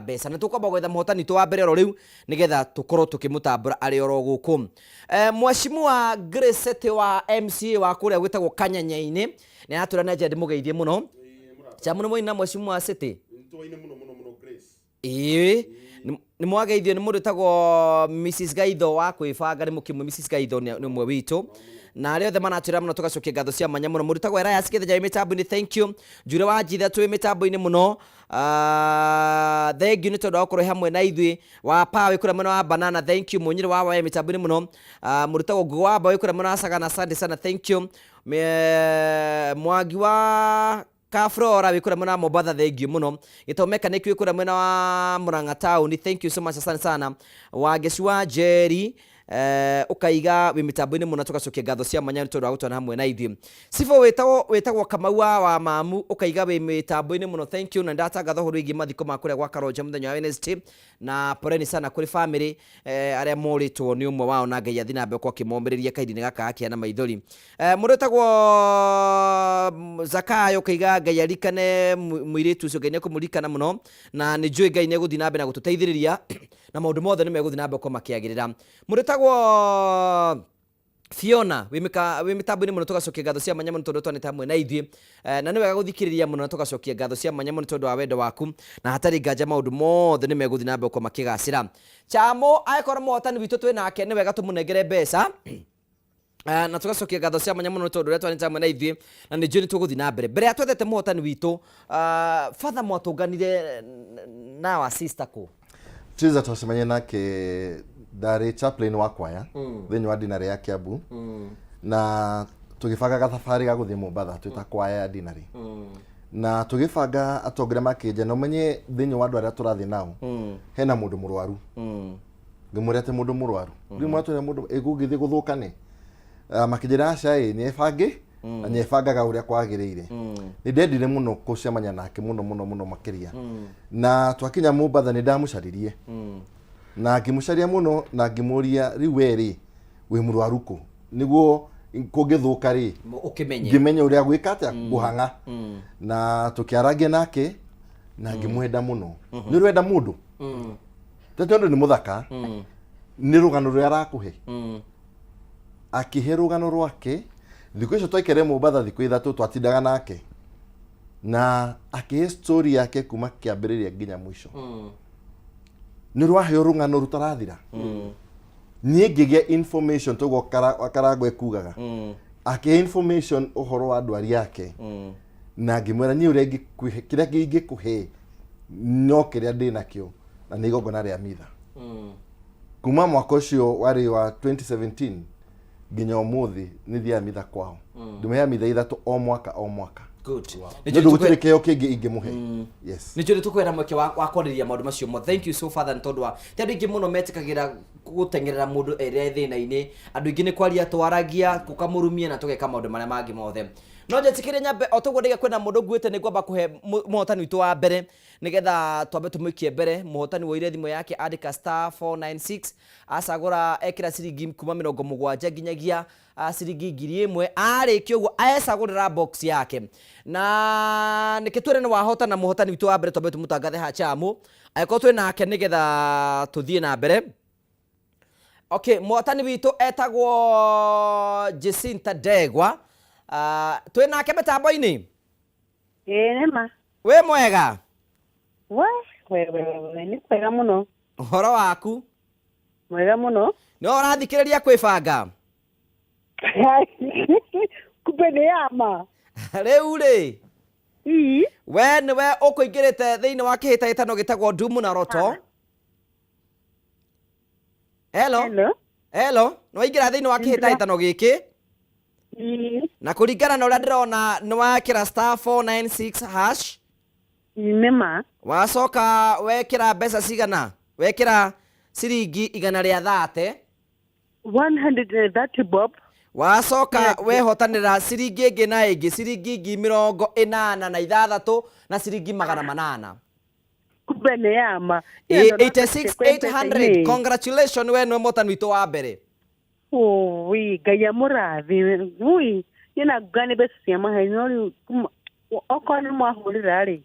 Mbeca na tũkwamba gwetha mũhotani witũ wa mbere oro rĩu nĩgetha tũkorwo tũkĩmũtambũra arĩ oro gũkũ. Mheshimiwa Grace wa MCA wa kũrĩa gwĩtagwo Kanyanya-inĩ nĩ aratwĩra na njĩra ndĩmũgeithie mũno. Chamu nĩ mwaina Mheshimiwa City? Nĩtwaine mũno mũno mũno, Grace. Ĩĩ, nĩ mwageithio nĩ mũndũ wĩtagwo Mrs Gaitho wa kwĩbanga, nĩ mũkĩmwe Mrs Gaitho nĩ ũmwe witũ. Na arĩa othe manatwĩra mũno tũgacokia ngatho cia mwanya mũno. Mũndũ wĩtagwo Elias Kĩthenya wĩ mĩtambo-inĩ, thank you. Njure wa Njitha twĩ mĩtambo-inĩ mũno. Thank you nĩ tondũ wa gũkorwo hamwe na ithuĩ. Wa Pa wĩ kũrĩa mwena wa Banana, thank you. Mũnyĩrĩ wa Waya mĩtambo-inĩ mũno. Mũndũ wĩtagwo Ngũgĩ wa Mba wĩ kũrĩa mwena wa Sagana, asante sana, thank you. Mwangi wa Kafrora wĩ kũrĩa mwena wa Mombatha, thank you mũno. Gĩtau Mechanic wĩ kũrĩa mwena wa Murang'a town, thank you so much, asante sana. Wangeci wa Njeri, ũkaiga wĩ mĩtambo-inĩ mũno, tũgacokia ngatho cia mwanya nĩ tondũ wa gũtwana hamwe na ithuĩ. Cibũ wĩtagwo Kamau wa Mamu, ũkaiga wĩ mĩtambo-inĩ mũno, thank you. Na nĩndatangatha ũhoro wĩgiĩ mathiko ma kũrĩa gwa Karonja mũthenya wa Wednesday, na poleni sana kũrĩ family arĩa morĩtwo nĩ ũmwe wao, na Ngai athiĩ na mbere gũkorwo akĩmomĩrĩria kahinda-inĩ gaka ga kĩeha na maithori. Mũndũ wĩtagwo Zakayo ũkaiga Ngai arikane mũirĩtu ũcio, Ngai nĩekũmũririkana mũno, na nĩ njũĩ Ngai nĩegũthiĩ na mbere na gũtũteithĩrĩria na maũndũ mothe nĩ megũthiĩ na mbere gũkorwo makĩagĩrĩra. Mũndũ wĩtagwo Fiona wĩ mĩtambo-inĩ mũno, tũgacokia ngatho cia mwanya mũno tondũ twanĩte hamwe na ithuĩ. Na nĩ wega gũthikĩrĩria mũno na tũgacokia ngatho cia mwanya mũno tondũ wa wendo waku, na hatarĩ nganja maũndũ mothe nĩ megũthiĩ na mbere gũkorwo makĩgacĩra. Chamo, angĩkorwo mũhotani witũ twĩ nake, nĩ wega tũmũnengere mbeca. Na tũgacokia ngatho cia mwanya mũno nĩ tondũ ũrĩa twanĩte hamwe na ithuĩ, na nĩ njũĩ nĩ tũgũthiĩ na mbere. Mbere ya twethete mũhotani witũ, father, mwatũnganire na wa sister kũ? Triza twacemania nake ndarĩ chaplain wa kwaya thĩinĩ wa dinarĩ ya Kiambu, na tũgĩbanga gathabarĩ ga gũthiĩ Mombatha twĩ ta kwaya ya dinarĩ, na tũgĩbanga atongoria makĩnja na ũmenye thĩinĩ wa andũ arĩa tũrathiĩ nao hena mũndũ mũrwaru. Ngĩmwĩra atĩ mũndũ mũrwaru rĩu mwatwĩra mũndũ ĩgũgĩthiĩ gũthũkane. Makĩnjĩra aca ĩ nĩebange na nĩebangaga ũrĩa kwagĩrĩire. Nĩ ndendire mũno gũcemania nake mũno mũno mũno makĩria, na twakinya Mombatha nĩ ndamũcaririe na ngĩmũcaria mũno na ngĩmũria, rĩu we rĩ wĩ mũrwaru kũ, nĩguo kũngĩthũka rĩ ũkĩmenye ngĩmenya ũrĩa gwĩka atĩa kũhang'a. Na tũkĩarangia nake na ngĩmwenda mũno. Nĩ ũrenda mũndũ te tondũ nĩ mũthaka, nĩ rũgano rũrĩa arakũhe. Akĩhe rũgano rwake thikũ icio twaikare Mombatha thikũ 3 twatindaga nake, na akĩhe story yake kuma kĩambĩrĩria nginya mũico. Nĩ rwaheo rũgano rũtarathira. Niĩ ngĩgĩa information toguo Karangũ ekugaga, akĩhe information ũhoro wa ndwari yake, na ngĩmwĩra niĩ ũrĩa ingĩkũhe, kĩrĩa ingĩkũhe no kĩrĩa ndĩ nakĩo, na nĩ igongona rĩa mitha. Kuma mwaka ũcio warĩ wa 2017 nginya ũmũthĩ nĩ thiaga mitha kwao, ndĩmũheaga mitha 3 o mwaka o mwaka. Good. Nĩ ũndũ gũtirĩ kĩheo kĩngĩ ingĩmũhe, yes. Nĩ njũĩ nĩ tũkwenda mweke wa kwarĩrĩria maũndũ macio mothe. Thank you so, father, nĩ tondũ wa ti andũ aingĩ mũno metĩkagĩra gũteng'erera mũndũ ĩrĩa thĩna-inĩ. Andũ aingĩ nĩ kwaria twaragia, tũkamũrumia na tũgeka maũndũ marĩa mangĩ mothe. No njĩtĩkĩrie nyambe o toguo ndaiga kwĩna mũndũ nguĩte, nĩ ngwamba kũhe mũhotani witũ wa mbere nĩgetha twambe tũmũikie mbere. Mũhotani woire thimũ yake andĩka *496, acagũra ekĩra ciringi kuma 70 nginyagia ciringi 1000. Arĩkia ũguo ecagũrĩra box yake, na nĩkĩ twĩre nĩ wahotana. Mũhotani witũ wa mbere twambe tũmũtangathe hachamu angĩkorwo twĩ nake nĩgetha tũthiĩ na mbere. Okay, mũhotani witũ etagwo Jacinta Ndegwa. Twĩ nake mĩtambo-inĩ. Ĩĩ nĩma. Wĩ mwega? We we we we, nĩ kwega mũno. Ũhoro waku? Mwega mũno. Nĩ ũrathikĩrĩria kwĩbanga? Kumbe nĩ yama. Rĩu rĩ, Ii. we nĩwe ũkũingĩrĩte thĩinĩ wa kĩhĩtahĩtano gĩtagwo Ndumu na Roto. Hello. Hello. Hello, nĩ waingĩra thĩinĩ wa kĩhĩtahĩtano gĩkĩ? Ii. Na kũringana na ũrĩa ndĩrona nĩ wekĩra *496#. Nĩma. Wacoka wekĩra mbeca cigana? Wekĩra ciringi 130. 130 bob. Wacoka wehotanĩra ciringi ĩngĩ na ĩngĩ, ciringi 86,800. Kumbe nĩ yama. 86,800. Congratulations, we nĩwe mũhotani witũ wa mbere. Ui, Ngai amũrathime. Ui, niĩ na nguga nĩ mbeca cia maheni, no rĩu okorwo nĩ mwahũrĩra rĩ,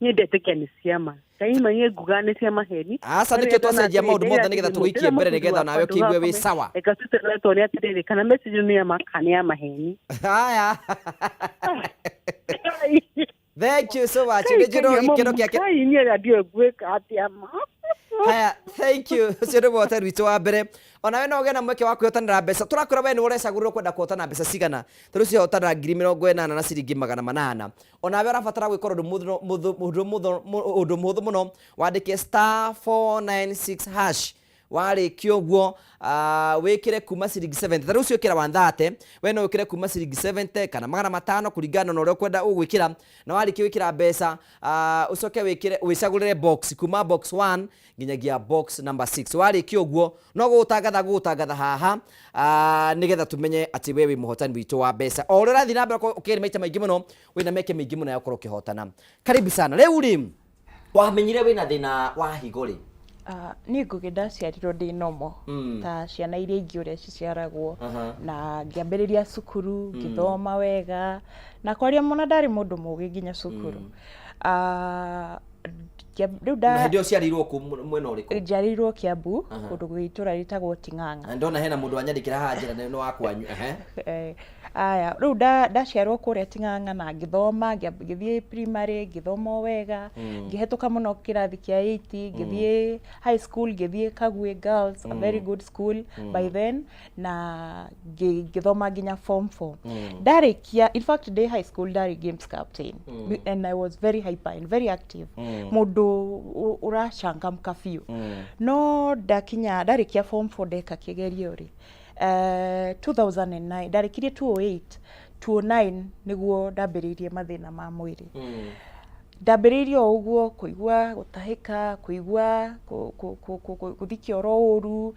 niĩ ndetĩkia nĩ ciama. Ngai manye nguga nĩ cia maheni. Aca nĩkĩo twacenjia maũndũ mothe nĩgetha tũgũikie mbere nĩgetha nawe ũkĩigue wĩ sawa. Eka tũtũretwo nĩ atĩrĩrĩ kana message nĩ ya ma kana nĩ ya maheni. Haya. Thank you so much. Nĩ njĩrwo gĩkeno kĩake. Ngai niĩ ndiũĩ ngwĩka atĩa ma. Haya, thank you. Ũcio nĩ mũhotani witũ wa mbere. Onawe no ũgĩe na mweke wa kwĩhotanĩra mbeca. Tũrakwĩra we nĩ ũrecagũrĩrwo kwenda kũhotana mbeca cigana. Tondũ ũcio hotana 8,000 na ciringi 800. Onawe ũrabatara gwĩka ũndũ ũndũ mũhũthũ mũno. Wandĩke *496# warĩkia ũguo wĩkĩre kuma ciringi 70. Ta rĩu ũcio ĩkĩra 130, we no wĩkĩre kuma ciringi 70 kana 500 kũringana na ũrĩa ũkwenda ũgwĩkĩra. Na warĩkia gwĩkĩra mbeca ũcoke wĩkĩre wĩcagũrĩre box kuma box 1 nginyagia box number 6. Warĩkia ũguo no gũgũtangatha gũgũtangatha haha nĩgetha tũmenye atĩ we wĩ mũhotani witũ wa mbeca. O ũrĩa ũrathiĩ na mbere ũkĩgeria maita maingĩ mũno wĩna mĩeke mĩingĩ mũno ya gũkorwo ũkĩhotana. Karibu sana. Rĩu rĩ, wamenyire wĩna thĩna wa higo rĩ? Niĩ Ngũgĩ ndaciarirwo ndĩ normal ta ciana iria ingĩ ũrĩa ciciaragwo. Na ngĩambĩrĩria cukuru ngĩthoma wega na kwaria mũno ndarĩ mũndũ mũgĩ nginya cukuru. Rĩu Na hĩndĩ ĩyo ũciarĩirwo kũ mwena ũrĩkũ? Njiarĩirwo Kiambu kũndũ gwĩ itũra rĩtagwo Ting'ang'a. Na ndona hena mũndũ wanyandĩkĩra haha njĩra nĩ wa kwanyu. Aya, rĩu ndaciarwo kũrĩa Ting'ang'a na ngĩthoma, ngĩthiĩ primary, ngĩthoma o wega, ngĩhetũka mũno kĩrathi kĩa 8, ngĩthiĩ high school, ngĩthiĩ Kagwe Girls, a very good school by then, na ngĩthoma nginya form 4. Ndarĩkia, in fact ndĩ high school ndarĩ games captain, and I was very hyper and very active, mũndũ ũrachangamka biũ. No ndakinya, ndarĩkia form 4 ndeka kĩgerio rĩ, 2009, ndarĩkirie 2008, 2009 nĩguo ndambĩrĩirie mathĩna ma mwĩrĩ. Ndambĩrĩirie o ũguo kũigua gũtahĩka, kũigua gũthiĩ kĩoro ũru,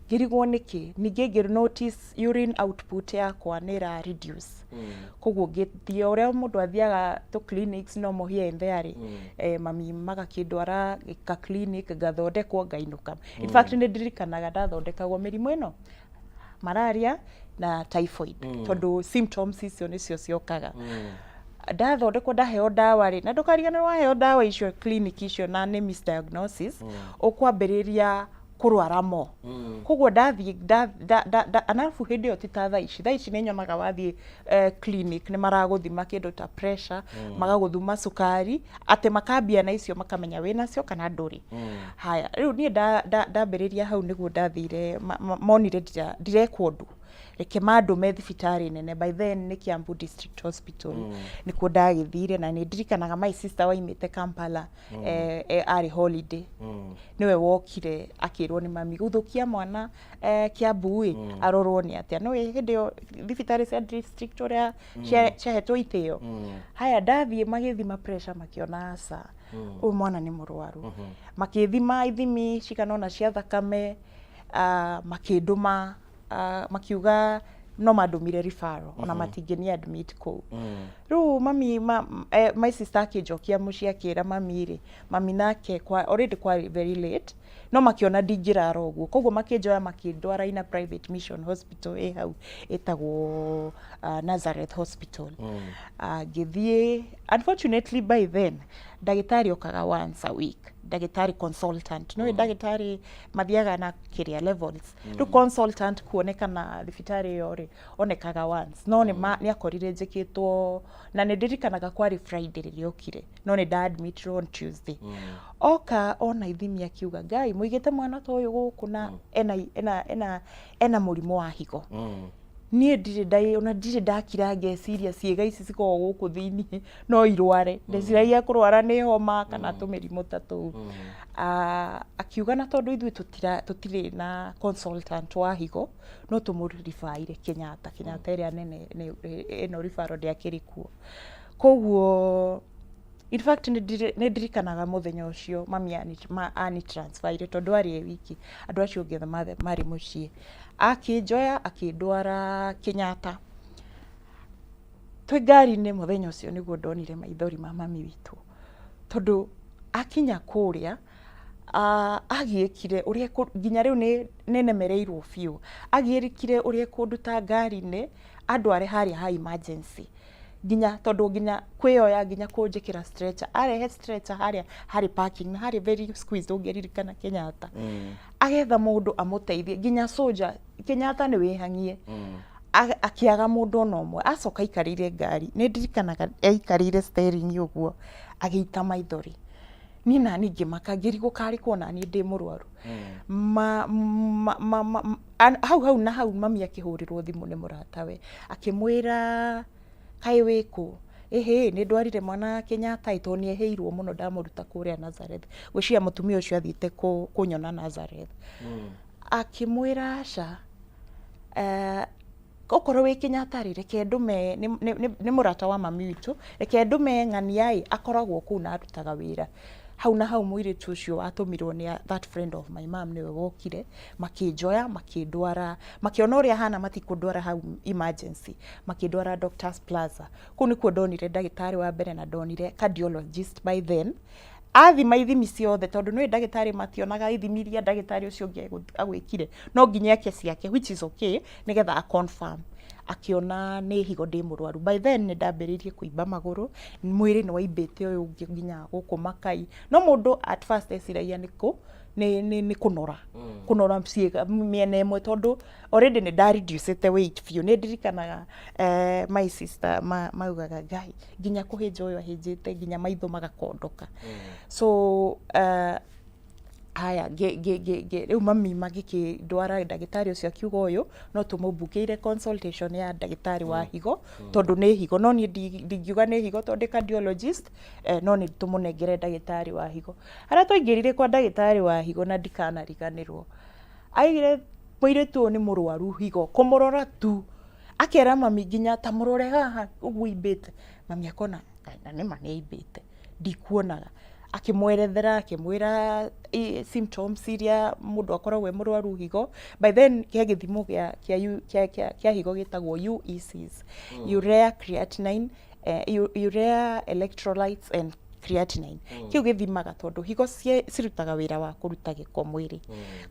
ngĩrigwo nĩkĩ. Ningĩ ngĩ notice urine output yakwa nĩ ĩra reduce. Koguo ngĩthiĩ ũrĩa mũndũ athiaga tũ clinics normal here and there rĩ, mami magakĩndwara ka clinic ngathondekwo ngainũka. In fact nĩ ndirikanaga ndathondekagwo mĩrimũ ĩno malaria na typhoid, tondũ symptoms icio nĩcio ciokaga. Ndathondekwo ndaheo ndawa rĩ, na ndũkariganĩrwo waheo ndawa icio clinic icio na nĩ misdiagnosis, ũkwambĩrĩria kũrwara mo. Koguo ndathiĩ arabu hĩndĩ ĩyo ti ta thaa ici. Thaa ici nĩ nyonaga wathiĩ clinic nĩ maragũthima kĩndũ ta pressure, magagũthima cukari, atĩ makambia na icio makamenya wĩnacio kana ndũrĩ. Haya, rĩu niĩ ndambĩrĩria hau nĩguo ndathire monire ndirekwo ũndũ, reke mandũme thibitarĩ nene. By then nĩ Kiambu District Hospital nĩkuo ndagĩthire, na nĩ ndirikanaga my sister waimĩte Kampala, arĩ holiday, nĩwe wokire akĩrwo nĩ mami gũthũkia mwana Kiambu ĩ arorwo nĩ atĩa. No hĩndĩ ĩyo thibitarĩ cia district ũrĩa ciahetwo itĩo. Haya, ndathiĩ magĩthima pressure makĩona aca, ũyũ mwana nĩ mũrwaru. Makĩthima ithimi cigana ũna cia thakame, makĩndũma, makiuga no mandũmire referral ona matingĩni admit kũu. Rĩu mami my sister akĩnjokia mũciĩ akĩra mami rĩ, mami nake kwa already kwarĩ very late, no makĩona ndingĩrara ũguo, koguo makĩnjoya makĩndwara in a private mission hospital ĩ hau ĩtagwo Nazareth Hospital. Ngĩthiĩ, unfortunately by then ndagĩtarĩ okaga once a week, ndagĩtarĩ consultant. No ndagĩtarĩ mathiaga na kĩrĩa levels, rĩu consultant kuonekana thibitarĩ ĩyo rĩ onekaga once, no nĩ akorire njĩkĩtwo, na nĩ ndirikanaga kwarĩ Friday rĩrĩa okire, no nĩ nda admitirwo on Tuesday. Oka ona ithimi akiuga, Ngai, mũigĩte mwana ta ũyũ gũkũ na ena mũrimũ wa higo. Niĩ ndirĩ ndai ona ndirĩ ndakira ngeciria ciĩga ici cikoragwo gũkũ thĩiniĩ no irware. Ndeciragia kũrwara nĩ homa kana tũmĩrimũ ta tũu. Akiuga na tondũ ithuĩ tũtirĩ na consultant wa higo, no tũmũribaire Kenyatta. Kenyatta ĩrĩa nene ĩno referral ndĩakĩrĩ kuo. Koguo in fact nĩ ndirikanaga mũthenya ũcio mami ani transferire tondũ arĩ e wiki, andũ acio angĩ othe marĩ mũciĩ. Akĩnjoya akĩndwara Kenyatta. Twĩ ngari-inĩ mũthenya ũcio nĩguo ndonire maithori ma mami witũ, tondũ akinya kũrĩa agiĩkire ũrĩa nginya rĩu nĩ nemereirwo biũ. Agiĩkire ũrĩa kũnduta ngari-inĩ andware harĩa ha emergency. Nginya tondũ nginya kwĩyoya, nginya kũnjĩkĩra stretcher, arehe stretcher harĩa harĩ parking na harĩ very squeezed, ũngĩririkana Kenyatta, agetha mũndũ amũteithie, nginya soldier Kenyatta nĩ wĩhang'ie. Akĩaga mũndũ ona ũmwe. Acoka aikarĩire ngari, nĩ ndirikanaga aikarĩire steering ũguo agĩita maithori. Niĩ nani ngĩmaka, ngĩrigwo karĩ kwo nani ndĩ mũrwaru. Ma, ma, ma, ma, hau hau na hau mami akĩhũrĩrwo thimũ nĩ mũratawe, akĩmwĩra, "Kaĩ wĩkũ? Ĩhĩ, nĩ ndwarire mwana Kenyatta ĩ, tondũ nĩ ehĩirwo mũno ndamũruta kũrĩa Nazareth." Gwĩciria mũtumia ũcio athiĩte kũnyona Nazareth. Akĩmwĩra, "Aca, okorwo wĩ Kenyatta rĩ, reke ndũme nĩ mũrata wa mami witũ, reke ndũme ng'ania ĩ, akoragwo kũu na arutaga wĩra hau." Na hau mũirĩtu ũcio watũmirwo nĩ that friend of my mom nĩwe wokire, makĩnjoya, makĩndwara, makĩona ũrĩa hana matikũndwara hau emergency, makĩndwara Doctors Plaza. Kũu nĩkuo ndonire ndagĩtarĩ wa mbere na ndonire cardiologist. By then athima ithimi ciothe, tondũ nĩ ndagĩtarĩ mationaga ithimi iria ndagĩtarĩ ũcio ũngĩ agwĩkire, no nginya eke ciake, which is okay, nĩgetha a confirm. Akĩona nĩ higo ndĩ mũrwaru. By then nĩ ndambĩrĩirie kũimba magũrũ, mwĩrĩ nĩ waimbĩte ũyũ ũngĩ nginya gũkũ makai. No mũndũ at first eciragia nĩ kũ nĩ kũnora kũnora ciĩga mĩena ĩmwe, tondũ already nĩ nda reducĩte weight biũ. Nĩ ndirikanaga my sister maugaga, "Ngai, nginya kũhĩnja ũyũ ahĩnjĩte, nginya maitho magakondoka." So haya, rĩu mami magĩkĩndwara, ndagĩtarĩ ũcio akiuga ũyũ no tũmũmbukĩire consultation ya ndagĩtarĩ wa higo, tondũ nĩ higo. No niĩ ndingiuga nĩ higo tondũ ndĩ cardiologist, no nĩ tũmũnengere ndagĩtarĩ wa higo. Harĩa twaingĩrire kwa ndagĩtarĩ wa higo, na ndikanariganĩrwo, aigire mũirĩtu ũyũ nĩ mũrwaru higo. Kũmũrora tu, akera mami nginya, "Ta mũrore haha ũguo imbĩte." Mami akona na nĩma nĩ aimbĩte, ndikuonaga. Akĩmwerethera, akĩmwĩra symptoms iria mũndũ akoragwo e mũrwaru higo. By then he gĩthimo kĩa higo gĩtagwo UECs, urea creatinine, urea electrolytes and creatinine. Kĩu gĩthimaga, tondũ higo cirutaga wĩra wa kũruta gĩko mwĩrĩ,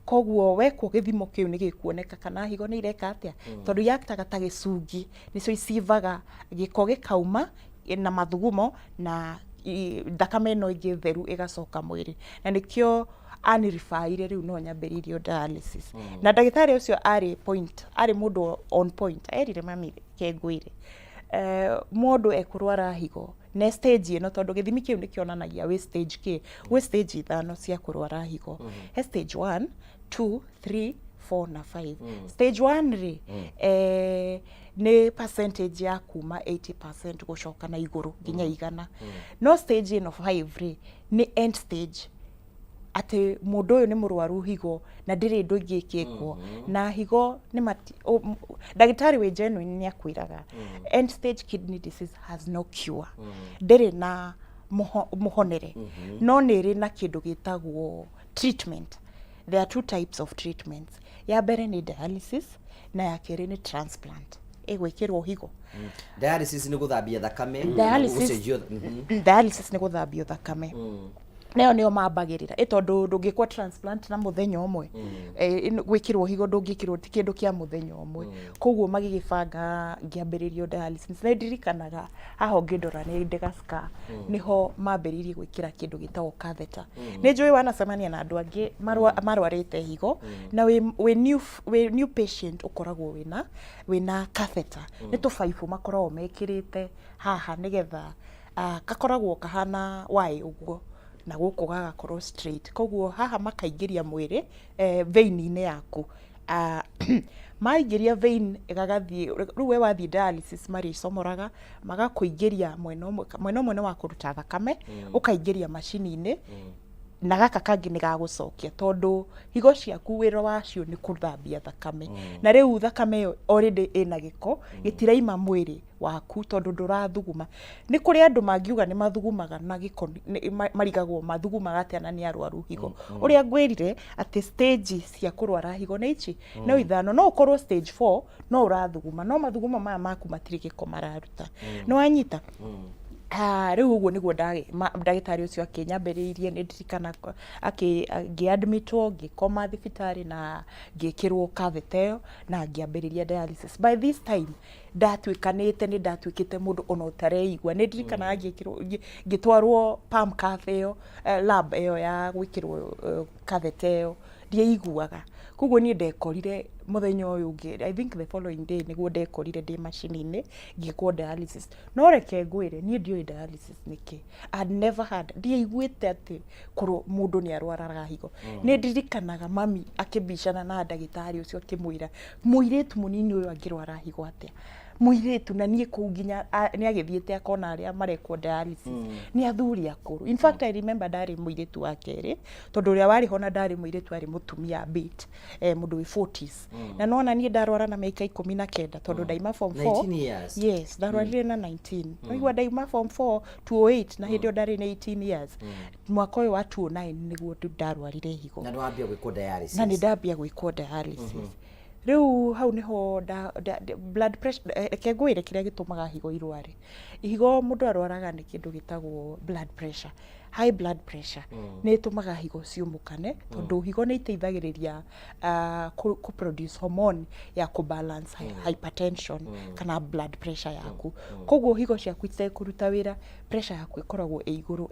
koguo wekwo gĩthimo kĩu nĩ gĩkuoneka kana higo nĩ ireka atĩa, tondũ yaktaga ta gĩcungi, nĩcio icivaga gĩko gĩkauma na mathugumo na thakame ĩno ĩngĩ theru ĩgacoka mwĩrĩ. Na nĩkĩo aniribaire rĩu no nyambĩrĩirio dialysis. Na ndagĩtarĩ ũcio arĩ point, arĩ mũndũ on point. Erire mami, "Kengwĩre, mũndũ ekũrwara higo ne stage ĩno, tondũ gĩthimi kĩu nĩ kĩonanagia wĩ stage kĩ. Gwĩ stage ithano cia kũrwara higo, he stage 1, 2, 3, 4 na 5. Stage 1 rĩ, nĩ percentage ya kuma 80% gũcoka na igũrũ nginya 100. No stage ĩno 5 rĩ, nĩ end stage, atĩ mũndũ ũyũ nĩ mũrwaru higo na ndĩrĩ ũndũ ĩngĩ ĩkĩkwo na higo nĩ mati. Ndagĩtarĩ wĩ genuine nĩ akwĩraga end stage kidney disease has no cure, ndĩrĩ na mũhonere, no nĩ ĩrĩ na kĩndũ gĩtagwo treatment. There are two types of treatments. Ya mbere nĩ dialysis na ya kerĩ nĩ transplant, ĩgwĩkĩrwo higo. Dialysis nĩ gũthambia thakame? Dialysis. Gũcenjio. Dialysis nĩ gũthambio thakame. Nayo nĩyo mambagĩrĩra ĩ, tondũ ndũngĩkwo transplant na mũthenya ũmwe. Gwĩkĩrwo higo ndũngĩkĩrwo, ti kĩndũ kĩa mũthenya ũmwe. Koguo magĩgĩbanga ngĩambĩrĩrio dialysis. Nĩ ndirikanaga haha ũngĩndora nĩ ndĩgacka nĩho mambĩrĩirie gwĩkĩra kĩndũ gĩtagwo catheter. Nĩ njũĩ wanacemania na andũ angĩ marwarĩte higo na wĩ new patient, ũkoragwo wĩna catheter, nĩ tũbaibũ makoragwo mekĩrĩte haha nĩgetha gakoragwo kahana Y ũguo na gũkũ gagakorwo straight, koguo haha makaingĩria mwĩrĩ vein-inĩ yaku. Maingĩria vein gagathiĩ, rĩu we wathiĩ dialysis marĩcomoraga magakũingĩria mwena ũmwe. Mwena ũmwe nĩ wa kũruta thakame, ũkaingĩria macini-inĩ, na gaka kangĩ nĩ gagũcokia, tondũ higo ciaku wĩra wacio nĩ kũthambia thakame, na rĩu thakame ĩyo already ĩna gĩko, gĩtiraima mwĩrĩ waku tondũ ndũrathuguma. Nĩ kũrĩ andũ mangiuga nĩ mathugumaga na gĩko, marigagwo mathugumaga atĩa na nĩ arwaru higo. Ũrĩa ngwĩrire atĩ stage cia kũrwara higo nĩ ici no ithano, no ũkorwo stage 4 no ũrathuguma, no mathuguma maya maku matirĩ gĩko mararuta. Nĩ wanyita? Ah, rĩu ũguo nĩguo ndagĩtarĩ ũcio akĩnyambĩrĩirie. Nĩ ndirikana ngĩ-admitwo, ngĩkoma thibitarĩ na ngĩkĩrwo catheter ĩyo na ngĩambĩrĩria dialysis. By this time ndatuĩkanĩte, nĩ ndatuĩkĩte mũndũ ona ũtareigua. Nĩ ndirikanaga ngĩkĩrwo, ngĩtwarwo pump cath ĩyo, lab ĩyo ya gwĩkĩrwo catheter ĩyo, ndieiguaga. Koguo niĩ ndekorire mũthenya ũyũ ũngĩ, I think the following day nĩguo ndekorire ndĩ macini-inĩ ngĩkwo dialysis. No reke ngwĩre, niĩ ndiũĩ dialysis nĩ kĩ. I had never heard, ndiaiguĩte atĩ mũndũ nĩ arwaraga higo. Nĩ ndirikanaga mami akĩbicana na ndagĩtarĩ ũcio akĩmwĩra, mũirĩtu mũnini ũyũ angĩrwara higo atĩa? Mũirĩtu na niĩ kũu nginya nĩ agĩthiĩte akona arĩa marekwo dialysis nĩ athuri akũrũ. In fact, I remember ndarĩ mũirĩtu wa kerĩ, tondũ ũrĩa warĩ ho na ndarĩ mũirĩtu, arĩ mũtumia a bit, mũndũ wĩ 40s. Na nona niĩ ndarwara na mĩaka 19, tondũ ndaima form 4. 19 years. Yes, ndarwarire na 19. Waigua, ndaima form 4 208 na hĩndĩ ĩyo ndarĩ na 18 years. Mwaka ũyũ wa 209 nĩguo ndarwarire higo. Na nĩwambia gwĩkwo dialysis. Na nĩ ndambia gwĩkwo dialysis. Rĩu hau nĩho blood pressure, reke ngwĩre kĩrĩa gĩtũmaga higo irware. Higo mũndũ arwaraga nĩ kĩndũ gĩtagwo blood pressure. High blood pressure nĩ ĩtũmaga higo ciũmũkane, tondũ higo nĩ iteithagĩrĩria kũ produce hormone ya kũ balance hypertension kana blood pressure yaku. Koguo higo ciaku itekũruta wĩra, pressure yaku ĩkoragwo ĩ igũrũ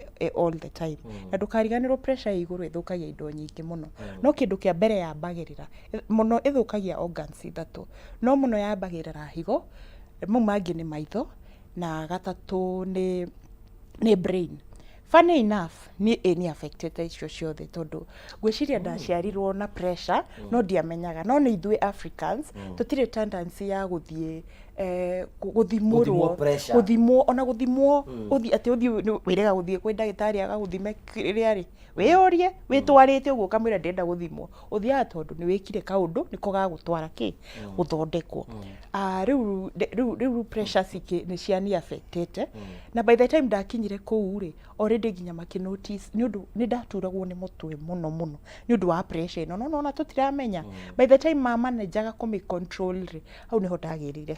all the time. Na ndũkariganĩrwo, pressure ĩ igũrũ ĩthũkagia indo nyingĩ mũno. No kĩndũ kĩa mbere yambagĩrĩra mũno, ĩthũkagia organs ithatũ, no mũno yambagĩrĩra higo, mau mangĩ nĩ maitho, na gatatũ nĩ brain. Funny enough, niĩ ĩ nĩ affectete icio ciothe, tondũ ngwĩciria ndaciarirwo na pressure no ndiamenyaga. No nĩ ithuĩ Africans tũtirĩ tendency ya gũthiĩ gũthimwo gũthimũrwo pressure. Gũthimwo, ona gũthimwo ũthiĩ atĩ ũthiĩ wĩrĩga gũthiĩ kwĩ ndagĩtarĩ agagũthime kĩrĩa rĩ, wĩyũrie wĩtwarĩte ũguo ũkamwĩra ndĩrenda gũthimwo. Ũthiaga tondũ nĩ wĩkire kaũndũ nĩko gagũtwara kĩ gũthondekwo. Ah, rĩu pressure nĩ ciani affectete, na by the time ndakinyire kũu rĩ, already nginya makĩ notice nĩ ũndũ nĩ ndaturagwo nĩ mũtwe mũno mũno nĩ ũndũ wa pressure ĩno, no nona tũtiramenya. By the time mamanejaga kũmĩ control rĩ, hau nĩho ndagĩrĩire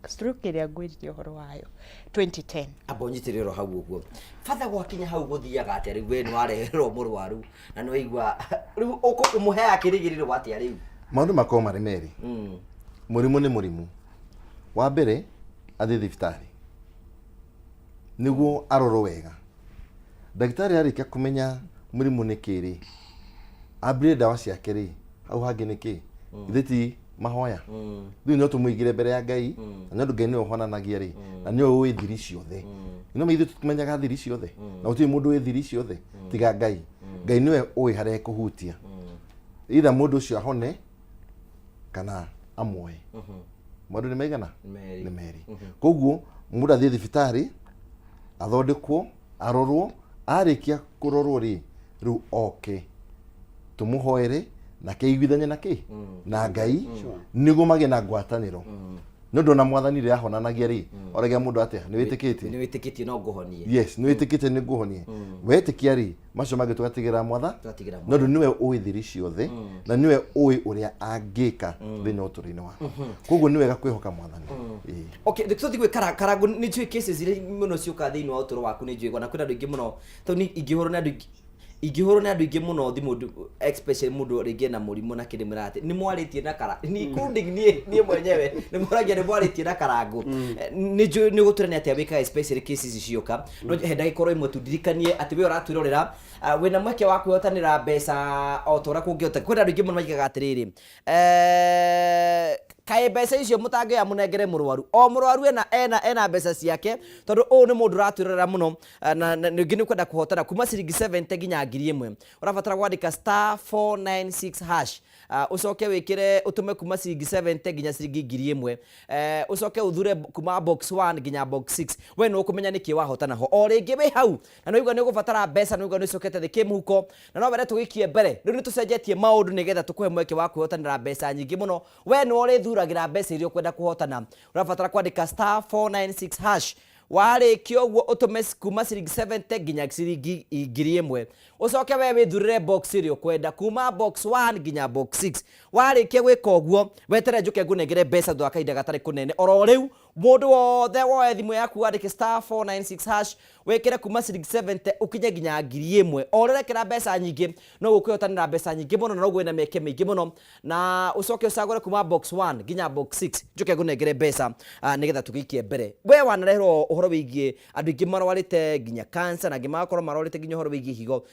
stroke ĩrĩa ngwĩrire ũhoro wayo 2010. Amba ũnyitĩrĩre hau ũguo, batha. Gwakinya hau gũthiaga atĩa rĩu? We nĩ wareherwo mũrwaru na nĩ waigua rĩu ũkũmũheaga kĩrĩgĩrĩro atĩa rĩu? Maũndũ makorwo marĩ merĩ. Mũrimũ nĩ mũrimũ. Wa mbere, athiĩ thibitarĩ nĩguo arorwo wega. Ndagĩtarĩ arĩkia kũmenya mũrimũ nĩ kĩ rĩ, ambĩrĩrie ndawa ciake rĩ, hau hangĩ nĩ kĩ? Ithe ti mahoya? Rĩu no tũmũigĩre mbere ya Ngai, na nĩ ũndũ Ngai nĩwe ũhonanagia rĩ, na nĩwe ũĩ thiri ciothe. No ithuĩ tũtimenyaga thiri ciothe, na gũtirĩ mũndũ ũĩ thiri ciothe tiga Ngai. Ngai nĩwe ũĩ harĩa ekũhutia, either mũndũ ũcio ahone kana amuoe. Maũndũ nĩ maigana? Nĩ merĩ. Nĩ merĩ. Koguo mũndũ athiĩ thibitarĩ athondekwo, arorwo. Arĩkia kũrorwo rĩ, rĩu oke tũmũhoere na keiguithanie na kĩ na Ngai, nĩguo magĩe na ngwatanĩro, nĩ ũndũ ona Mwathani rĩrĩa ahonanagia rĩ, oragia mũndũ atĩa? Nĩ wĩtĩkĩtie? Nĩ wĩtĩkĩtie no ngũhonie? Yes, nĩ wĩtĩkĩtie nĩ ngũhonie? Wetĩkia rĩ, macio mangĩ tũgatigĩra mwatha. Tũgatigĩra. Nĩ ũndũ nĩwe ũĩ thiri ciothe na nĩwe ũĩ ũrĩa angĩka thĩinĩ wa ũtũũro-inĩ waku. Koguo nĩ wega kwĩhoka Mwathani. Ĩĩ. Okay, tũthiĩ gwĩ Karangu. Nĩ njũĩ cases iria mũno ciũkaga thĩinĩ wa ũtũũro waku. Nĩ njũĩ ona kwĩna andũ aingĩ mũno, tondũ niĩ ingĩhũrwo nĩ andũ aingĩ mũno thimũ, especially mũndũ rĩngĩ ena mũrimũ na kĩndĩ mwĩraga atĩ nĩ mwarĩtie na kara ni including niĩ mwenyewe nĩ moragia nĩ mwarĩtie na Karangu. Nĩ njũĩ nĩ ũgũtwĩra nĩ atĩa wĩkaga, especially cases ici cioka. No he ndagĩka oro ĩmwe tu, ndirikanie atĩ we ũratwĩrorera, wĩna mweke wa kwĩhotanĩra mbeca o ta ũrĩa kũngĩhoteka. Kwĩna andũ aingĩ mũno maigaga atĩrĩrĩ, kaĩ mbeca icio mũtangĩoya mũnengere mũrwaru? O mũrwaru ena mbeca ciake, tondũ ũyũ nĩ mũndũ ũratwĩrorera mũno, na ningĩ nĩ ũkwenda kũhotana kuma ciringi 70 nginya 1000. Ũrabatara kwandĩka *496#, ũcoke wĩkĩre ũtũme kuma ciringi 70 nginya ciringi 1000, ũcoke ũthure kuma box 1 nginya box 6. We nĩ ũkũmenya nĩkĩ wahotana ho. O rĩngĩ wĩ hau na nĩ waigua nĩ ũgũbatara mbeca, nĩ waigua nĩ ũcokete thĩ kĩmũhuko na no wende tũgĩikie mbere, rĩu nĩ tũcenjetie maũndũ nĩgetha tũkũhe mweke wa kwĩhotanĩra mbeca nyingĩ mũno. We nĩwe ũrĩthuragĩra mbeca iria ũkwenda kũhotana. Ũrabatara kwandĩka *496#. Warĩkia ũguo, ũtũme kuma ciringi 70 nginya ciringi 1000. Ũcoke we wĩthurĩre box ĩrĩa ũkwenda kuma box 1 nginya box 6. Warĩkia gwĩka ũguo, weterere njũke ngũnengere mbeca thutha wa kahinda gatarĩ kũnene. Oro rĩu. Mũndũ wothe woe thimũ yaku wandĩke star 496 hash, wĩkĩre kuma ciringi 70 ũkinye nginya 1000. O ũrĩa ũrekĩra mbeca nyingĩ noguo ũkwĩhotanĩra mbeca nyingĩ mũno, na noguo wĩna mĩeke mĩingĩ mũno. Na ũcoke ũcagũre kuma box 1 nginya box 6, njoke ngũnengere mbeca nĩgetha tũgĩikie mbere. We wanareherwo ũhoro wĩgiĩ andũ aingĩ marwarĩte nginya cancer, na angĩ magakorwo marwarĩte nginya ũhoro wĩgiĩ higo.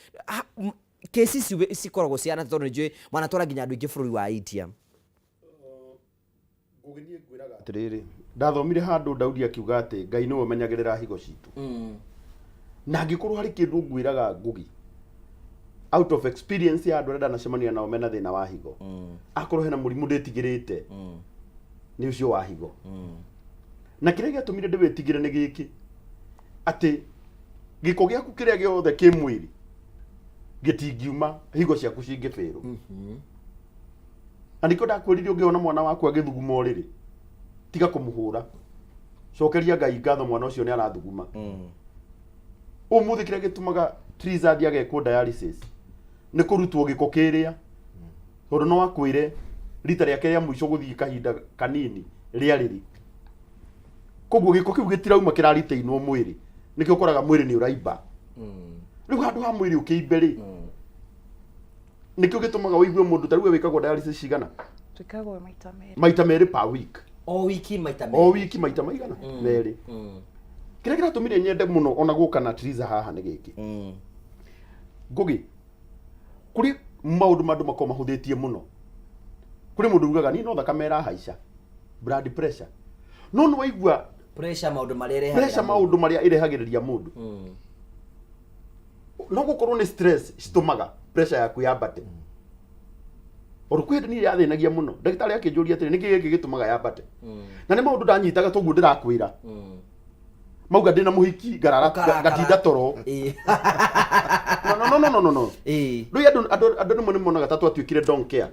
Kesi ici cikoragwo cihana atĩa, tondũ nĩnjũĩ wanatwara nginya andũ aingĩ bũrũri wa India? Ngũgĩ, niĩ ngwĩraga atĩrĩrĩ, ndathomire handũ Daudi akiuga atĩ Ngai nĩwe ũmenyagĩrĩra higo citũ. Na angĩkorwo harĩ kĩndũ ngwĩraga Ngũgĩ, out of experience ya andũ arĩa ndanacemania nao mena thĩna wa higo, akorwo hena mũrimũ ndĩtigĩrĩte, nĩ ũcio wa higo. Na kĩrĩa gĩatũmire ndĩwĩtigĩre nĩ gĩkĩ, atĩ gĩko gĩaku kĩrĩa gĩothe kĩ mwĩrĩ gĩtingiuma higo ciaku cingĩbĩrwo. Na nĩkĩo ndakwĩrire ũngĩona mwana waku agĩthuguma ũrĩrĩ, tiga kũmũhũra, cokeria Ngai ngatho, mwana ũcio nĩ arathuguma. Ũmũthĩ kĩrĩa gĩtũmaga Triza athiĩ agekwo dialysis nĩ kũrutwo gĩko kĩrĩa, tondũ no akwĩre rita rĩake rĩa mũico gũthiĩ kahinda kanini rĩarĩ rĩ. Koguo gĩko kĩu gĩtirauma, kĩraritainwo mwĩrĩ, nĩkĩo ũkoraga mwĩrĩ nĩ ũraimba. Rĩu handũ ha mwĩrĩ ũkĩimbe rĩ, nĩkĩo gĩtũmaga ũigue mũndũ ta rĩu we wĩkagwo dialysis cigana? Twĩkagwo maita 2. Maita 2 per week. O wiki maita o 2. Wiki maita maigana? 2. Kĩrĩa kĩratũmire nyende mũno ona gũka na Triza haha nĩ gĩkĩ, Ngũgĩ, kũrĩ maũndũ ma andũ makoragwo mahũthĩtie mũno. Kũrĩ mũndũ ugaga niĩ no thakame ĩrahaica, blood pressure, no nĩ waigua pressure maũndũ marĩa ĩrehagĩra pressure mũndũ. Maũndũ marĩa ĩrehagĩrĩria mũndũ, no gũkorwo nĩ stress citũmaga pressure yaku yambate. Tondũ kwĩ hĩndĩ niĩ yathĩnagia mũno, ndagĩtarĩ akĩnjũria atĩrĩ, nĩkĩ gĩkĩ gĩtũmaga yambate? Na nĩ maũndũ ndanyitaga toguo ndĩrakwĩra, mauga ndĩna mũhiki ngarara. Ũkarakara. Ngatinda toro. No, no, no, no, no, no. Rĩu andũ rĩmwe nĩ monaga ta twatuĩkire don't care.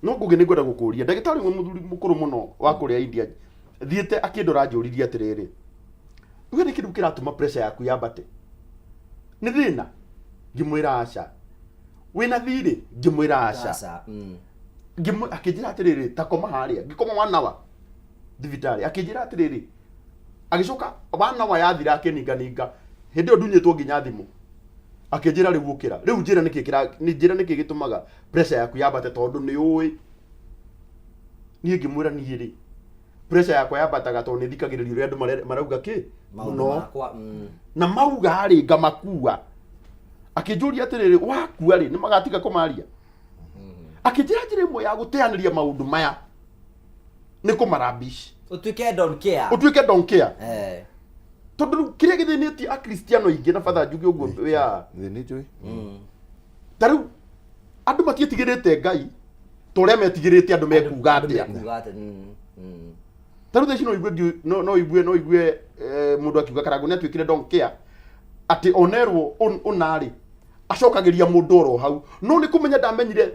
No Ngũgĩ, nĩ ngwenda gũkũria, ndagĩtarĩ ũmwe mũthuri mũkũrũ mũno wa kũrĩa India thiĩte akĩndora anjũririe atĩrĩrĩ, we nĩ kĩndũ kĩratũma pressure yaku yambate nĩ thĩna? Ngĩmwĩra aca. Wĩna thirĩ? Ngĩmwĩra aca. Aca. Akĩnjĩra atĩrĩrĩ, ta koma harĩa. Ngĩkoma one hour thibitarĩ. Akĩnjĩra atĩrĩrĩ, agĩcoka one hour yathira akĩninganinga, hĩndĩ ĩyo ndunyĩtwo nginya thimũ, akĩnjĩra, rĩu ũkĩra, rĩu njĩra nĩkĩ nĩ njĩra nĩkĩ gĩtũmaga pressure yaku yambate, tondũ nĩ ũĩ niĩ. Ngĩmwĩra niĩ rĩ, pressure yakwa yambataga tondũ nĩ thikagĩrĩria ũrĩa andũ marauga kĩ maũndũ mũno makwa. Na mauga rĩ, ngamakua. Akĩnjũria atĩrĩrĩ, wakua rĩ, nĩ magatiga kũmaria? Akĩnjĩra njĩra ĩmwe ya gũteanĩria maũndũ maya nĩ kũmarabish. Ũtuĩke don't care. Ũtuĩke don't care. Tondũ rĩu kĩrĩa gĩthĩnĩtie Akristiano aingĩ, na batha njuge ũguo wĩa Ĩ, nĩ njũĩ. Ta rĩu andũ matiĩtigĩrĩte Ngai ta ũrĩa metigĩrĩte andũ mekuga Andũ atĩa. mekuga atĩa. Ta rĩu thaa ici no igue no igue mũndũ akiuga Karangũ nĩ atuĩkire don't care, atĩ onerwo ũnarĩ acokagĩria mũndũ oro hau. No nĩ kũmenya ndamenyire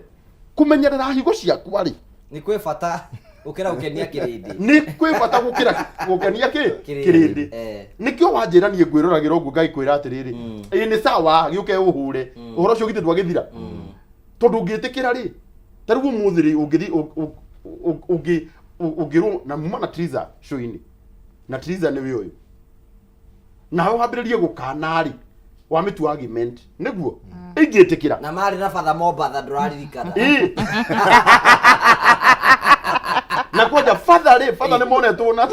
kũmenyerera higo ciakwa rĩ, nĩ kwĩ bata gũkĩra gũkenia kĩrĩndĩ. Nĩ kwĩ bata gũkĩra gũkenia kĩ Kĩrĩndĩ. Kĩrĩndĩ. Nĩkĩo wanjĩra niĩ ngwĩroragĩra ũguo ngagĩkwĩra atĩrĩrĩ, ĩĩ nĩ sawa, gĩũke ũhũre ũhoro ũcio, githĩ ndwagĩthira? Tondũ ũngĩtĩkĩra rĩ, ta rĩu ũmũthĩ rĩ, ũngĩthi ũngĩ ũngĩrwo na muma na Triza show-inĩ, na Triza nĩwe ũyũ, nawe wambĩrĩrie gũkana rĩ, wamĩtua argument nĩguo ingĩtĩkĩra. Na marĩ na batha Mombatha, ndũraririkana? Ĩ. Na kwanja batha rĩ, batha nĩ monetwo na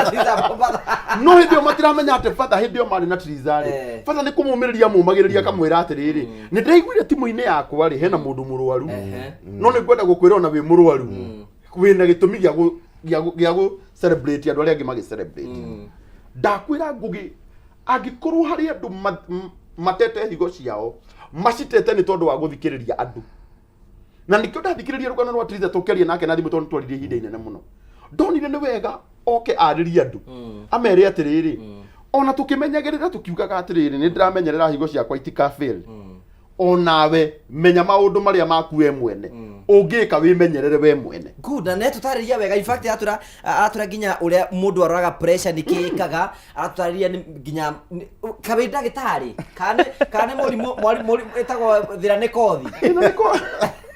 Triza Mombatha. No hĩndĩ ĩyo matiramenya atĩ batha hĩndĩ ĩyo marĩ na Triza rĩ, batha nĩ kũmũmĩrĩria mũmagĩrĩria, akamwĩra atĩrĩrĩ, nĩ ndĩraiguire timu-inĩ yakwa rĩ, hena mũndũ mũrwaru, no nĩ ngwenda gũkwĩra ona wĩ mũrwaru wĩna gĩtũmi gĩa gũ celebrate andũ arĩa angĩ magĩ celebrate. Ndakwĩra Ngũgĩ, angĩkorwo harĩ andũ matete higo ciao, macitete nĩ tondũ wa gũthikĩrĩria andũ. Na nĩkĩo ndathikĩrĩria rũgano rwa Triza tũkĩaria nake na thimũ, tondũ twaririe ihinda inene mũno, ndonire nĩ wega oke arĩrie andũ, amere atĩrĩrĩ, ona tũkĩmenyagĩrĩra tũkiugaga atĩrĩrĩ, nĩ ndĩramenyerera higo ciakwa itika fail, onawe menya maũndũ marĩa maku we mwene ũngĩka wĩmenyerere we mwene. Good, na nĩ tũtarĩria wega. In fact, aratwĩra nginya ũrĩa mũndũ aroraga pressure nĩ kĩkaga, aratũtarĩria nĩ nginya kabĩ ndagĩtarĩ kana nĩ mũrimũ ĩtagwo thĩra nĩ kothi. Ĩno nĩ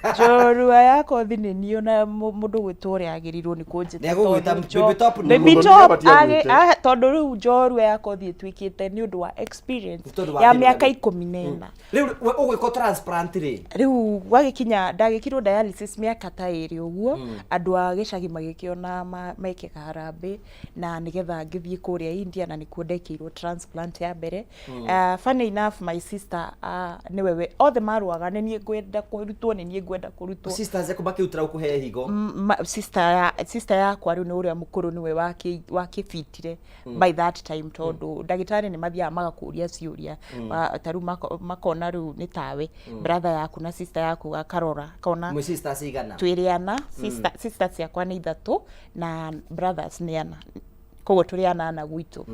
Njorua ya kothi nĩ niĩ na mũndũ gwĩtwo ũrĩa agĩrĩirwo nĩ kũnjĩta. Nĩegũgwĩta tondũ Baby Top nũ? Baby Mũthoni Top nĩabatiĩ agwĩte. tondũ rĩu njorua ya kothi ĩtuĩkĩte nĩ ũndũ wa experience Nĩ tondũ wa ya kĩndũ mĩaka kĩu. 14. Rĩu we ũgwĩkwo transplant rĩ? Rĩu gwagĩkinya ndagĩkirwo dialysis mĩaka ta ĩrĩ ũguo, andũ a gĩcagi magĩkĩona meke harambĩ na nĩgetha ngĩthiĩ kũrĩa India na nĩkuo ndekĩirwo transplant ya mbere. Funny enough, my sister nĩwe we othe marũaga nĩ niĩ ngwenda kũrutwo, nĩ niĩ ngwenda kũrutwo. Sisters aku makĩrutĩra gũkũhe higo? Sister yakwa rĩu nĩ ũrĩa mũkũrũ, nĩwe wakĩbitire by that time, tondũ ndagĩtarĩ nĩ mathiaga magakũria ciũria. Ta rĩu makona rĩu nĩ tawe brother yaku na sister yaku, akarora akona. Mwĩ sisters igana? Twĩrĩ ana. Sisters ciakwa nĩ ithatũ na brothers nĩ ana, koguo tũrĩ anana gwitũ.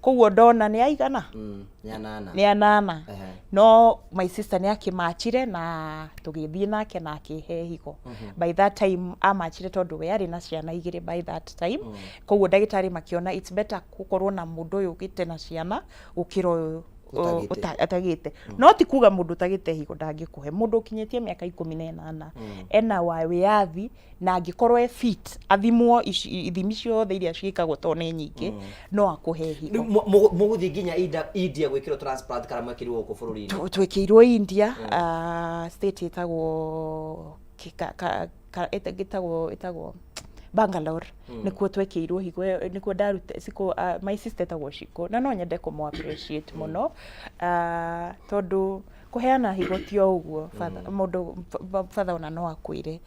Koguo ndona nĩ aigana. Nĩ anana. Nĩ anana. No my sister nĩ akĩmachire na tũgĩthiĩ nake na akĩhe higo. By that time amachire tondũ we arĩ na ciana igĩrĩ by that time, koguo ndagĩtarĩ makĩona it's better gũkorwo na mũndũ ũyũ ũgĩte na ciana gũkĩra ũyũ ũtagĩte. Atagĩte. No ti kuga mũndũ ũtagĩte higo ndangĩkũhe. Mũndũ ũkinyĩtie mĩaka 18 ena wa wĩyathi, na angĩkorwo e fit, athimwo ithimi ciothe iria ciĩkagwo, tondũ nĩ nyingĩ, no akũhe higo. Rĩu mũgũthiĩ nginya India gwĩkĩrwo transplant kana mwekĩrirwo gũkũ bũrũri-inĩ? Twĩkĩirwo India, state ĩtagwo ĩtagwo Bangalore, nĩkuo twekĩirwo higo ĩyo, nĩkuo ndarute Ciko. My sister ĩtagwo Ciko na no nyende kũmũ appreciate mũno, tondũ kũheana higo ti o ũguo. Father, mũndũ father ona no akwĩre.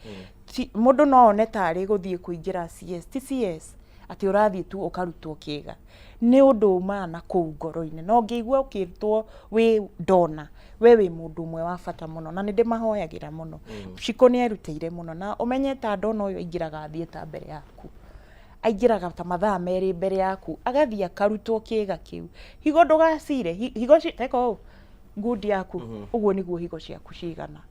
Mũndũ no one tarĩ gũthiĩ kũingĩra CS, ti CS atĩ ũrathiĩ tu ũkarutwo kĩga, nĩ ũndũ umaga na kũu ngoro-inĩ. Na ũngĩigua ũkĩtwo wĩ ndona we wĩ mũndũ ũmwe wa bata mũno, na nĩ ndĩmahoyagĩra mũno. Ciko nĩ erutĩire mũno, na ũmenye ta ndona ũyũ aingĩraga theatre mbere yaku, aingĩraga ta mathaa 2 mbere yaku, agathiĩ akarutwo kĩga kĩu. Higo ndũgacire higo teka ũũ ngundi yaku ũguo nĩguo higo ciaku cigana,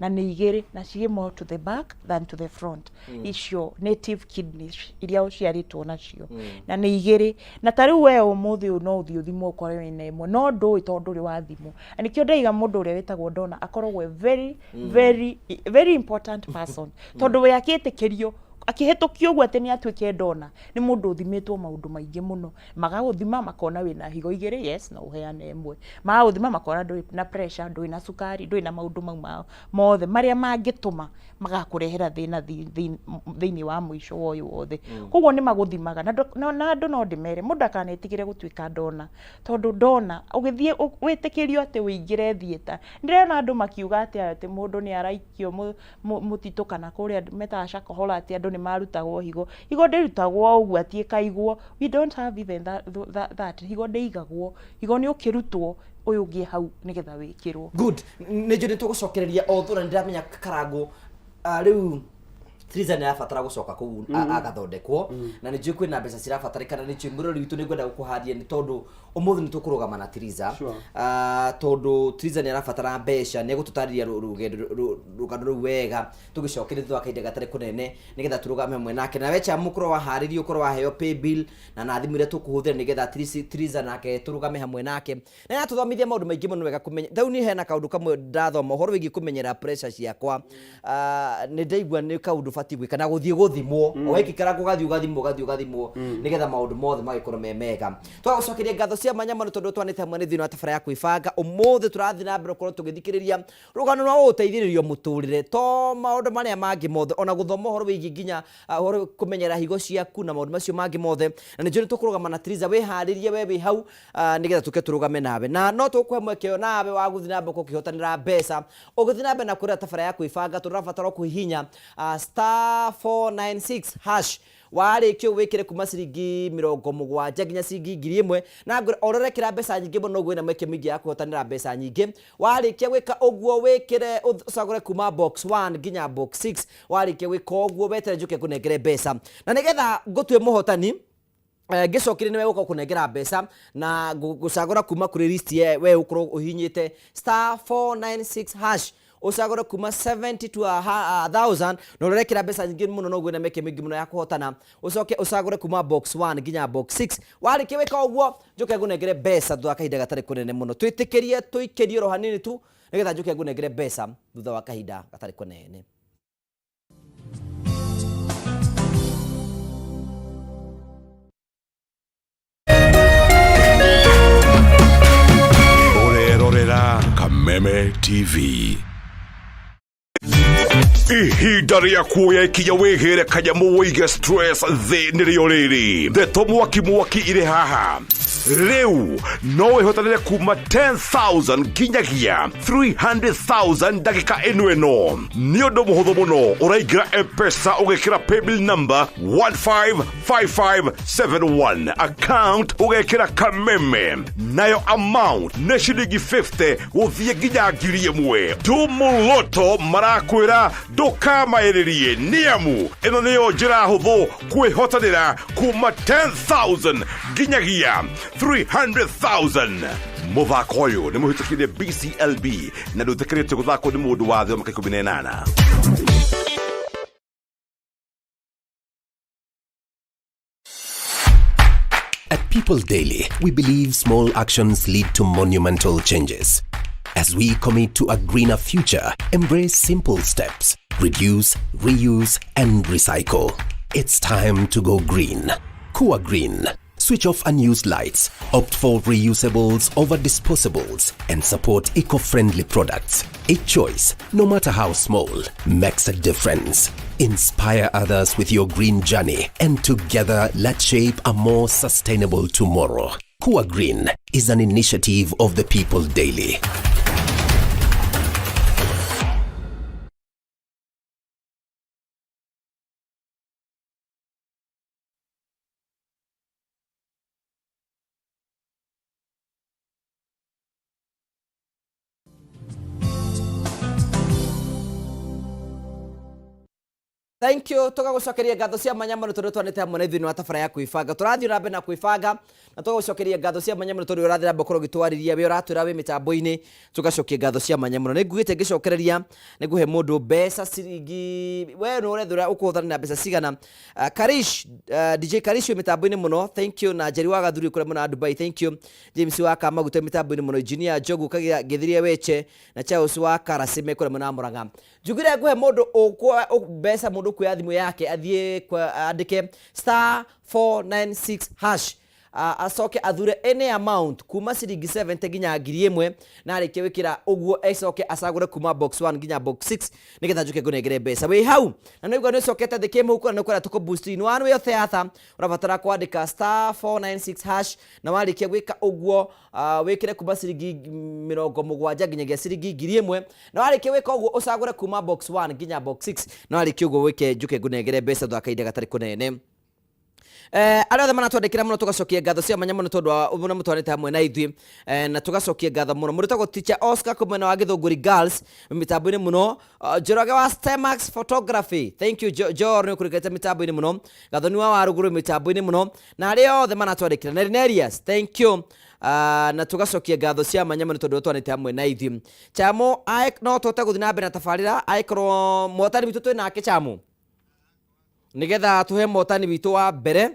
na nĩ igĩrĩ, na ciĩ more to the back than to the front. Icio native kidneys iria ũciarĩtwo nacio, na nĩ igĩrĩ. Na ta rĩu we ũmũthĩ ũyũ no ũthiĩ ũthimwo ũkore wĩna ĩmwe, no ndũĩ tondũ ndũrĩ wathimwo. Na nĩkĩo ndaiga mũndũ ũrĩa wĩtagwo donor akoragwo e very, very, very important person, tondũ we akĩtĩkĩrio, akĩhĩtũkio ũguo atĩ nĩ atuĩke donor, nĩ mũndũ ũthimĩtwo maũndũ maingĩ mũno. Magagũthima makona wĩna higo igĩrĩ, yes, no ũheane ĩmwe. Magagũthima makona ndũrĩ na pressure, ndũrĩ na cukari, ndũrĩ na maũndũ mau mothe marĩa mangĩtũma magakũrehera thĩna thĩinĩ wa mũico wa ũyũ wothe. Koguo nĩ magũthimaga na andũ no ndĩmere mũndũ akanetigĩre gũtuĩka donor, tondũ donor ũgĩthiĩ wĩtĩkĩrio atĩ ũingĩre theatre, ndĩrona andũ makiuga atĩ mũndũ nĩ araikio mũtitũ kana kũrĩa metaga Shakahola, atĩ andũ nĩ marutagwo higo. Higo ndĩrutagwo ũguo atĩ ĩkaigwo. We don't have even that. Higo ndĩigagwo, higo nĩ ũkĩrutwo ũyũ ũngĩ hau nĩgetha wĩkĩrwo. Good, nĩ njũĩ nĩ tũgũcokereria o thũra. Nĩ ndĩramenya Karangũ, rĩu Triza nĩ arabatara gũcoka kũu agathondekwo, na nĩ njũĩ kwĩna mbeca cirabatarĩkana. Nĩ njũĩ mũrori witũ nĩ ngwenda gũkũhandia nĩ tondũ ũmũthĩ nĩ tũkũrũgama na Triza. Tondũ Triza nĩ arabatara mbeca, nĩ egũtũtarĩria rũgendo rũgano rũu wega tũgĩcokeria thutha wa kahinda gatarĩ kũnene, nĩgetha tũrũgame hamwe nake. Na we chamu ũkorwo waharĩrio, ũkorwo waheo pay bill na thimũ iria tũkũhũthĩra nĩgetha Triza nake tũrũgame hamwe nake na yatũthomithia maũndũ maingĩ mũno wega kũmenya. Rĩu niĩ hena kaũndũ kamwe ndathoma ũhoro wĩgiĩ kũmenyera pressure ciakwa. Nĩ ndaigua nĩ kaũndũ batiĩ gwĩka na gũthiĩ gũthimwo o wekĩkara, gũgathiĩ ũgathimwo, ũgathiĩ ũgathimwo, nĩgetha maũndũ mothe magĩkorwo me mega. Twagũcokeria ngatho cia mwanya mũno tondũ twanĩte hamwe nĩ thĩinĩ wa tabara ya kwĩbanga. Ũmũthĩ tũrathiĩ na mbere gũkorwo tũgĩthikĩrĩria rũgano rwa gũgũteithĩrĩrio mũtũrĩre, to maũndũ marĩa mangĩ mothe, ona gũthoma ũhoro wĩgiĩ nginya ũhoro kũmenyera higo ciaku na maũndũ macio mangĩ mothe. Na nĩ njũĩ nĩ tũkũrũgama na Triza. Wĩharĩrie we wĩ hau, nĩgetha tũke tũrũgame nawe, na no tũkũhe mweke ũyũ nawe wa gũthiĩ na mbere ũkĩhotanĩra mbeca ũgĩthiĩ na mbere na kwĩrora tabara ya kwĩbanga. Tũrabatara kũhihinya *496#. Warĩkia ũguo wĩkĩre kuma ciringi 70 nginya ciringi 1000, na ngwĩra o ũrĩa ũrekĩra mbeca nyingĩ mũno noguo wĩna mweke mũingĩ ya kũhotanĩra mbeca nyingĩ. Warĩkia gwĩka ũguo wĩkĩre ũcagũre kuma box 1 nginya box 6. Warĩkia gwĩka ũguo weterere njũke ngũnengere mbeca, na nĩgetha ngũtue mũhotani, ngĩcokire nĩwe gũka kũnengera mbeca na gũcagũra kuma kũrĩ list ye we ũkorwo ũhihinyĩte *496#, ũcagũre kuma 70 to 1000, na ũrĩa ũrekĩra mbeca nyingĩ mũno noguo wĩna mĩeke mĩingĩ mũno ya kũhotana. Ũcoke ũcagũre kuma box 1 nginya box 6. Warĩkia gwĩka ũguo njũke ngũnengere mbeca thutha wa kahinda gatarĩ kũnene mũno. Twĩtĩkĩrie tũikĩrie oro hanini tu nĩgetha njũke ngũnengere mbeca thutha wa kahinda gatarĩ kũnene. Kameme TV. Ihinda rĩa kuoya ikinya wĩhĩre kanyamũ wĩige stress thĩ nĩrĩo rĩrĩ. Ndeto mwaki mwaki irĩ haha. Rĩu no wĩhotanĩre kuma 10,000 nginyagia 300,000 ndagĩka ĩno ĩno. Nĩ ũndũ mũhũthũ mũno, ũraingĩra M-Pesa ũgekĩra paybill number 155571, account ũgekĩra Kameme, nayo amount nĩ ciringi 50 gũthiĩ nginya 1,000. Tumuloto marakwĩra ndũkamaĩrĩrie, nĩamu ĩno nĩyo njĩra hũthũ kwĩhotanĩra kuma 10,000 nginyagia 300,000. Mũthako ũyũ nĩ mũhĩtũkire BCLB na ndũtĩkĩrĩtio gũthakwo nĩ mũndũ wa thĩ wa mĩaka 18. At People Daily, we believe small actions lead to monumental changes. As we commit to a greener future, embrace simple steps: reduce, reuse, and recycle. It's time to go green. Kua Green. Switch off unused lights, opt for reusables over disposables, and support eco friendly products. Each choice, no matter how small, makes a difference. Inspire others with your green journey, and together let's shape a more sustainable tomorrow. Kua Green is an initiative of the People Daily. Thank you. Tũgagũcokeria ngatho cia mwanya mũno tondũ twanĩte hamwe na ithuĩ nĩ wa tabara ya kwĩbanga. Tũrathiĩ na mbere na kwĩbanga na tũgagũcokeria ngatho cia mwanya mũno tondũ ũrathiĩ na mbere gũkorwo ũgĩtwarĩria wĩ ũratwĩra wĩ mĩtambo-inĩ. Tũgacokia ngatho cia mwanya mũno. Nĩ ngugĩte ngĩcokereria nĩ ngũhe mũndũ mbeca ciringi, we nĩ ũrethũra ũkũhotana na mbeca cigana. Karish, DJ Karish wĩ mĩtambo-inĩ mũno, thank you. Na Njeri wa Gathuri kũrĩa mwena wa Dubai, thank you. James wa Kamaguta mĩtambo-inĩ mũno, Engineer Njogu Kagira Gĩthirie Weche na Charles wa Karasime kũrĩa mwena wa Murang'a. Njugire ngũhe mũndũ mbeca, mũndũ ũkuoya thimũ yake athiĩ andĩke *496#, acoke athure any amount kuma ciringi 70 nginya 1,000, na arĩkia gwĩkĩra ũguo acoke acagũre kuma box 1 nginya box 6 nĩgetha njuke ngũnengere mbeca. Wĩ hau na nĩguo nĩ ũcokete thĩ kĩmũhuko na nĩ ũkwenda tũkũ boost in one way or the other, ũrabatara kwandĩka *496# na warĩkia gwĩka ũguo wĩkĩre kuma ciringi 70 nginyagia ciringi 1,000, na warĩkia gwĩka ũguo ũcagũre kuma box 1 nginya box 6, na warĩkia ũguo wĩke njuke ngũnengere mbeca thutha wa kahinda gatarĩ kũnene. Arĩa othe maratwandĩkĩra mũno, tũgacokia ngatho cia mwanya mũno tondũ wa ũrĩa mũtwarĩte hamwe na ithuĩ, na tũgacokia ngatho mũno. Mũndũ wĩtagwo Teacher Oscar kũ mwena wa Gĩthũngũri Girls mĩtambo-inĩ mũno. Njoroge wa Stemax Photography, thank you. Jor nĩ ũkũrĩkĩte mĩtambo-inĩ mũno. Gathoni wa Warũgũrũ mĩtambo-inĩ mũno na arĩa othe maratwandĩkĩra. Nerinerius, thank you. Na tũgacokia ngatho cia mwanya mũno tondũ twanĩte hamwe na ithuĩ. Chamo no tũhote gũthiĩ na mbere na tabarĩra angĩkorwo mũhotani witũ twĩ nake Chamo, nigetha tuhe mũhotani witũ wa mbere,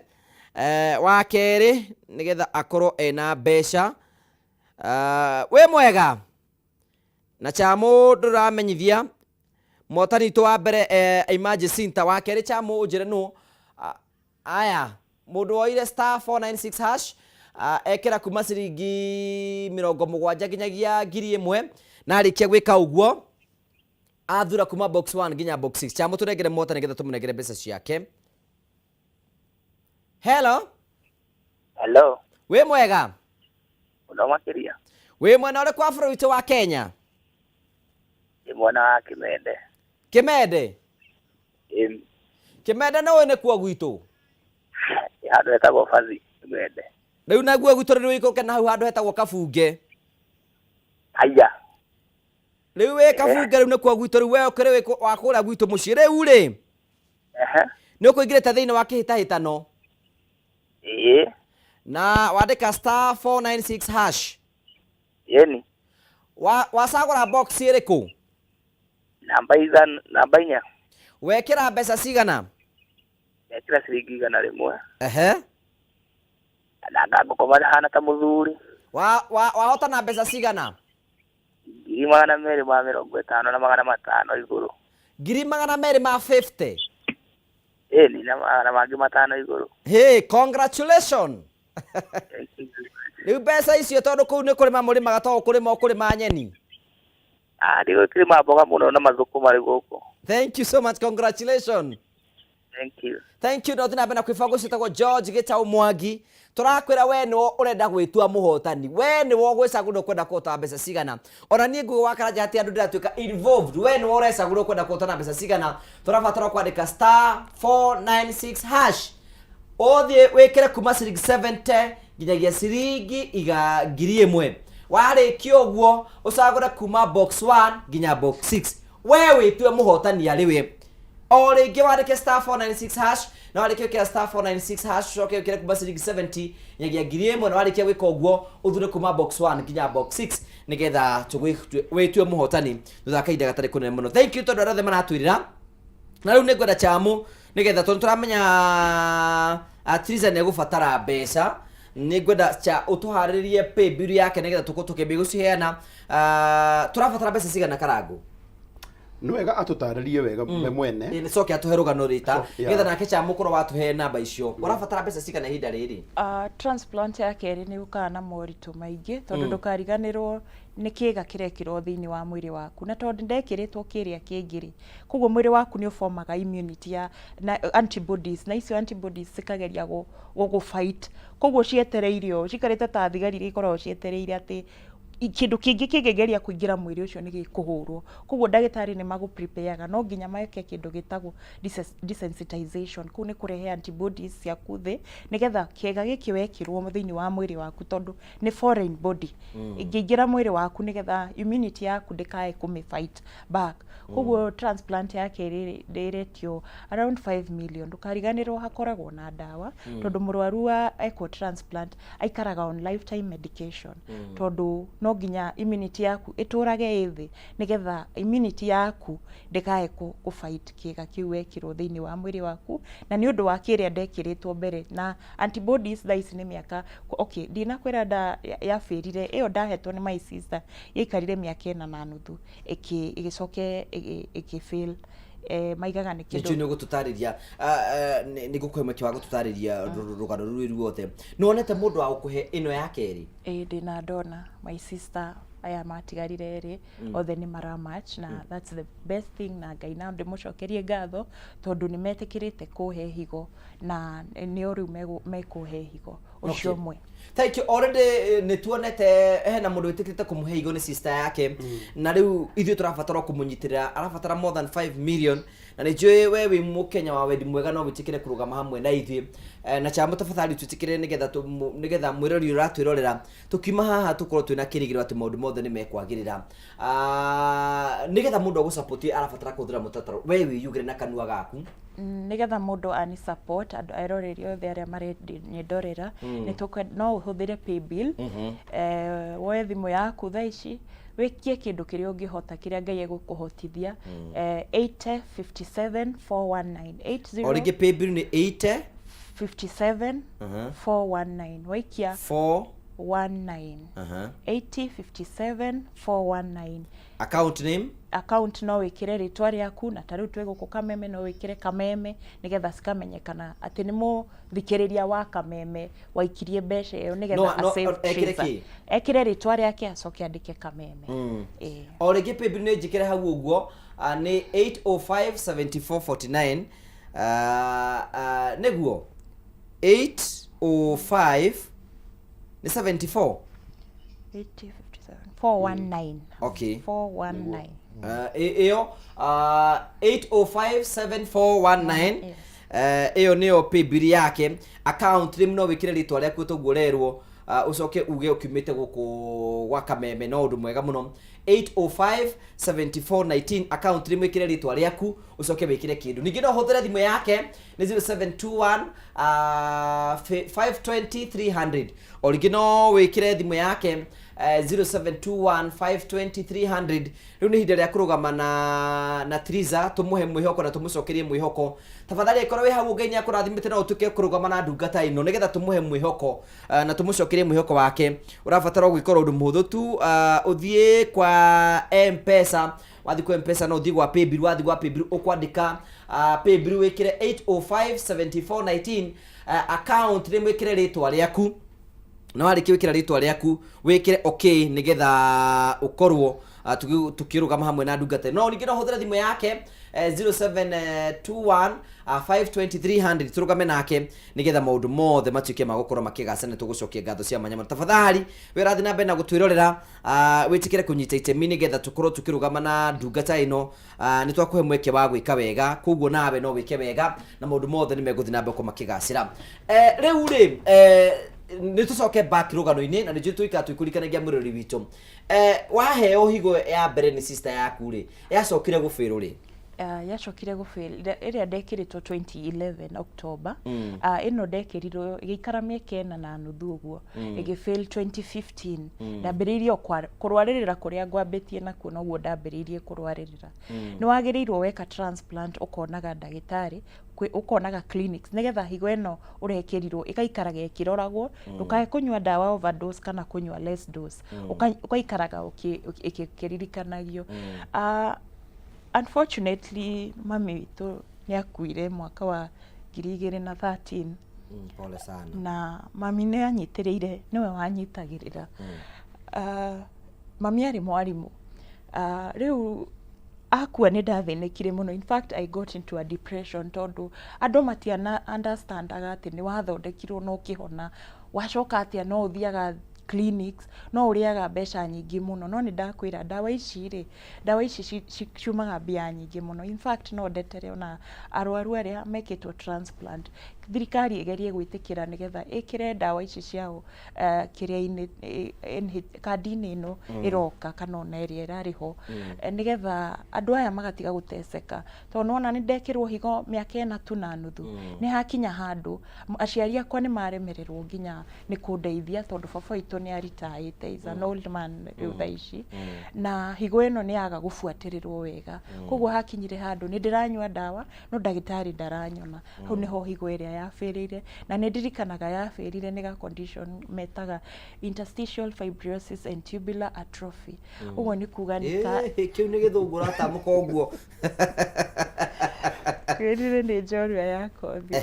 wa kerĩ, nigetha akorwo ena mbeca. Wĩ mwega na Chamo ndũramenyithia mũhotani witũ wa mbere, Ima Jacinta. Wa kerĩ Chamo ũnjĩre nũ. Aya mũndũ woire *496# ekĩra kuma ciringi 70 nginyagia 1,000, na arĩkia gwĩka ũguo athura kuma box 1 nginya box 6. Chamo tũnengere mũhotani nĩgetha tũmũnengere mbeca ciake. Hello. Hello. Wĩ mwega? Mũno makĩria. Wĩ mwena ũrĩkũ wa bũrũri witũ wa Kenya? Ndĩ mwena wa Kĩmende. Kĩmende? Ĩĩ. Kĩmende nĩ ũĩ nĩkuo gwitũ? Nĩ handũ hetagwo Bathi, Kĩmende. Rĩu naguo gwitũ rĩu ũikũrũke na hau handũ hetagwo Kabunge. Haiya. Rĩu wĩ Kabunge, rĩu nĩkuo gwitũ. Rĩu we ũkĩrĩ wĩ wa kũrĩa gwitũ mũciĩ rĩu rĩ, nĩ ũkũingĩrĩte thĩinĩ wa kĩhĩtahĩtano? Ĩĩ. Na wandĩka *496#? Ĩni. Wacagũra box ĩrĩkũ? Namba 5, namba 4. Wekĩra mbeca cigana? Ndekĩra ciringi 100. Na ngakoma hana ta mũthuri. Wahotana mbeca cigana? 250,000 na 500 igũrũ. 250,000? Ĩni, na 500 igũrũ. Hey, congratulations. Rĩu mbeca icio tondũ kũu nĩ kũrĩma mũrĩmaga, to kũrĩma ũkũrĩma nyeni? Ah, ndigũkĩrĩma mboga mũno na mathũkũma rĩu gũkũ. Thank you so much, congratulations. Thank you. Thank you. No na mbere na kwĩbanga ũcio wĩtagwo George Gĩtaũ Mwangi. Tũrakwĩra we nĩwe ũrenda gwĩtua mũhotani, we nĩwe ũgwĩcagũra ũkwenda kũhota mbeca cigana. Ona niĩ Ngugi wa Karanja hatirĩ andũ ndĩratuĩka involved, we nĩwe ũrecagũra ũkwenda kũhotana mbeca cigana. Tũrabatara kwandĩka star 496 hash, ũthiĩ wĩkĩre kuma ciringi 70 nginyagia ciringi iga 1,000. Warĩkia ũguo ũcagũre kuma box 1 nginya box 6, we wĩtue mũhotani arĩ we. O rĩngĩ wandĩke star 496 hash, na warĩkia gwĩkĩra star 496 hash, ũcoke wĩkĩre kuma ciringi 70 nginyagia 1,000, na warĩkia gwĩka ũguo ũthure kuma box 1 nginya box 6 nĩgetha wĩtue mũhotani thutha wa kahinda gatarĩ kũnene mũno. Thank you tondũ arĩa othe maratwĩrĩra. Na rĩu nĩngwenda chamu nĩgetha tondũ tũramenya Triza nĩ egũbatara mbeca, nĩngwenda cha ũtũharĩrĩrie pay bill yake nĩgetha tũkorwo tũkĩambia gũciheana. Tũrabatara mbeca cigana, Karangũ? Nĩ wega atũtarĩrie wega we mwene. Ĩ, coke atũhe rũgano rĩta nĩgetha nake chamu ũkorwo watũhe namba icio. Ũrabatara mbeca cigana ihinda rĩrĩ? Transplant ya kerĩ nĩ yũkaga na moritũ maingĩ tondũ ndũkariganĩrwo nĩ kĩga kĩrekĩrwo thĩinĩ wa mwĩrĩ waku, na tondũ ndekĩrĩtwo kĩrĩa kĩngĩ rĩ, koguo mwĩrĩ waku nĩ ũbomaga immunity ya na antibodies, na icio antibodies cikageria gũgũ fight. Koguo cietereire ũũ, cikarĩte ta thigari iria ikoragwo cietereire atĩ kĩndũ kĩngĩ kĩngĩgeria kũingĩra mwĩrĩ ũcio nĩ gĩkũhũrwo. Koguo ndagĩtarĩ nĩ magũ prepare, no nginya meke kĩndũ gĩtagwo desensitization. Kũu nĩ kũrehe antibodies ciaku thĩ nĩgetha kĩga gĩkĩ wekĩrwo thĩinĩ wa mwĩrĩ waku, tondũ nĩ foreign body ĩngĩingĩra mwĩrĩ waku, nĩgetha immunity yaku ndĩkae kũmĩ fight back. Koguo transplant ya kerĩ ĩretio around 5 million. Ndũkariganĩrwo hakoragwo na ndawa, tondũ mũrwaru wa ekwo transplant aikaraga on lifetime medication, tondũ no nginya immunity yaku ĩtũrage ĩ thĩ nĩgetha immunity yaku ndĩkae kũ fight kĩga kĩu wekĩrwo thĩinĩ wa mwĩrĩ waku. Na nĩ ũndũ wa kĩrĩa ndekĩrĩtwo mbere na antibodies, thaa ici nĩ mĩaka, okay, ndinakwĩra nda yabĩrire ĩyo ndahetwo nĩ my sister, yaikarire mĩaka 4.5 ĩgĩcoke ĩkĩ fail. Maigaga nĩ nĩcio kĩndũ nĩ ũgũtũtarĩria, nĩ ngũkũhe mweke wa gũtũtarĩria rũgano rũrũ ruothe. Nĩ wonete mũndũ wa gũkũhe ĩno ya kerĩ? Ĩĩ, ndĩna ndona my sister aya matigarire erĩ othe nĩ maramatch, na that's the best thing, na Ngai na ndĩmũcokerie ngatho tondũ nĩ metĩkĩrĩte kũhe higo, na nĩo rĩu mekũhe higo ũcio ũmwe. Thank you. Already nĩ tuonete hena mũndũ wĩtĩkĩrĩte kũmũhe higo, nĩ sister yake, na rĩu ithuĩ tũrabatara kũmũnyitĩrĩra. Arabatara more than 5 million, na nĩ njũĩ we wĩ mũkenya wa wendi mwega no wĩtĩkĩre kũrũgama hamwe na ithuĩ. Na chamo tafadhali twĩtĩkĩre nĩgetha mwĩrori ũratwĩrorera tũkiuma haha tũkorwo twĩna kĩrĩgĩrĩro atĩ maũndũ mothe nĩ mekwagĩrĩra. Ah, nĩgetha mũndũ agũsupport arabatara kũhũthĩra mũtaratara we wĩyugĩre na kanua gaku. Nĩgetha mũndũ ani support, andũ eroreri othe arĩa marenyendorera, no ũhũthĩre paybill. Woe thimũ yaku thaa ici, wĩkie kĩndũ kĩrĩa ũngĩhota, kĩrĩa Ngai egũkũhotithia, 80 57 419, 80. O rĩngĩ, paybill nĩ 80 57 419. Waikia 4 19. 80 57 419. Account name? Account no wĩkĩre rĩtwa rĩaku, na ta rĩu twĩ gũkũ Kameme, no wĩkĩre Kameme nĩgetha cikamenyekana atĩ nĩ mũthikĩrĩria wa Kameme waikirie mbeca ĩyo nĩgetha No, asave ekĩre Triza. kĩ? Ekĩre rĩtwa rĩake, acoke andĩke Kameme. Ĩĩ. O rĩngĩ, paybill nĩ njĩkĩre hau ũguo, nĩ 805 7449. Nĩguo 805 nĩ 74. 80 57 419. Okay. 419. Ĩyo 8057419. Yes. Ĩyo nĩyo paybill yake. Account rĩmu no wĩkĩre rĩtwa rĩaku toguo ũrerwo, ũcoke uge ũkiumĩte gũkũ gwa Kameme. No ũndũ mwega mũno. 805 7419, account rĩmu ĩkĩre rĩtwa rĩaku, ũcoke wĩkĩre kĩndũ. Ningĩ no ũhũthĩre thimũ yake, nĩ 0721 520 300. O rĩngĩ no wĩkĩre thimũ yake, 0721 520 300. Rĩu nĩ ihinda rĩa kũrũgama na Triza, tũmũhe mwĩhoko na tũmũcokerie mwĩhoko. Tafadhali angĩkorwo wĩ hau, Ngai nĩ akũrathimĩte, no ũtuĩke kũrũgama na ndungata ĩno nĩgetha tũmũhe mwĩhoko na tũmũcokerie mwĩhoko wake. Ũrabatara gwĩka ũndũ mũhũthũ tu, ũthiĩ kwa M-Pesa. Wathiĩ kwa M-Pesa, no ũthiĩ gwa paybill. Wathiĩ gwa paybill, ũkwandĩka paybill, wĩkĩre 805 7419, account nĩ mwĩkĩre rĩtwa rĩaku, na warĩkia gwĩkĩra rĩtwa rĩaku wĩkĩre okay nĩgetha ũkorwo Tukĩrũgama hamwe na ndungata no ningĩ no hũthĩre thimũ yake 0721 520 300, tũrũgame nake nĩgetha maũndũ mothe matuĩke ma gũkorwo makĩgacĩra. Nĩ tũgũcokia ngatho cia mwanya mũno. Tafadhali we ũrathiĩ na mbere na gũtwĩrorera, wĩtĩkĩre kũnyita itemi nĩgetha tũkorwo tũkĩrũgama na ndungata ĩno. Nĩ twakũhe mweke wa gwĩka wega, koguo nawe no wĩke wega na maũndũ mothe nĩ megũthiĩ na mbere gũkorwo makĩgacĩra. Rĩu rĩ, nĩ tũcoke back rũgano-inĩ na nĩ njũĩ tũikara twĩkũririkanagia mwĩroreri witũ. Waheo higo ya mbere nĩ sister yaku rĩ, yacokire gũbĩrũ rĩ? Yacokire gũfail ĩrĩa ndekĩrĩtwo 2011 October. Ĩno ndekĩrirwo ĩgĩikara mĩaka 4.5 ũguo, ĩgĩfail 2015. Ndambĩrĩirie o kũrwarĩrĩra kũrĩa ngwambĩtie nakuo, noguo ndambĩrĩirie kũrwarĩrĩra. Nĩ wagĩrĩirwo weka transplant ũkonaga ndagĩtarĩ, ũkonaga clinics nĩgetha higo ĩno ũrekĩrirwo ĩgaikaraga ĩkĩroragwo, ndũkae kũnyua ndawa overdose kana kũnyua less dose. Ũgaikaraga ĩkĩririkanagio. Unfortunately mami witũ nĩ akuire mwaka wa 2013. Pole sana. Na mami nĩ anyitĩrĩire, nĩwe wanyitagĩrĩra. Mami arĩ mwarimũ. Rĩu akua nĩ ndathĩnĩkire mũno. In fact, I got into a depression tondũ andũ matiana understandaga atĩ nĩ wathondekirwo na ũkĩhona, wacoka atĩa no ũthiaga clinics, no ũrĩaga mbeca nyingĩ mũno. No nĩ ndakwĩra, ndawa ici rĩ, ndawa ici ciumaga mbia nyingĩ mũno. In fact, no ndetere ona arwaru arĩa mekĩtwo transplant, thirikari ĩgerie gwĩtĩkĩra nĩgetha ĩkĩre ndawa ici ciao kĩrĩa-inĩ, kandi-inĩ ĩno ĩroka kana ona ĩrĩa ĩrarĩ ho, nĩgetha andũ aya magatiga gũteceka, tondũ nĩwona nĩ ndekĩrwo higo mĩaka 4 tu na nuthu, nĩ hakinya handũ aciari akwa nĩ maremererwo nginya nĩ kũndeithia, tondũ baba witũ nĩ aritaĩte, is an old man rĩu thaa ici, na higo ĩno nĩ yaga gũbuatĩrĩrwo wega. Koguo hakinyire handũ nĩ ndĩranyua ndawa no ndagĩtarĩ ndaranyona. Hau nĩho higo ĩrĩa yabĩrĩire, na nĩ ndirikanaga yabĩrire nĩ ga condition metaga interstitial fibrosis and tubular atrophy. Ũguo nĩ kuga nĩ ka Kĩu nĩ gĩthũngũ ũratamũka ũguo. Kwĩrire nĩ njorua ya kothi.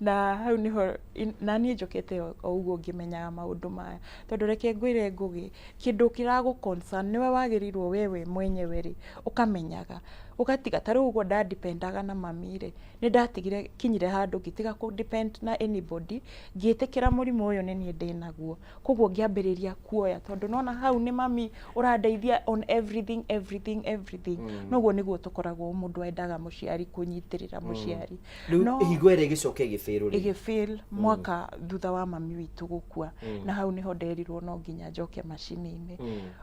Na hau nĩho na niĩ njũkĩte o ũguo ngĩmenyaga maũndũ maya, tondũ reke ngwĩre Ngũgĩ, kĩndũ kĩragũ concern nĩwe wagĩrĩirwo wewe mwenyewe rĩ ũkamenyaga, ũgatiga. Ta rĩu ũguo ndandipendaga na mami rĩ, nĩ ndatigire, kinyire handũ ngĩtiga kũ depend na anybody, ngĩtĩkĩra mũrimũ ũyũ nĩ niĩ ndĩnaguo. Koguo ngĩambĩrĩria kuoya, tondũ nona hau nĩ mami ũrandeithia on everything, everything, everything. Noguo nĩguo tũkoragwo, mũndũ endaga mũciari kũnyitĩrĩra mũciari. Rĩu No higo ĩrĩa ĩgĩcoka ĩgĩbĩrũ rĩ? Ĩgĩfail mwaka thutha wa mami witũ gũkua, na hau nĩho nderirwo no nginya njoke macini-inĩ.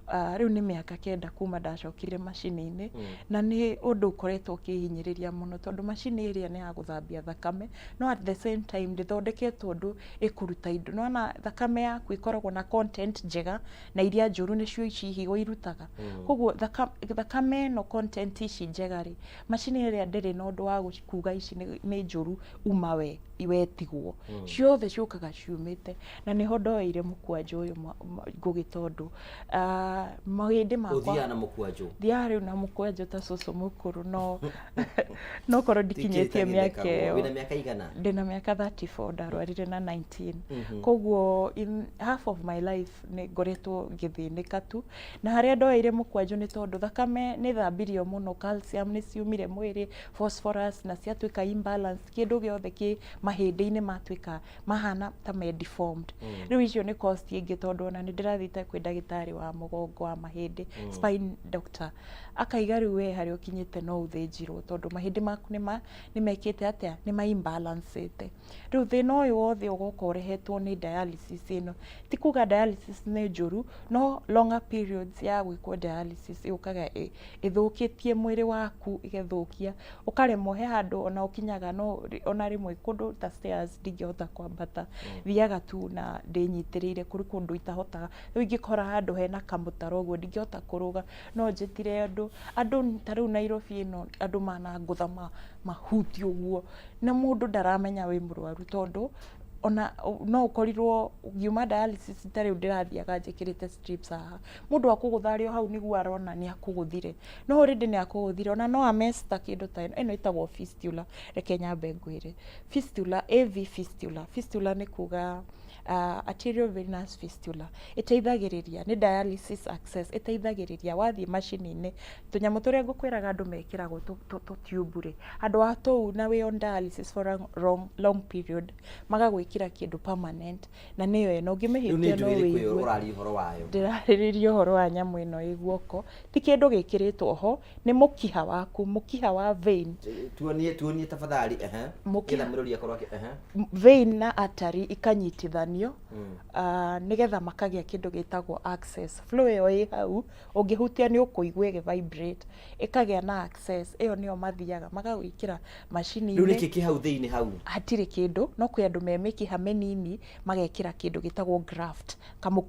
Rĩu nĩ mĩaka 9 kuma ndacokire macini-inĩ, na nĩ ũndũ ũkoretwo ũkĩhinyĩrĩria mũno, tondũ macini ĩrĩa nĩ ya gũthambia thakame, no at the same time ndĩthondeketwo ũndũ ĩkũruta indo. Nĩwona thakame yaku ĩkoragwo na content njega na iria njũru, nĩcio ici higo irutaga. Koguo thakame ĩno, content ici njega rĩ, macini ĩrĩa ndĩrĩ na ũndũ wa kuga ici nĩ njũru, uma we wetigwo, ciothe ciũkaga ciumĩte. Na nĩho ndoeire mũkwanjũ ũyũ, Ngũgĩ, tondũ mahĩndĩ makwa Ũthiaga na mũkwanjũ? Thiaga rĩu na mũkwanjũ ta cũcũ mũkũrũ, no korwo ndikinyĩtie mĩaka ĩyo. Wĩna mĩaka igana? Ndĩna mĩaka 34, ndarwarire na 19. Koguo in half of my life nĩ ngoretwo ngĩthĩnĩka tu. Na harĩa ndoeire mũkwanjũ nĩ tondũ thakame nĩ thambirio mũno, calcium nĩ ciumire mwĩrĩ, phosphorus, na ciatuĩka imbalance, kĩndũ gĩothe kĩ mahĩndĩ-inĩ matuĩka mahana ta me deformed. Rĩu icio nĩ cost ĩngĩ, tondũ ona nĩ ndĩrathiĩte kwĩ ndagĩtarĩ wa mũgongo wa mahĩndĩ, spine doctor, akaiga rĩu we harĩa ũkinyĩte no ũthĩnjirwo, tondũ mahĩndĩ maku nĩ mekĩte atĩa, nĩ ma imbalancĩte. Rĩu thĩna ũyũ wothe ũgoka ũrehetwo nĩ dialysis ĩno. Ti kuga dialysis nĩ njũru, no longer periods ya gwĩkwo dialysis yũkaga ĩthũkĩtie mwĩrĩ waku, ĩgathũkia, ũkaremwo. He handũ ona ũkinyaga, no ona rĩmwe kũndũ ta stairs ndingĩhota kwambata, thiaga tu na ndĩnyitĩrĩire. Kũrĩ kũndũ itahotaga, rĩu ingĩkora handũ hena kamũtaro ũguo ndingĩhota kũrũga, no njĩtire andũ. Ta rĩu Nairobi ĩno, andũ manangũtha mahuti ũguo, na mũndũ ndaramenya wĩ mũrwaru, tondũ ona no ũkorirwo ngiuma dialysis. Ta rĩu ndĩrathiaga njĩkĩrĩte strips haha, mũndũ akũgũtha arĩ o hau nĩguo arona nĩ akũgũthire, no already nĩ akũgũthire. Ona no amesta kĩndũ ta ĩno, ĩno ĩtagwo fistula. Reke nyambe ngwĩre fistula, AV fistula. Fistula nĩ kuga Arterial venous fistula ĩteithagĩrĩria nĩ dialysis access, ĩteithagĩrĩria wathiĩ macini-inĩ, tũnyamũ tũrĩa ngũkwĩraga andũ mekĩragwo tũ tube rĩ, handũ ha tũu na wĩ on dialysis for a long, long period, magagwĩkĩra kĩndũ permanent, na nĩyo ĩno. Rĩu nĩ Ũngĩmĩhĩtia no ndũ ĩrĩkũ ĩyo wĩigue. Ũraria ũhoro wayo? Ndĩrarĩrĩria ũhoro wa nyamũ ĩno ĩ guoko. Ti kĩndũ gĩkĩrĩtwo ho, nĩ mũkiha waku, mũkiha wa vein. Tuonie, tuonie tafadhali, ehe. Mũkiha. Nĩgetha mũrori akorwo akĩ ehe. Vein na artery ikanyitithanio, nĩgetha makagĩa kĩndũ gĩtagwo access. Flow ĩyo ĩ hau, ũngĩhutia nĩ ũkũigua ĩgĩ vibrate, ĩkagĩa na access. Ĩyo nĩyo mathiaga magagwĩkĩra Rĩu macini-inĩ. Nĩkĩ kĩ hau thĩinĩ hau? Hatirĩ kĩndũ, no kwĩ andũ me mĩkiha mĩnini magekĩra kĩndũ gĩtagwo graft,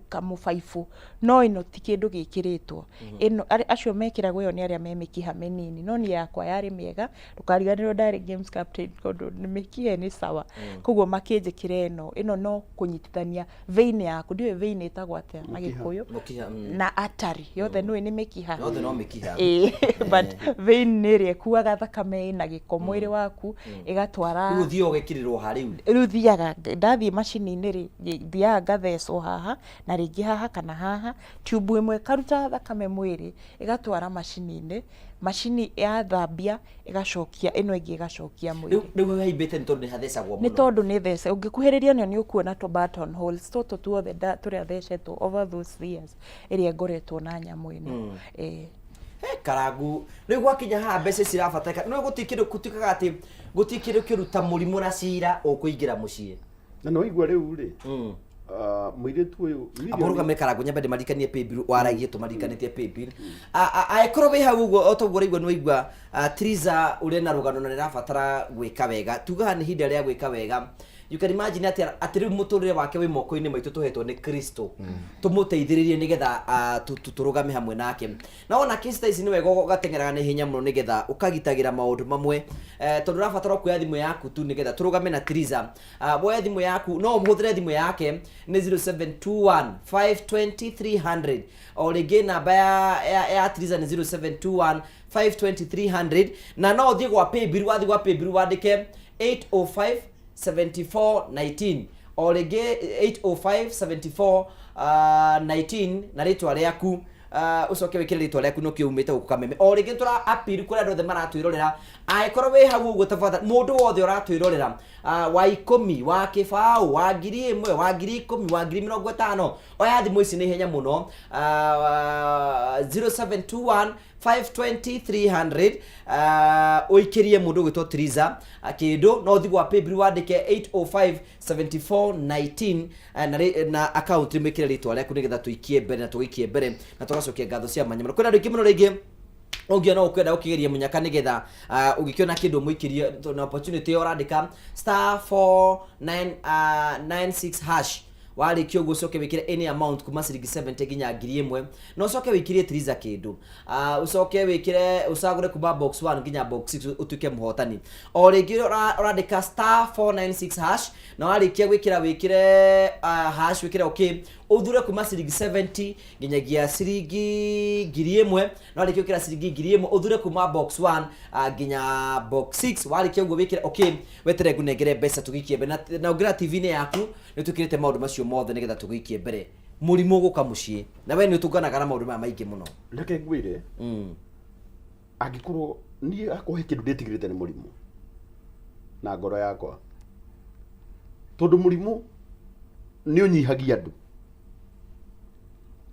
kamũbaibũ, no ĩno ti kĩndũ gĩkĩrĩtwo. Ĩno acio mekĩragwo ĩyo nĩ arĩa me mĩkiha mĩnini, no niĩ yakwa yarĩ mĩega. Ndũkariganĩrwo ndarĩ games captain, tondũ mĩkiha nĩ sawa, koguo makĩnjĩkĩra ĩno. Ĩno no kũnyitithania vein yaku, ndiũĩ vein ĩtagwo atĩa na Gĩkũyũ, Mũkiha. na artery yothe nĩũĩ nĩ mĩkiha. Yothe no mĩkiha. Ĩĩ, but vein nĩ ĩrĩa ĩkuaga thakame ĩna gĩko mwĩrĩ waku ĩgatwara. Rĩu ũthiĩ ũgekĩrĩrwo ha rĩu? Rĩu thiaga, ndathiĩ macini-inĩ rĩ, thiaga ngathecwo haha na rĩngĩ haha kana haha, tube ĩmwe ĩkaruta thakame mwĩrĩ ĩgatwara macini-inĩ, macini yathambia ĩgacokia, ĩno ĩngĩ ĩgacokia mwĩrĩ. Rĩu haimbĩte nĩ tondũ nĩ hathecagwo Nĩ mũno? tondũ nĩ thece. Ũngĩkuhĩrĩria nĩo nĩ ũkuona tũ button holes tũtũ tuothe tũrĩa thecetwo over those years ĩrĩa ngoretwo na nyamũ ĩno. Ĩĩ. He karangu, rĩu gwakinya haha mbeca cirabatarĩka no gũtirĩ kĩndũ gũtuĩkaga atĩ gũtirĩ kĩndũ kĩũru ta mũrimũ na cira ũkũingĩra mũciĩ. Na nĩ waigua rĩu rĩ, mũirĩtu ũyũ Amba ũrũgame, karangu, nyambe ndĩmaririkanie paybill waragie, tũmarikanĩtie paybill. Angĩkorwo wĩ hau ũguo, o toguo ũraigua, nĩ waigua Triza ũrĩa na rũgano na nĩrabatara gwĩka wega, tugaga nĩ ihinda rĩa gwĩka wega. You can imagine atĩ rĩu mũtũrĩre wake wĩ moko-inĩ maitũ tũhetwo nĩ Kristo, tũmũteithĩrĩrie nĩgetha tũrũgame hamwe nake. Na wona case ta ici, nĩ wega ũgateng'eraga na ihenya mũno nĩgetha ũkagitagĩra maũndũ mamwe, tondũ ũrabatara kuoya thimũ yaku tu nĩgetha tũrũgame na Triza. Woe thimũ yaku, no ũhũthĩre thimũ yake nĩ 0721 520 300. O rĩngĩ namba ya Triza nĩ 0721 520 300, na no ũthiĩ gwa paybill. Wathiĩ gwa paybill wandĩke 805 74 19, o rĩngĩ 805 74 19, na rĩtwa rĩaku, ũcoke wĩkĩre rĩtwa rĩaku nĩkĩo umĩte gũkũ Kameme. O rĩngĩ tũra appeal kũrĩ andũ othe maratwĩrorera, angĩkorwo wĩ hau ũguo, tafadhali, mũndũ wothe ũratwĩrorera, wa 10, wa 0, wa 1000, wa 10,000, wa 50,000, oya thimũ ici nĩ ihenya mũno, 0721 520 300, ũikĩrie mũndũ ũgwĩtwo Triza kĩndũ. No ũthiĩ gwa paybill wandĩke 805 74 19, na account rĩmwĩkĩre rĩtwa rĩaku nĩgetha tũikie mbere na tũgĩikie mbere na tũgacokia ngatho cia mwanya mũno. Kwĩna andũ aingĩ mũno rĩngĩ ũngĩona ũkwenda gũkĩgeria mũnyaka nĩgetha ũngĩkĩona kĩndũ mũikĩrie na opportunity ĩyo, ũrandĩka star 4996 hash. Warĩkia ũguo, ũcoke wĩkĩre any amount kuma ciringi 70 nginya 1000, na ũcoke wĩkĩrie Triza kĩndũ, ũcoke wĩkĩre, ũcagũre kuma box 1 nginya box 6, ũtuĩke mũhotani. O rĩngĩ ũrandĩka star 496 hash, na warĩkia gwĩkĩra, wĩkĩre hash, wĩkĩre okay, ũthure kuma ciringi 70 nginyagia ciringi 1000, na warĩkia gwĩkĩra ciringi 1000, ũthure kuma box 1 nginya box 6. Warĩkia ũguo, wĩkĩre okay, wetere ngũnengere mbeca tũgĩikie mbere, na ũngĩra TV-inĩ yaku nĩ twĩkĩrĩte maũndũ macio mothe nĩgetha tũgĩikie mbere mũrimũ gũka mũciĩ, na we nĩ ũtũnganaga na maũndũ maya maingĩ mũno. Reke ngwĩre, angĩkorwo niĩ akorwo he kĩndũ ndĩtigĩrĩte nĩ mũrimũ na ngoro yakwa, tondũ mũrimũ nĩ ũnyihagia andũ.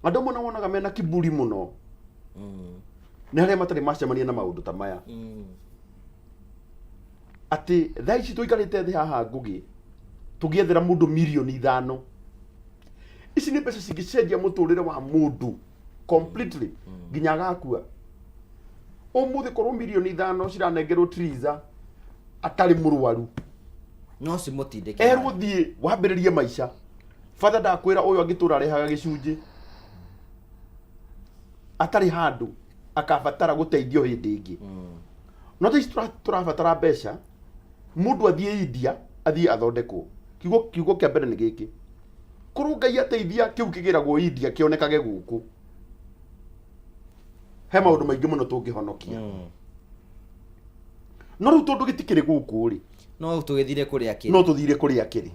Andũ amwe wonaga mena kiburi mũno nĩ arĩa matarĩ macemania na maũndũ ta maya, atĩ thaa ici tũikarĩte thĩ haha, Ngũgĩ, tũgĩethera mũndũ 5 mirioni. Ici nĩ mbeca cingĩcenjia mũtũrĩre wa mũndũ completely nginya agakua. Ũmũthĩ korwo 5 mirioni ciranengerwo Triza atarĩ mũrwaru, no cimũtindĩke erwo thiĩ wambĩrĩrie maica. Batha ndakwĩra, ũyũ angĩtũra arehaga gĩcunjĩ atarĩ handũ akabatara gũteithio hĩndĩ ĩngĩ. No thaa ici tũrabatara mbeca mũndũ athiĩ India, athiĩ athondekwo. Kiugo kĩa mbere nĩ gĩkĩ: korwo Ngai ateithia kĩu kĩgĩragwo India kĩonekage gũkũ, he maũndũ maingĩ mũno tũngĩhonokia. No rĩu tondũ gĩtikĩrĩ gũkũ rĩ, no tũgĩthire kũrĩa kĩrĩ. No tũthire kũrĩa kĩrĩ.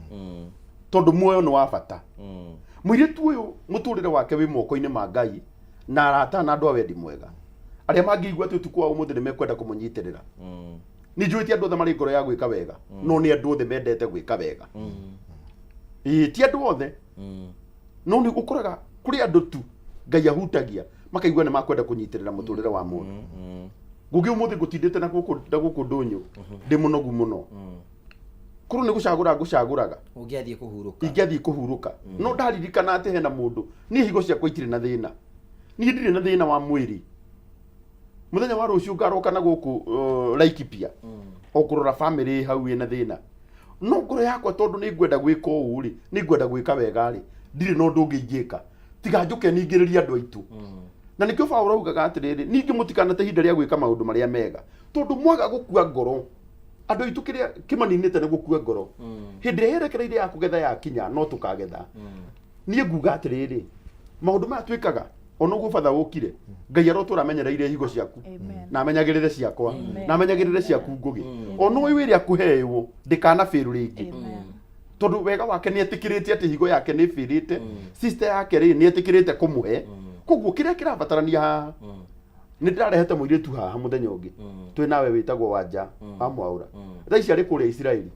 Tondũ muoyo nĩ wa bata. Mũirĩtu ũyũ mũtũrĩre wake wĩ moko-inĩ ma Ngai na arata na andũ a wendi mwega arĩa mangĩigua atĩ ũtukũ wa ũmũthĩ nĩ mekwenda kũmũnyitĩrĩra. Nĩ njũĩ ti andũ othe marĩ ngoro ya gwĩka wega, no nĩ andũ othe mendete gwĩka wega. Ĩĩ, ti andũ othe, no nĩ ũkoraga kũrĩ andũ tu Ngai ahutagia makaigua nĩ makwenda kũnyitĩrĩra mũtũrĩre wa mũndũ. Ngũgĩ ũmũthĩ ngũtindĩte na gũkũ na gũkũ ndũnyũ ndĩ mũnogu mũno, korwo nĩ gũcagũra ngũcagũraga. Ũngĩathiĩ kũhurũka. Ingĩathiĩ kũhurũka, no ndaririkana atĩ hena mũndũ. Niĩ higo ciakwa itirĩ na thĩna, niĩ ndirĩ na thĩna wa mwĩrĩ. Mũthenya wa rũciũ ngaroka na gũkũ Laikipia o kũrora famĩlĩ hau ĩna thĩna, no ngoro yakwa tondũ nĩ ngwenda gwĩka ũũ rĩ, nĩ ngwenda gwĩka wega rĩ, ndirĩ na ũndũ ũngĩ ingĩka tiga njũke ningĩrĩrie andũ aitũ. Na nĩkĩo Paũlũ augaga atĩrĩrĩ, ningĩ mũtikanate ihinda rĩa gwĩka maũndũ marĩa mega, tondũ mwaga gũkua ngoro. Andũ aitũ kĩrĩa kĩmaninĩte nĩ gũkua ngoro. Hĩndĩ ĩrĩa yerekereire ya kũgetha yakinya, no tũkagetha. Niĩ nguga atĩrĩrĩ, maũndũ maya twĩkaga ona ũguo batha ũkire, Ngai arotũra amenyereire higo ciaku. Amen. Na amenyagĩrĩre ciakwa. Amen. Na amenyagĩrĩre ciaku, Ngũgĩ. Ona ũyũ ĩrĩa akũheĩwo ndĩkanabĩrũ rĩngĩ. Amen. Tondũ wega wake nĩ etĩkĩrĩte atĩ higo yake nĩ ĩbĩrĩte, sister yake rĩ, nĩ etĩkĩrĩte kũmũhe. Koguo kĩrĩa kĩrabatarania haha, nĩ ndĩrarehete mũirĩtu haha mũthenya ũngĩ twĩ nawe wĩtagwo Wanja wa Mwaũra. Thaa ici arĩ kũrĩa Isiraeli.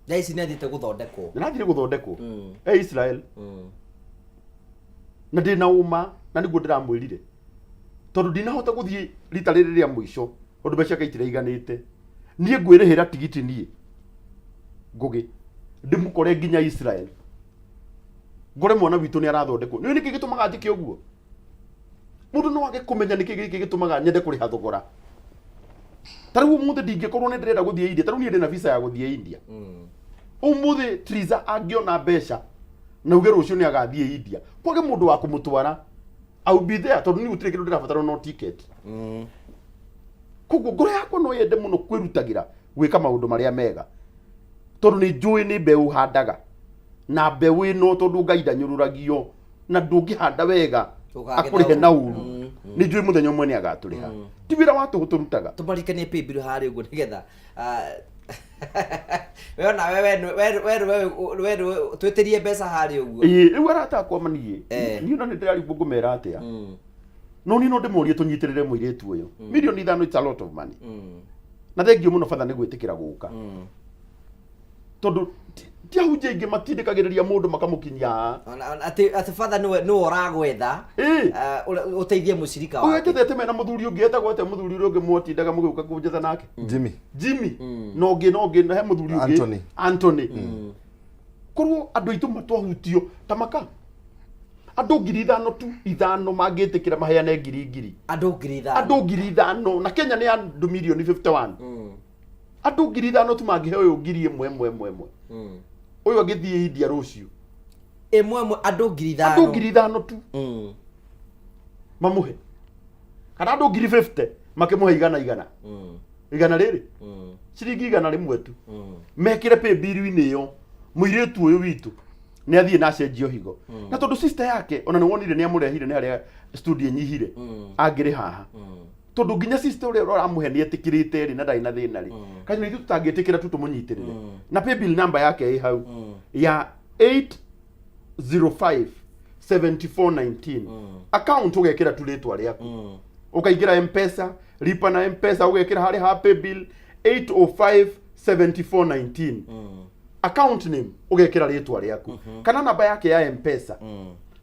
Thaa ici nĩ athiĩte gũthondekwo. Nĩ arathiire gũthondekwo e Israel. Na ndĩ na ũma na nĩguo ndĩramwĩrire, tondũ ndinahota gũthiĩ rita rĩrĩ rĩa mũico tondũ mbeca ciake itiraiganĩte. Niĩ ngwĩrĩhĩra tigiti, niĩ Ngũgĩ ndĩmũkore nginya Israel, ngore mwana witũ nĩ arathondekwo. Nĩ nĩkĩ gĩtũmaga njĩke ũguo? Mũndũ no age kũmenya nĩkĩ gĩkĩ gĩtũmaga nyende kũrĩha thogora. Ta rĩu ũmũthĩ ndingĩkorwo nĩ ndĩrenda gũthiĩ India, ta rĩu niĩ ndĩna visa ya gũthiĩ India. Ũmũthĩ Triza angĩona mbeca na uge rũciũ nĩ agathiĩ India, kwage mũndũ wa kũmũtwara, I will be there, tondũ niĩ gũtirĩ kĩndũ ndĩrabatara no ticket. Koguo ngoro yakwa no yende mũno kwĩrutagĩra gwĩka maũndũ marĩa mega, tondũ nĩ njũĩ nĩ mbeũ handaga, na mbeũ ĩno, tondũ Ngai ndanyũrũragio, na ndũngĩhanda wega Ũkagetha akũrĩhe na ũru. ũru. Nĩ njũĩ mũthenya ũmwe nĩ agatũrĩha. Ti wĩra wa tũhũ tũrutaga. Tũmarikanie pay bill harĩa ũguo nĩgetha we ona we we we we we we twĩtĩrie mbeca harĩa ũguo. Ĩĩ, rĩu arata akwa maniĩ, niĩ ona nĩ ndĩrarigwo ngũmera atĩa, no niĩ no ndĩmorie tũnyitĩrĩre mũirĩtu ũyũ. 5 million, it's a lot of money. Na thengiũ mũno batha nĩ gwĩtĩkĩra gũka, tondũ ti ahunjia aingĩ matindĩkagĩrĩria mũndũ makamũkinyia haha. Atĩ batha nĩwe ũragwetha ũteithie mũcirika Ũyũ wake. njethete mena mũthuri ũngĩ etagwo atĩa, mũthuri ũrĩa ũngĩ mwatindaga mũgĩũka kũnjetha nake? Jimmy. Jimmy na ũngĩ na ũngĩ na he mũthuri ũngĩ. Anthony. Anthony. Korwo andũ aitũ matwahutio ta maka andũ 5,000 tu, ithano mangĩtĩkĩra maheane ngiri ngiri. Andũ 5,000. Andũ 5,000, na Kenya nĩ andũ mirioni 51. Andũ 5,000 tu mangĩhe ũyũ ngiri ĩmwe ĩmwe ĩmwe ĩmwe, ũyũ agĩthiĩ India rũciũ. Ĩmwe ĩmwe, andũ 5,000. Andũ 5,000 tu mamũhe, kana andũ 50,000 makĩmũhe igana igana igana rĩrĩ, ciringi 100 tu, mekĩre pay bill-inĩ ĩyo, mũirĩtu ũyũ witũ nĩ athiĩ na acenjio higo. Na tondũ sister yake ona nĩ wonire nĩ amũrehire, nĩ harĩa studio ĩnyihire angĩrĩ haha, tondũ nginya sister ũrĩa ũramũhe nĩ etĩkĩrĩte rĩ, na ndarĩ na thĩna rĩ, kaĩ ithuĩ tũtangĩtĩkĩra tu tũmũnyitĩrĩre? Na pay bill number yake ĩ hau ya 805 7419. Account ũgekĩra tu rĩtwa rĩaku, ũkaingĩra Mpesa, lipa na Mpesa, ũgekĩra harĩa ha pay bill 805 7419, account name ũgekĩra rĩtwa rĩaku, kana namba yake ya Mpesa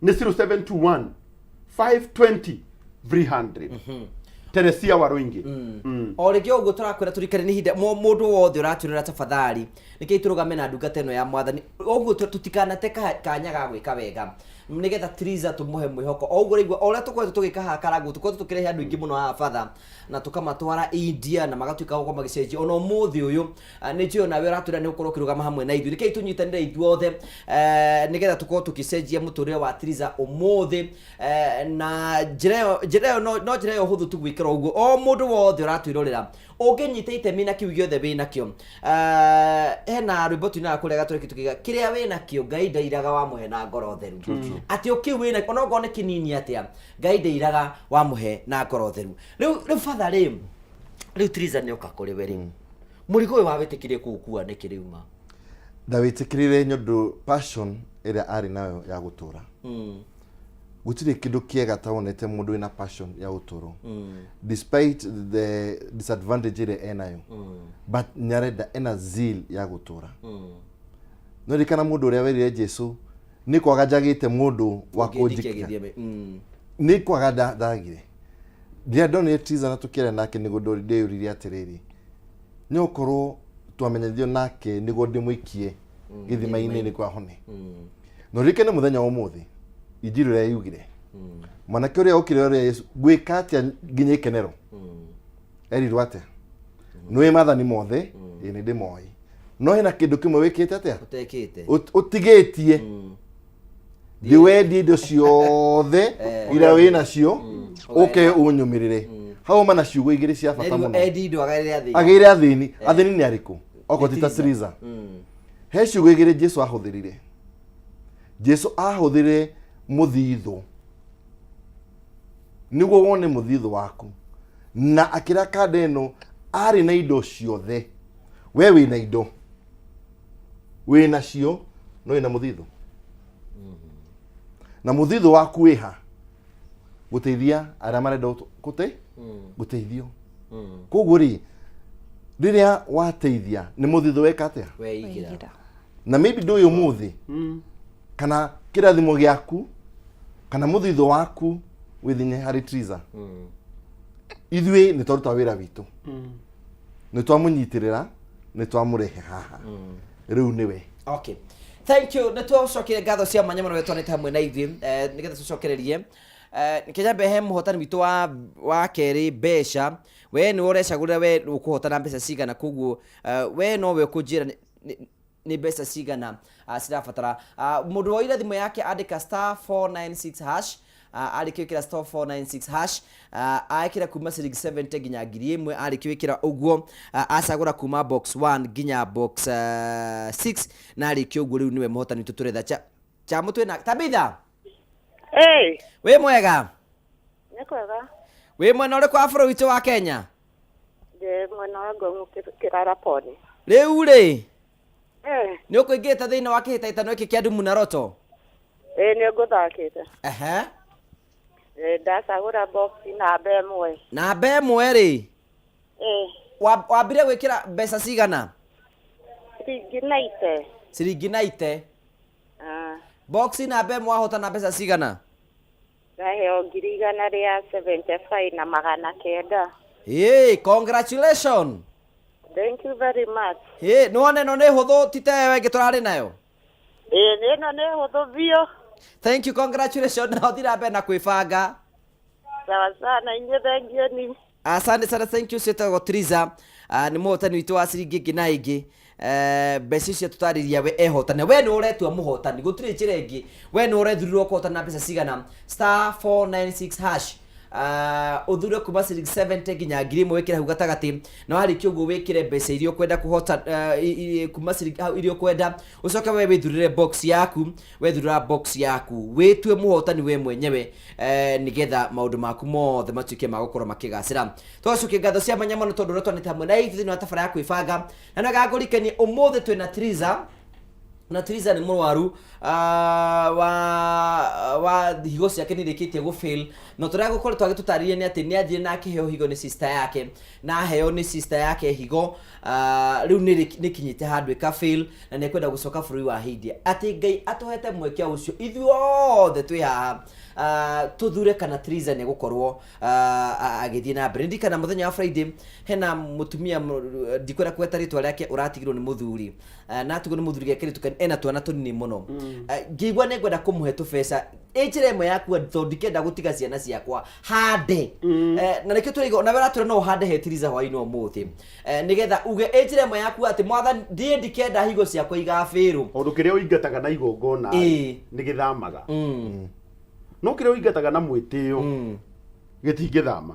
nĩ 0721 520 300, Teresia Waruingi. O rĩngĩ ũguo tũrakwĩra tũrikane nĩ ihinda mũndũ wothe ũratwĩrora, tafadhali nĩkĩo tũrũgame na ndungata ĩno ya Mwathani ũguo tũtikanate kanya ga gwĩka wega nĩgetha Triza tũmũhe mwĩhoko. O ũguo ũraigua o ũrĩa tũkoretwo tũgĩka haha Karangũ, tũkoretwo tũkĩrehe andũ aingĩ mũno haha batha na tũkamatwara India na magatuĩka gũkorwo magĩcenjia. Ona ũmũthĩ ũyũ nĩ njũĩ onawe ũratwĩra nĩ ũkorwo ũkĩrũgama hamwe na ithuĩ. Rekei tũnyitanĩre ithuothe nĩgetha tũkorwo tũgĩcenjia mũtũrĩre wa Triza ũmũthĩ. Na njĩra ĩyo no njĩra ĩyo hũthũ tu gwĩkĩra ũguo. O mũndũ wothe ũratwĩrorera ũngĩnyita itemi na kĩu gĩothe wĩ nakĩo, hena rwĩmbo tuinaga kũrĩa Gatoreki tukiuga kĩrĩa wĩ nakĩo Ngai ndairaga wamũhe na ngoro theru, atĩ o kĩu wĩ nakĩo onokorwo nĩ kĩnini atĩa, Ngai ndairaga wamũhe na ngoro theru. Rĩu batha rĩ, rĩu Triza nĩ oka kũrĩ we rĩ, mũrigo ũyũ wawĩtĩkirie kũũkua nĩkĩ rĩu ma? Ndawĩtĩkĩrire nĩ ũndũ passion ĩrĩa arĩ nayo ya gũtũra. Gũtirĩ kĩndũ kĩega ta wonete mũndũ wĩna passion ya ũtũro, despite the disadvantage ĩrĩa enayo, but nĩarenda, ena zeal ya gũtũra. No ririkana mũndũ ũrĩa werire Jesu, "Nĩ kwaga njagĩte mũndũ wa Ũngĩndikia kũnjikia." Gĩthiame. Nĩ kwaga ndagire. Rĩrĩa ndonire Triza na tũkĩaria nake, nĩguo ndeyũririe atĩrĩrĩ, nĩ ũkorwo twamenyanithio nake nĩguo ndĩmũikie gĩthima-inĩ nĩguo ahone. Na ũririkane mũthenya wa ũmũthĩ injiri ũrĩa yugire, mwanake ũrĩa okire ũrĩa Yesu, "Ngwĩka atĩa nginya ikenero?" Erirwo atĩa? "Nĩũĩ maathani mothe?" "Ĩĩ, nĩ ndĩmoĩ." "No hena kĩndũ kĩmwe wĩkĩte atĩa?" Ũtekĩte. "Ũtigĩtie. Thiĩ wendie indo ciothe iria wĩ nacio, ũke ũnyũmĩrĩre." Hau ma na ciugo igĩrĩ cia bata Erigwo mũno. endi indo agaĩre athĩni. Agĩire athĩni. Athĩni nĩ arĩkũ okorwo ti ta Triza? He ciugo igĩrĩ Jesu ahũthĩrire. Jesu ahũthĩrire mũthithũ, nĩguo wone mũthithũ waku, na akĩra kanda ĩno arĩ na indo ciothe. We wĩna indo, wĩ nacio, no wĩna mũthithũ? Na mũthithũ waku wĩha? Gũteithia arĩa marenda gũte gũteithio. Koguo rĩ, rĩrĩa wateithia, nĩ mũthithũ weka atĩa? Weigĩra. Weigĩra. Na maybe ndũĩ ũmũthĩ kana kĩrathimo gĩaku kana mũthithũ waku wĩthinye harĩ Triza. Ithuĩ nĩ twaruta wĩra witũ, nĩ twamũnyitĩrĩra, nĩ twamũrehe haha, rĩu nĩwe. Okay, thank you. Nĩ tũcokire ngatho cia mwanya mũno wetwanĩte hamwe na ithuĩ, nĩgetha tũcokererie. Kenya he mũhotani witũ wa kerĩ mbeca. We nĩwe ũrecagũrĩra we ũkũhotana mbeca cigana. Koguo we nowe ũkũnjĩra nĩ mbeca cigana cirabatara. Mũndũ woire thimũ yake andĩka *496#, arĩkia gwĩkĩra *496#, ekĩra kuma ciringi 70 nginya 1000. Arĩkia gwĩkĩra ũguo, acagũra kuma box 1 nginya box 6, na arĩkia ũguo, rĩu nĩwe mũhotani witũ tũretha. Cha mũtwe na Tabitha. Hey, Wĩ mwega? Nĩ kwega. Wĩ mwena ũrĩkũ wa bũrũri witũ wa Kenya? Ndĩ mwena wa Ngong'u Kĩrara Poni. Rĩu rĩ, nĩ ũkũingĩrĩte thĩinĩ wa kĩhĩtahĩtano gĩkĩ kĩa Dumu na Roto? Ĩ, nĩ ngũthakĩte. Ĩ, ndacagũra box namba 1. Namba 1 rĩ? Ĩ. Wambire gwĩkĩra mbeca cigana? Ciringi 90. Ciringi 90. Ah, Box namba 1 wahotana mbeca cigana? Ndaheo 175,900. Ĩ, congratulation. Thank you very much. Ĩ, nĩ wona ĩno nĩ hũthũ ti ta ĩyo ĩngĩ tũrarĩ nayo? Ĩ, nĩ ĩno nĩ hũthũ biũ. Thank you, congratulation, na ũthiĩ na mbere na kwĩbanga. Sawa sana, inyuĩ thengiũ ni. Asante sana, thank you. Ciĩtagwo Triza, nĩ mũhotani witũ wa ciringi ĩngĩ na ĩngĩ. Mbeca icio tũtarĩria we ehotane. We nĩ ũretua mũhotani, gũtirĩ njĩra ĩngĩ. We nĩ ũrethurirwo kũhotana na mbeca cigana? *496#, ũthure kuma ciringi 70 nginya 1000, wĩkĩre hau gatagatĩ, na warĩkia ũguo wĩkĩre mbeca iria ũkwenda kũhota, kuma ciringi hau iria ũkwenda. Ũcoke we wĩthurĩre box yaku. Wethurĩra box yaku, wĩtue mũhotani we mwenyewe, nĩgetha maũndũ maku mothe matuĩke ma gũkorwo makĩgacĩra. Tũgacokia ngatho cia mwanya mũno tondũ ũrĩa twanĩte hamwe na ithuĩ thĩinĩ wa tabara ya kwĩbanga. Na nĩwega ngũrikanie ũmũthĩ twĩna Triza, na Triza nĩ mũrwaru wa higo ciake nĩ irĩkĩtie gũfail. No tũrĩa gũkoretwo agĩtũtarĩria nĩ atĩ nĩ athire na akĩheo higo nĩ sister yake, na aheo nĩ sister yake higo, rĩu nĩ kinyĩte handũ ĩka fail, na nĩ ekwenda gũcoka bũrũri wa India. Atĩ Ngai atũhete mweke ũcio ithuothe twĩ haha, tũthure kana Triza nĩ gũkorwo agĩthiĩ na mbere. Ndirikana mũthenya wa Friday hena mũtumia ndikwenda kũgweta rĩtwa rĩake, ũratigirwo nĩ mũthuri, na atigwo nĩ mũthuri gekĩrĩtu ena twana tũnini mũno. Ngĩigua nĩ ngwenda kũmũhe tũbeca ĩ njĩra ĩmwe ya kuga tondũ ndikenda gũtiga ciana ciakwa hande. Na nĩkĩo tũraiga nawe ũratwĩra no ũhande he Triza hwaĩ-inĩ ũmũthĩ, nĩgetha uge ĩ njĩra ĩmwe ya kuga atĩ, "Mwathani, ndiĩ ndikenda higo ciakwa igabĩrwo." Tondũ kĩrĩa ũingataga na igongona nĩ gĩthamaga, no kĩrĩa ũingataga na mwĩtĩo gĩtingĩthama.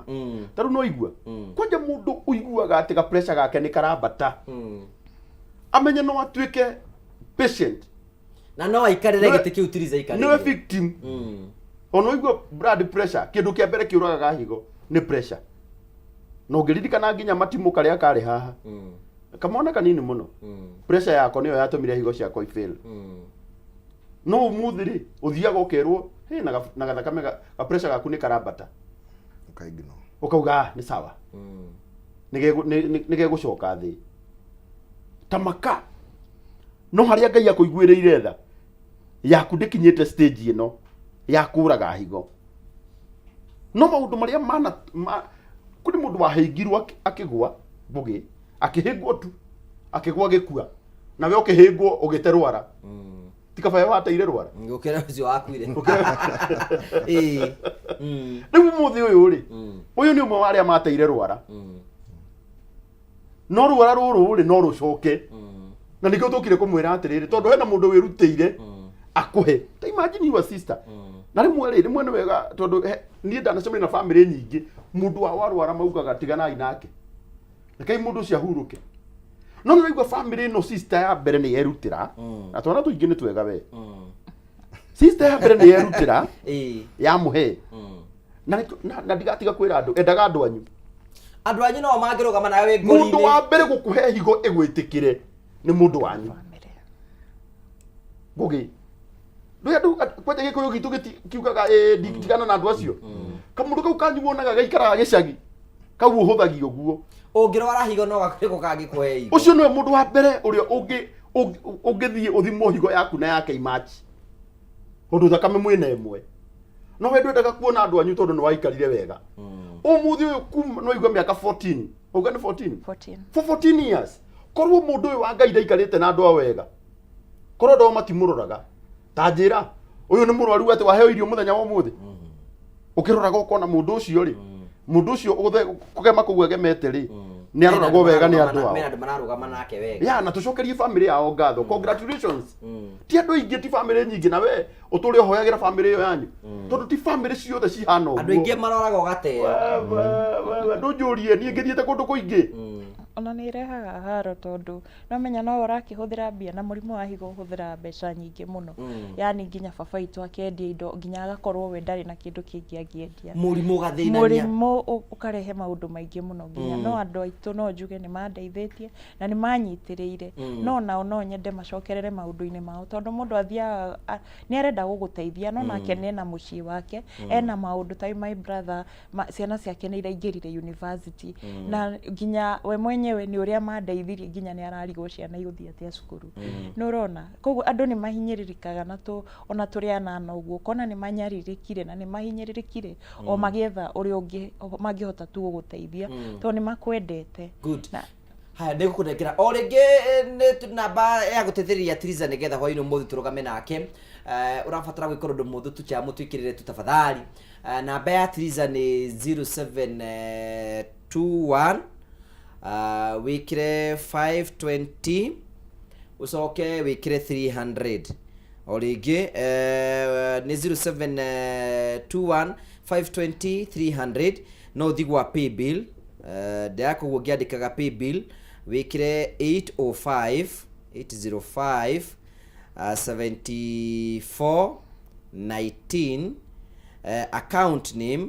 Ta rĩu no igua kwanja mũndũ ũiguaga atĩ ga pressure gake nĩ karambata, amenye no atuĩke patient. Na no aikarĩre gĩtĩ kĩu Triza nĩwe aikarĩire. Victim. Ona ũigua blood pressure, kĩndũ kĩa mbere kĩũragaga higo nĩ pressure. Na ũngĩririkana nginya matimũ karĩa karĩ haha. Kamwana kanini mũno. Pressure yako nĩyo yatũmire higo ciakwa ifail. No ũmũthĩ rĩ, ũthiaga ũkerwo, "Hey, na na gathakame ga pressure gaku nĩ karambata." Ũka-ignore. Ũkauga, "Ah, nĩ sawa. Nĩ gegũcoka thĩ." Ta maka. No harĩa Ngai akũiguĩrĩire tha, yaku ndĩkinyĩte stage ĩno ya kũraga higo. No maũndũ marĩa mana ma, kũrĩ mũndũ wahĩngirwo akĩgwa ngũgĩ, akĩhĩngwo tu, akĩgwa agĩkua. Nawe ũkĩhĩngwo ũgĩte rwara. Ti kaba we wateire rwara. Gũkĩra ũcio wakuire. Ĩĩ. Rĩu ũmũthĩ ũyũ rĩ, ũyũ nĩ ũmwe wa arĩa mateire rwara. No rwara rũrũ rĩ, no rũcoke. Na nĩkĩo tũkire kũmwĩra atĩrĩrĩ, tondũ hena mũndũ wĩrutĩire akũhe. Ta imagine your sister. Na rĩmwe rĩ, rĩmwe nĩ wega tondũ niĩ ndanacemania na famĩlĩ nyingĩ, mũndũ wao arwara maugaga tiganai nake. Rekei mũndũ ũcio ahurũke. No nĩ ũraigua famĩlĩ ĩno sister ya mbere nĩ yerutĩra, na twana tũingĩ nĩ twega we. Sister ya mbere nĩ yerutĩra, yamũhe. Na na ndigatiga kwĩra andũ, endaga andũ anyu. Andũ anyu no mangĩrũgama nawe wĩ Mũndũ ngori-inĩ. wa mbere gũkũhe higo ĩgwĩtĩkĩre nĩ mũndũ wanyu. Ngũgĩ. Ndũĩ andũ kwanja Gĩkũyũ gitũ kiugaga ĩĩ tigana na andũ acio. Kamũndũ kau kanyu wonaga gaikaraga gĩcagi. Kau ũhũthagia ũguo. Ũngĩrwara higo no gakũrĩ kangĩkũhe higo. Ũcio nĩwe mũndũ wa mbere ũrĩa ũngĩthiĩ ũthimwo higo yaku na yake imachi. Tondũ thakame mwĩna ĩmwe. No we ndwendaga kuona andũ anyu tondũ nĩ waikarire wega. Ũmũthĩ ũyũ kuma nĩ waigua mĩaka 14. Wauga nĩ 14? 14. For 14 years. Korwo mũndũ ũyũ wa Ngai ndaikarĩte na andũ a wega. Korwo andũ ao matimũroraga. Ta njĩra, ũyũ nĩ mũrwaru atĩ waheo irio mũthenya wa ũmũthĩ. Ũkĩroraga ũkona mũndũ ũcio rĩ, mũndũ ũcio kũgema kũu agemete rĩ, nĩ aroragwo wega nĩ andũ ao. Mena andũ mararũgama nake wega. Ya, na tũcokerie famĩlĩ yao ngatho. Congratulations. Ti andũ aingĩ, ti famĩlĩ nyingĩ, na we ũtũre ũhoyagĩra famĩlĩ ĩyo yanyu. Tondũ ti famĩlĩ ciothe cihana ũguo. Andũ aingĩ maroraga ũgateo. We, ndũnjũrie, niĩ ngĩthiĩte kũndũ kũingĩ. Ona nĩ ĩrehaga haro tondũ no menya no ũrakĩhũthĩra mbia na mũrimũ wa higo ũhũthĩraga mbeca nyingĩ mũno. Yaani nginya baba witũ akendia indo nginya agakorwo we ndarĩ na kĩndũ kĩngĩ angĩendia. Mũrimũ ũgathĩnania. Mũrimũ ũkarehe maũndũ maingĩ mũno nginya no andũ aitũ no njuge nĩ mandeithĩtie na nĩ manyitĩrĩire. No nao no nyende macokerere maũndũ-inĩ mao tondũ mũndũ athiaga nĩ arenda gũgũteithia no nake nĩ ena mũciĩ wake, ena maũndũ ta my brother, ciana ciake nĩ iraingĩrire university na nginya we mwenyewe nĩ ũrĩa mandeithirie nginya nĩ ararigwo ciana igũthiĩ atĩa cukuru. Nĩ ũrona? Koguo andũ nĩ mahinyĩrĩrĩkaga na ona tũrĩ anana ũguo ũkona nĩ manyarirĩkire na nĩ mahinyĩrĩrĩkire o magĩetha ũrĩa mangĩhota tu gũgũteithia tondũ nĩ makwendete. Good. Na Haya, nĩ ngũkũnengera o rĩngĩ nĩ namba ya gũteithĩrĩria Triza nĩgetha hwainĩ ũmũthĩ tũrũgame nake. Ũrabatara gwĩka ũndũ mũthũ tu cha mũtwĩkĩrĩre tu tafadhali. Namba ya Triza nĩ 0721, wĩkĩre 520 ũcoke wĩkĩre 300. O rĩngĩ nĩ 0721 520 300. No ũthiĩ gwa paybill, ndĩraka ũguo ngĩandĩkaga paybill, wĩkĩre 805 805 74 19, account name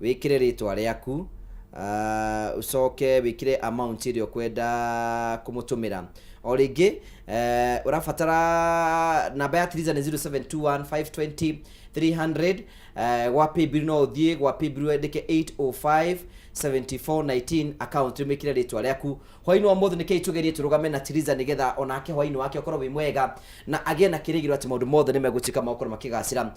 wĩkĩre rĩtwa rĩaku, ũcoke wĩkĩre amount ĩrĩa ũkwenda kũmũtũmĩra. O rĩngĩ ũrabatara namba ya Triza nĩ 0721 520 300. Gwa paybill no ũthiĩ gwa paybill wandĩke 805 74 19 account wĩkĩre rĩtwa rĩaku. Hwainĩ wa ũmũthĩ nĩkĩĩ tũgerie tũrũgame na Triza nĩgetha onake hwainĩ wake ũkorwo wĩ mwega na agĩe na kĩrĩgĩrĩro atĩ maũndũ mothe nĩ megũtuĩka ma gũkorwo makĩgacĩra.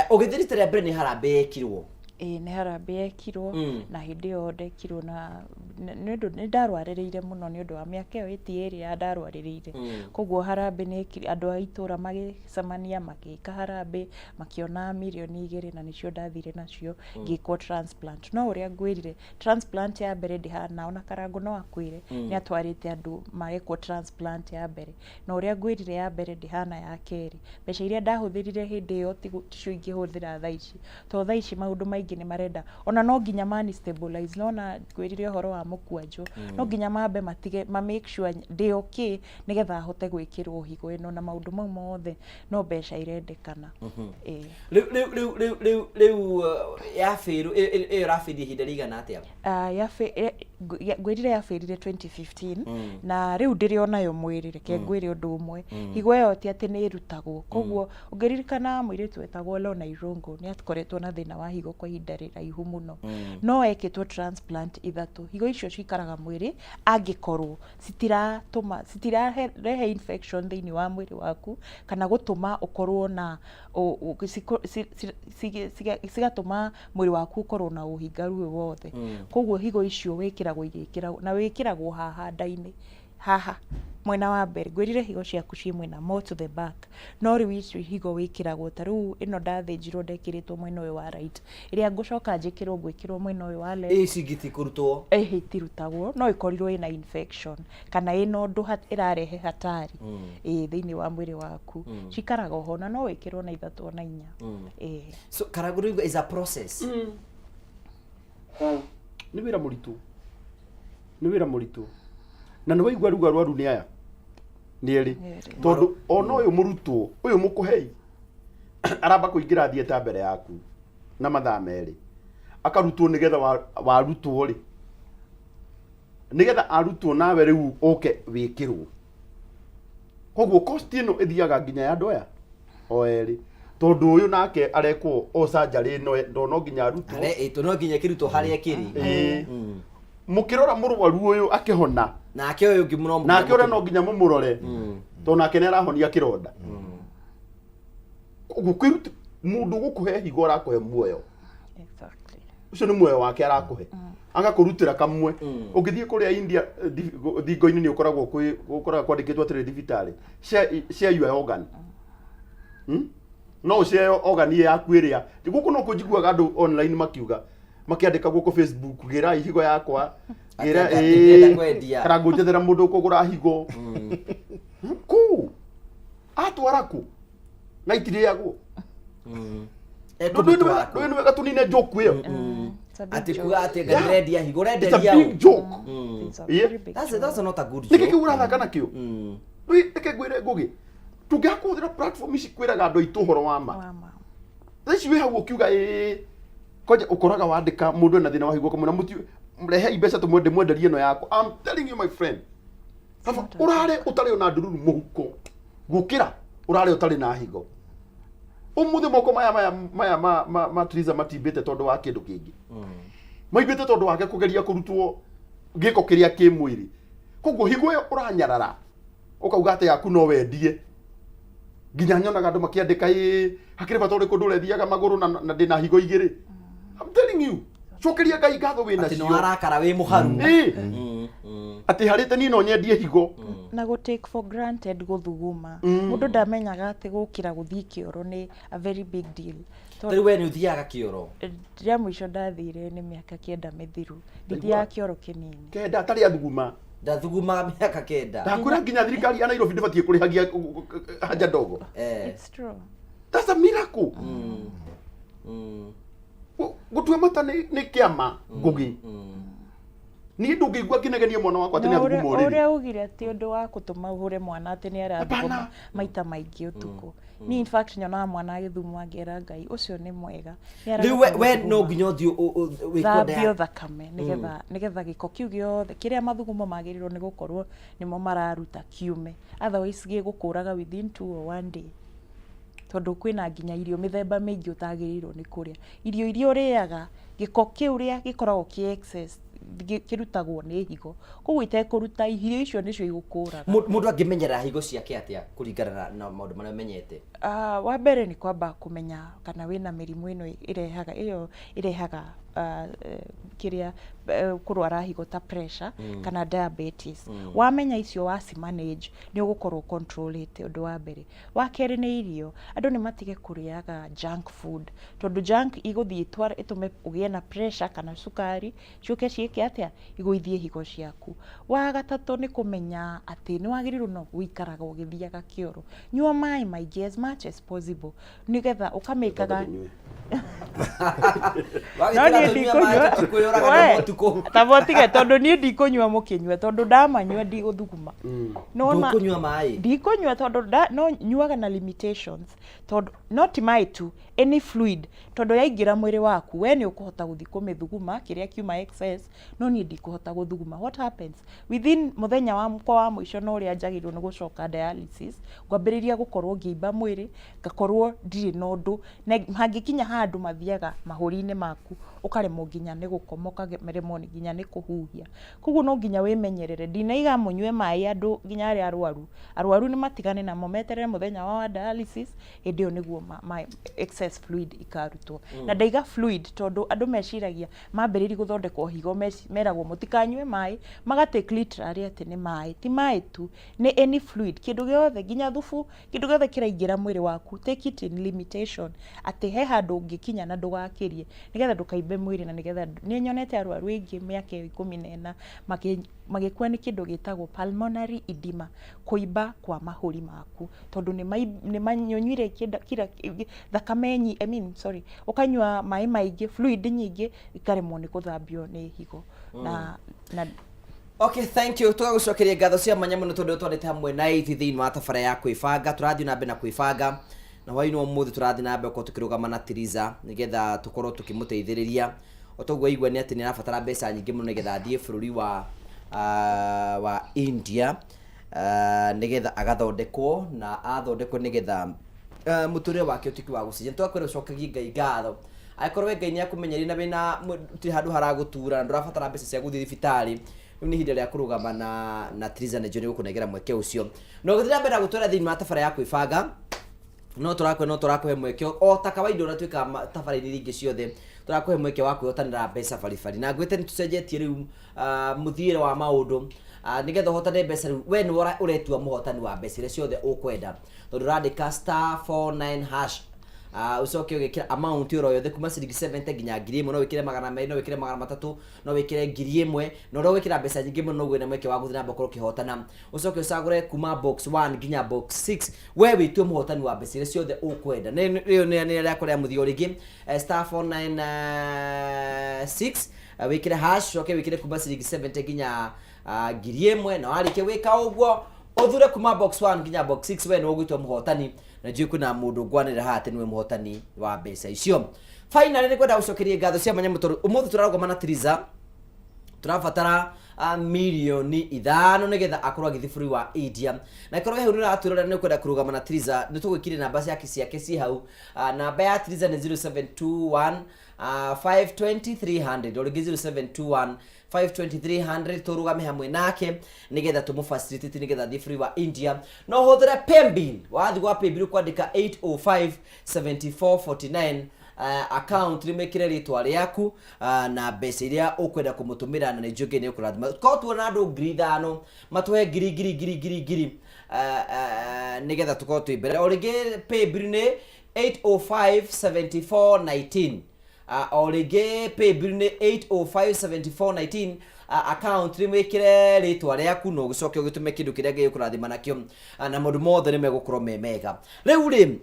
Ũgĩthiĩ rita rĩa mbere nĩ harambee yekirwo? Ĩĩ nĩ harambee yekirwo na hĩndĩ ĩyo ndekirwo na nĩ ũndũ nĩ ndarwarĩrĩire mũno nĩ ũndũ wa mĩaka ĩyo ĩti ĩrĩ ya ndarwarĩrĩire. Koguo harambee nĩ yekirwo, andũ a itũra magĩcemania magĩka harambee makĩona mirioni 2 na nĩcio ndathire nacio ngĩkwo transplant. No ũrĩa ngwĩrire, transplant ya mbere ndĩhana, ona Karangũ no akwĩre nĩ atwarĩte andũ magekwo transplant ya mbere. Na ũrĩa ngwĩrire ya mbere ndĩhana ya kerĩ. Mbeca iria ndahũthĩrire hĩndĩ ĩyo ticio ingĩhũthĩra thaa ici. Tondũ thaa ici maũndũ maingĩ nĩ marenda, ona no nginya mani stabilize, nona ngwĩrire ũhoro wa mũkwanjũ, no nginya mambe matige, ma make sure ndĩ okay nĩgetha hote gwĩkĩrwo higo ĩno na maũndũ mau mothe no mbeca irendekana. Ĩĩ. Rĩu ya bĩrũ ĩyo ĩrabĩria ihinda rĩigana atĩa? Ya Ngwĩrire yabĩrire 2015 na rĩu ndĩrĩ onayo mwĩrĩ. Reke ngwĩre ũndũ ũmwe, higo ĩyo ti atĩ nĩ ĩrutagwo. Koguo ũngĩririkana mũirĩtu wetagwo Lorna Irũngũ nĩ akoretwo na thĩna wa higo kwa ihinda rĩraihu mũno, no ekĩtwo transplant 3. Higo icio cikaraga mwĩrĩ angĩkorwo citiratũma, citirarehe infection thĩinĩ wa mwĩrĩ waku kana gũtũma ũkorwo na cigatũma mwĩrĩ waku ũkorwo na ũhingaru wĩ wothe. Koguo higo icio wĩkĩragwo igĩkĩragwo na wĩkĩragwo haha nda-inĩ, haha mwena wa mbere. Ngwĩrire higo ciaku ciĩ mwena more to the back, no rĩu icio higo wĩkĩragwo ta rĩu ĩno ndathĩnjirwo ndekĩrĩtwo mwena ũyũ wa right, ĩrĩa ngũcoka njĩkĩrwo ngwĩkĩrwo mwena ũyũ wa left. Ici ingĩ ti kũrutwo? Ĩhĩ, itirutagwo, no ĩkorirwo ĩna infection kana ĩna ũndũ ĩrarehe hatari ĩĩ thĩinĩ wa mwĩrĩ waku. Cikaraga oho na no wĩkĩrwo na 3 ona 4. Ĩĩ. So karagũrũ is a process. Nĩ wĩra mũritũ, nĩ wĩra mũritũ, na nĩ waigua rĩu arwaru nĩ aya nĩ erĩ, tondũ ona ũyũ mũrutwo ũyũ mũkũhei aramba kũingĩra theatre mbere yaku na mathaa 2 akarutwo, nĩgetha warutwo rĩ, nĩgetha arutwo nawe rĩu ũke wĩkĩrwo. Koguo cost ĩno ĩthiaga nginya ya andũ aya o erĩ, tondũ ũyũ nake arekwo o surgery ĩno ndo no nginya arutwo. Are ĩtũ no nginya ĩkĩrutwo harĩa ĩkĩrĩ. Ĩĩ. Mũkĩrora mũrwaru ũyũ akĩhona, nake ũyũ ũngĩ mũno, nake ũrĩa no nginya mũmũrore, tondũ nake nĩ arahonia kĩronda. Koguo kwĩruta, mũndũ ũgũkũhe higo arakũhe muoyo. Ũcio nĩ muoyo wake arakũhe, agakũrutĩra kamwe. Ũngĩthiĩ kũrĩa India, thingo-inĩ nĩ ũkoragwo kwĩ ũkoraga kwandĩkĩtwo atĩrĩ, thibitarĩ, share your organ. No ũshare organ yaku ĩrĩa gũkũ no kũnjiguaga andũ online makiuga, makĩandĩka gũkũ Facebook, gĩrai higo yakwa, gĩra. Atĩ ndĩrenda kwendia. Kana ngũnjethera mũndũ ũkũgũra higo kũ atwara kũ na itirĩagwo. Ekũmĩtwara kũ? Ndũĩ nĩ wega tũnine joke ĩyo. It's a big Atĩ joke. kuga atĩ nga ndĩrendia higo, It's a ũrenderia big ũ? joke. It's a very big That's, joke. that's not a good Nĩkĩ joke. kĩu ũrathaka nakĩo? Rĩu reke ngwĩre Ngũgĩ, tũngĩaga kũhũthĩra platform ici kwĩraga andũ aitũ ũhoro wa ma. Wa ma. Thaa ici wĩ hau ũkiuga ĩĩ, kwanja ũkoraga wandĩka mũndũ ena thĩna wa higo ũkamwĩra mũti rehei mbeca tũmwende mwenderie ĩno yakwa. I'm telling you, my friend, baba, ũrare ũtarĩ ona ndururu mũhuko gũkĩra ũrare ũtarĩ na higo. Ũmũthĩ moko maya maya maya ma ma, ma Triza matimbĩte tondũ wa kĩndũ kĩngĩ, maimbĩte tondũ wake kũgeria kũrutwo gĩko kĩrĩa kĩ mwĩrĩ. Koguo higo ĩyo ũranyarara ũkauga atĩ yaku no wendie, nginya nyonaga andũ makĩandĩka ĩ hakĩrĩ bata ũrĩkũ ndũrethiaga magũrũ na ndĩna higo 2. I'm telling you, cokeria Ngai ngatho wĩ Atĩ nĩ nacio. warakara wĩ mũharu. Ĩ, atĩ harĩte niĩ no nyendie higo. Na gũ take for granted gũthuguma, mũndũ ndamenyaga atĩ gũkĩra gũthiĩ kĩoro nĩ a very big deal. Ta rĩu we nĩ ũthiaga kĩoro? Rĩa mũico ndathire nĩ mĩaka 9 mĩthiru. Ndithiaga kĩoro kĩnini. 9 atarĩ athuguma. Ndathugumaga mĩaka 9. Ndakwĩra nginya thirikari ya Nairobi ndĩbatiĩ kũrĩhagia haja ndogo. It's true. That's a miracle. Gũtua mata nĩ kĩama, Ngũgĩ. Niĩ ndũngĩigua ngĩnegenia mwana wakwa atĩ nĩ Na athuguma ũrĩa ũrĩrĩ. ugire atĩ ũndũ wa gũtũma ũhũre mwana atĩ nĩ arathuguma Hapana. maita maingĩ ũtukũ. Niĩ in fact nyonaga mwana agĩthumwo ngera Ngai ũcio nĩ mwega. Nĩ Rĩu arahota we no gũthuguma. nginya ũthiĩ wĩkwo Thambio thakame nĩgetha gĩko kĩu gĩothe kĩrĩa mathugumo magĩrĩirwo nĩ gũkorwo nĩmo mararuta kiume, otherwise gĩgũkũraga within 2 or 1 day, tondũ kwĩna nginya irio mĩthemba mĩingĩ ũtagĩrĩirwo nĩ kũrĩa. Irio iria ũrĩaga, gĩko kĩu rĩa gĩkoragwo kĩ excess kĩrutagwo nĩ higo, koguo itekũruta irio icio nĩcio igũkũraga. Mũndũ angĩmenyerera higo ciake atĩa kũringana na maũndũ marĩa ũmenyete? Wa mbere nĩ kwamba kũmenya kana wĩna mĩrimũ ĩno ĩrehaga ĩyo ĩrehaga kĩrĩa kũrwara higo ta pressure kana diabetes. Wamenya icio waci manage nĩ ũgũkorwo control ĩte ũndũ wa mbere. Wa kerĩ nĩ irio. Andũ nĩ matige kũrĩaga junk food, tondũ junk igũthiĩ ĩtũme ũgĩe na pressure kana cukari, ciũke ciĩke atĩa, igũithie higo ciaku. Wa gatatũ nĩ kũmenya atĩ nĩ wagĩrĩirwo no gũikaraga ũgĩthiaga kĩoro. Nyua maĩ maingĩ as much as possible nĩgetha ũkamĩkaga. No niĩ ndikũnyua. We, taba ũtige tondũ niĩ ndikũnyua mũkĩnyua tondũ ndamanyua ndigũthuguma. Nĩwona- Ndũkũnyua maĩ? Ndikũnyua tondũ no nyuaga na limitations tondũ no ti maĩ tu, any fluid, tondũ yaingĩra mwĩrĩ waku we nĩ ũkũhota gũthiĩ kũmĩthuguma kĩrĩa kiuma excess, no niĩ ndikũhota gũthuguma. What happens within mũthenya wakwa wa mũico na ũrĩa njagĩrĩirwo nĩ gũcoka dialysis, ngwambĩrĩria gũkorwo ngĩimba mwĩrĩ, ngakorwo ndirĩ na ũndũ, na hangĩkinya handũ mathiaga mahũri-inĩ maku, ũkaremwo nginya nĩ gũkoma, ũkaremwo nginya nĩ kũhuhia. Koguo no nginya wĩmenyerere, ndinaiga mũnyue maĩ andũ nginya arĩa arwaru, arwaru nĩ matigane namo meterere mũthenya wao wa dialysis, hĩndĩ ĩyo nĩguo excess fluid ikarutwo. Na ndaiga fluid tondũ andũ meciragia mambĩrĩria gũthondekwo higo meragwo mũtikanyue maĩ, maga take literally atĩ nĩ maĩ, ti maĩ tu, nĩ any fluid, kĩndũ gĩothe nginya thubu, kĩndũ gĩothe kĩraingĩra mwĩrĩ waku, take it in limitation, atĩ he handũ ũngĩkinya na ndũgakĩrie, nĩgetha ndũkaimbe mwĩrĩ na nĩgetha, nĩ nyonete arwaru aingĩ mĩaka ĩyo 14 magĩkua nĩ kĩndũ gĩtagwo pulmonary edema, kũimba kwa mahũri maku, tondũ nĩ manyuire kira thakame I mean, sorry, ũkanyua maĩ maingĩ, fluid nyingĩ, ikaremwo nĩ gũthambio nĩ higo. Na Okay, thank you. Tũgagũcokeria ngatho cia mwanya mũno tondũ twarĩte hamwe na ithuĩ thĩinĩ wa tabara ya kwĩbanga. Tũrathiĩ na mbere na kwĩbanga na hwaĩ-inĩ wa ũmũthĩ tũrathiĩ na mbere gũkorwo tũkĩrũgama na Tiriza nĩgetha tũkorwo tũkĩmũteithĩrĩria. O toguo aigua nĩ atĩ nĩ arabatara mbeca nyingĩ mũno nĩgetha athiĩ bũrũri wa India, nĩgetha agathondekwo na athondekwo nĩgetha mũtũrĩre wake ũtuĩke wa gũcenjia. Tũgakwĩra ũcokagie Ngai ngatho. Angĩkorwo we Ngai nĩ akũmenyerie na wĩna gũtirĩ handũ haragũtura na ndũrabatara mbeca cia gũthiĩ thibitarĩ, rĩu nĩ ihinda rĩa kũrũgama na Tiriza na nĩ gũkũnengera mweke ũcio. Na ũgĩthiĩ na mbere na gũtwĩra thĩinĩ wa tabara ya kwĩbanga, no tũrakũhe mweke o ta kawaida ũrĩa twĩkaga tabara-inĩ iria ingĩ ciothe, tũrakũhe mweke wa kwĩhotanĩra mbeca baribari. Na ngwĩte nĩ tũcenjetie rĩu mũthiĩre wa maũndũ, nĩgetha ũhotane mbeca rĩu we nĩwe ũretua mũhotani wa mbeca iria ciothe ũkwenda, tondũ ũrandĩka star 49 hash, ũcoke ũgĩkĩra amount oro yothe kuma ciringi 70 nginya 1000, no wĩkĩre 200, no wĩkĩre 300, no wĩkĩre 1000, na ũrĩa ũgwĩkĩra mbeca nyingĩ mũno noguo wĩna mweke wa gũthiĩ na mbere gũkorwo ũkĩhotana. Ũcoke ũcagũre kuma box 1 nginya box 6, we wĩtue mũhotani wa mbeca iria ciothe ũkwenda. Rĩo nĩ rĩakwa rĩa mũthia o rĩngĩ, star 496 wĩkĩre hash, ũcoke wĩkĩre kuma ciringi 70 nginya 1000, na warĩkia gwĩka ũguo ũthure kuma box 1 nginya box 6, we nĩwe ũgwĩtwo mũhotani. Na njũĩ kwĩna mũndũ ngwanĩrĩra haha atĩ nĩwe mũhotani wa mbeca icio. Finally nĩ kwenda gũcokeria ngatho cia mwanya mũno tondũ ũmũthĩ tũrarũgama na Tiriza, tũrabatara mirioni 5 nĩgetha akorwo agĩthiĩ bũrũri wa India. Na ĩkorwo hau nĩ ũratwĩrorera nĩ ũkwenda kũrũgama na Tiriza, nĩ tũgwĩkĩria namba ciake ciĩ hau. Namba ya Tiriza nĩ 0721 520 300, o rĩngĩ 0721 520 300, tũrũgame hamwe nake nĩgetha tũmũ facilitate nĩgetha athiĩ bũrũri wa India. No ũhũthĩre Paybill, wathiĩ gwa Paybill kwandĩka 805 74 49, account nĩ mĩkĩre rĩtwa rĩaku na mbeca iria ũkwenda kũmũtũmĩra, na nĩ njũĩ Ngai nĩ ũkũrathima. Korwo tuona andũ 5000 matũhe ngiri ngiri ngiri ngiri ngiri, nĩgetha tũkorwo twĩ mbere. O rĩngĩ Paybill nĩ 805 74 19, o rĩngĩ Paybill nĩ 805 74 19, account nĩ wĩkĩre rĩtwa rĩaku na ũgĩcoke ũgĩtũme kĩndũ kĩrĩa Ngai ũkũrathima nakĩo, na maũndũ mothe nĩ megũkorwo me mega. Rĩu rĩ,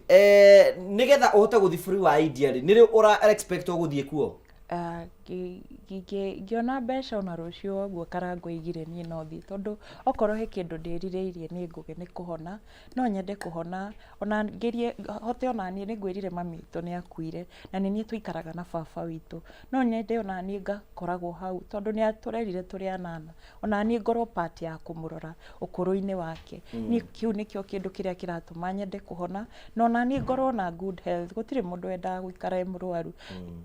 nĩgetha ũhote gũthiĩ bũrũri wa India rĩ, nĩ rĩ ũra expect ũgũthiĩ kuo? Ngĩona mbeca ona rũciũ ũguo Karangũ aigire niĩ no thiĩ, tondũ okorwo he kĩndũ ndĩrirĩirie nĩ Ngũgĩ nĩ kũhona. No nyende kũhona ona ngerie hote ona niĩ nĩ ngwĩrire mami witũ nĩ akuire na nĩ niĩ tũikaraga na baba witũ. No nyende ona niĩ ngakoragwo hau tondũ nĩ atũrerire tũrĩ anana, ona niĩ ngorwo part ya kũmũrora ũkũrũ-inĩ wake. Niĩ kĩu nĩkĩo kĩndũ kĩrĩa kĩratũma nyende kũhona, na ona niĩ ngorwo na good health. Gũtirĩ mũndũ wendaga gũikara e mũrwaru.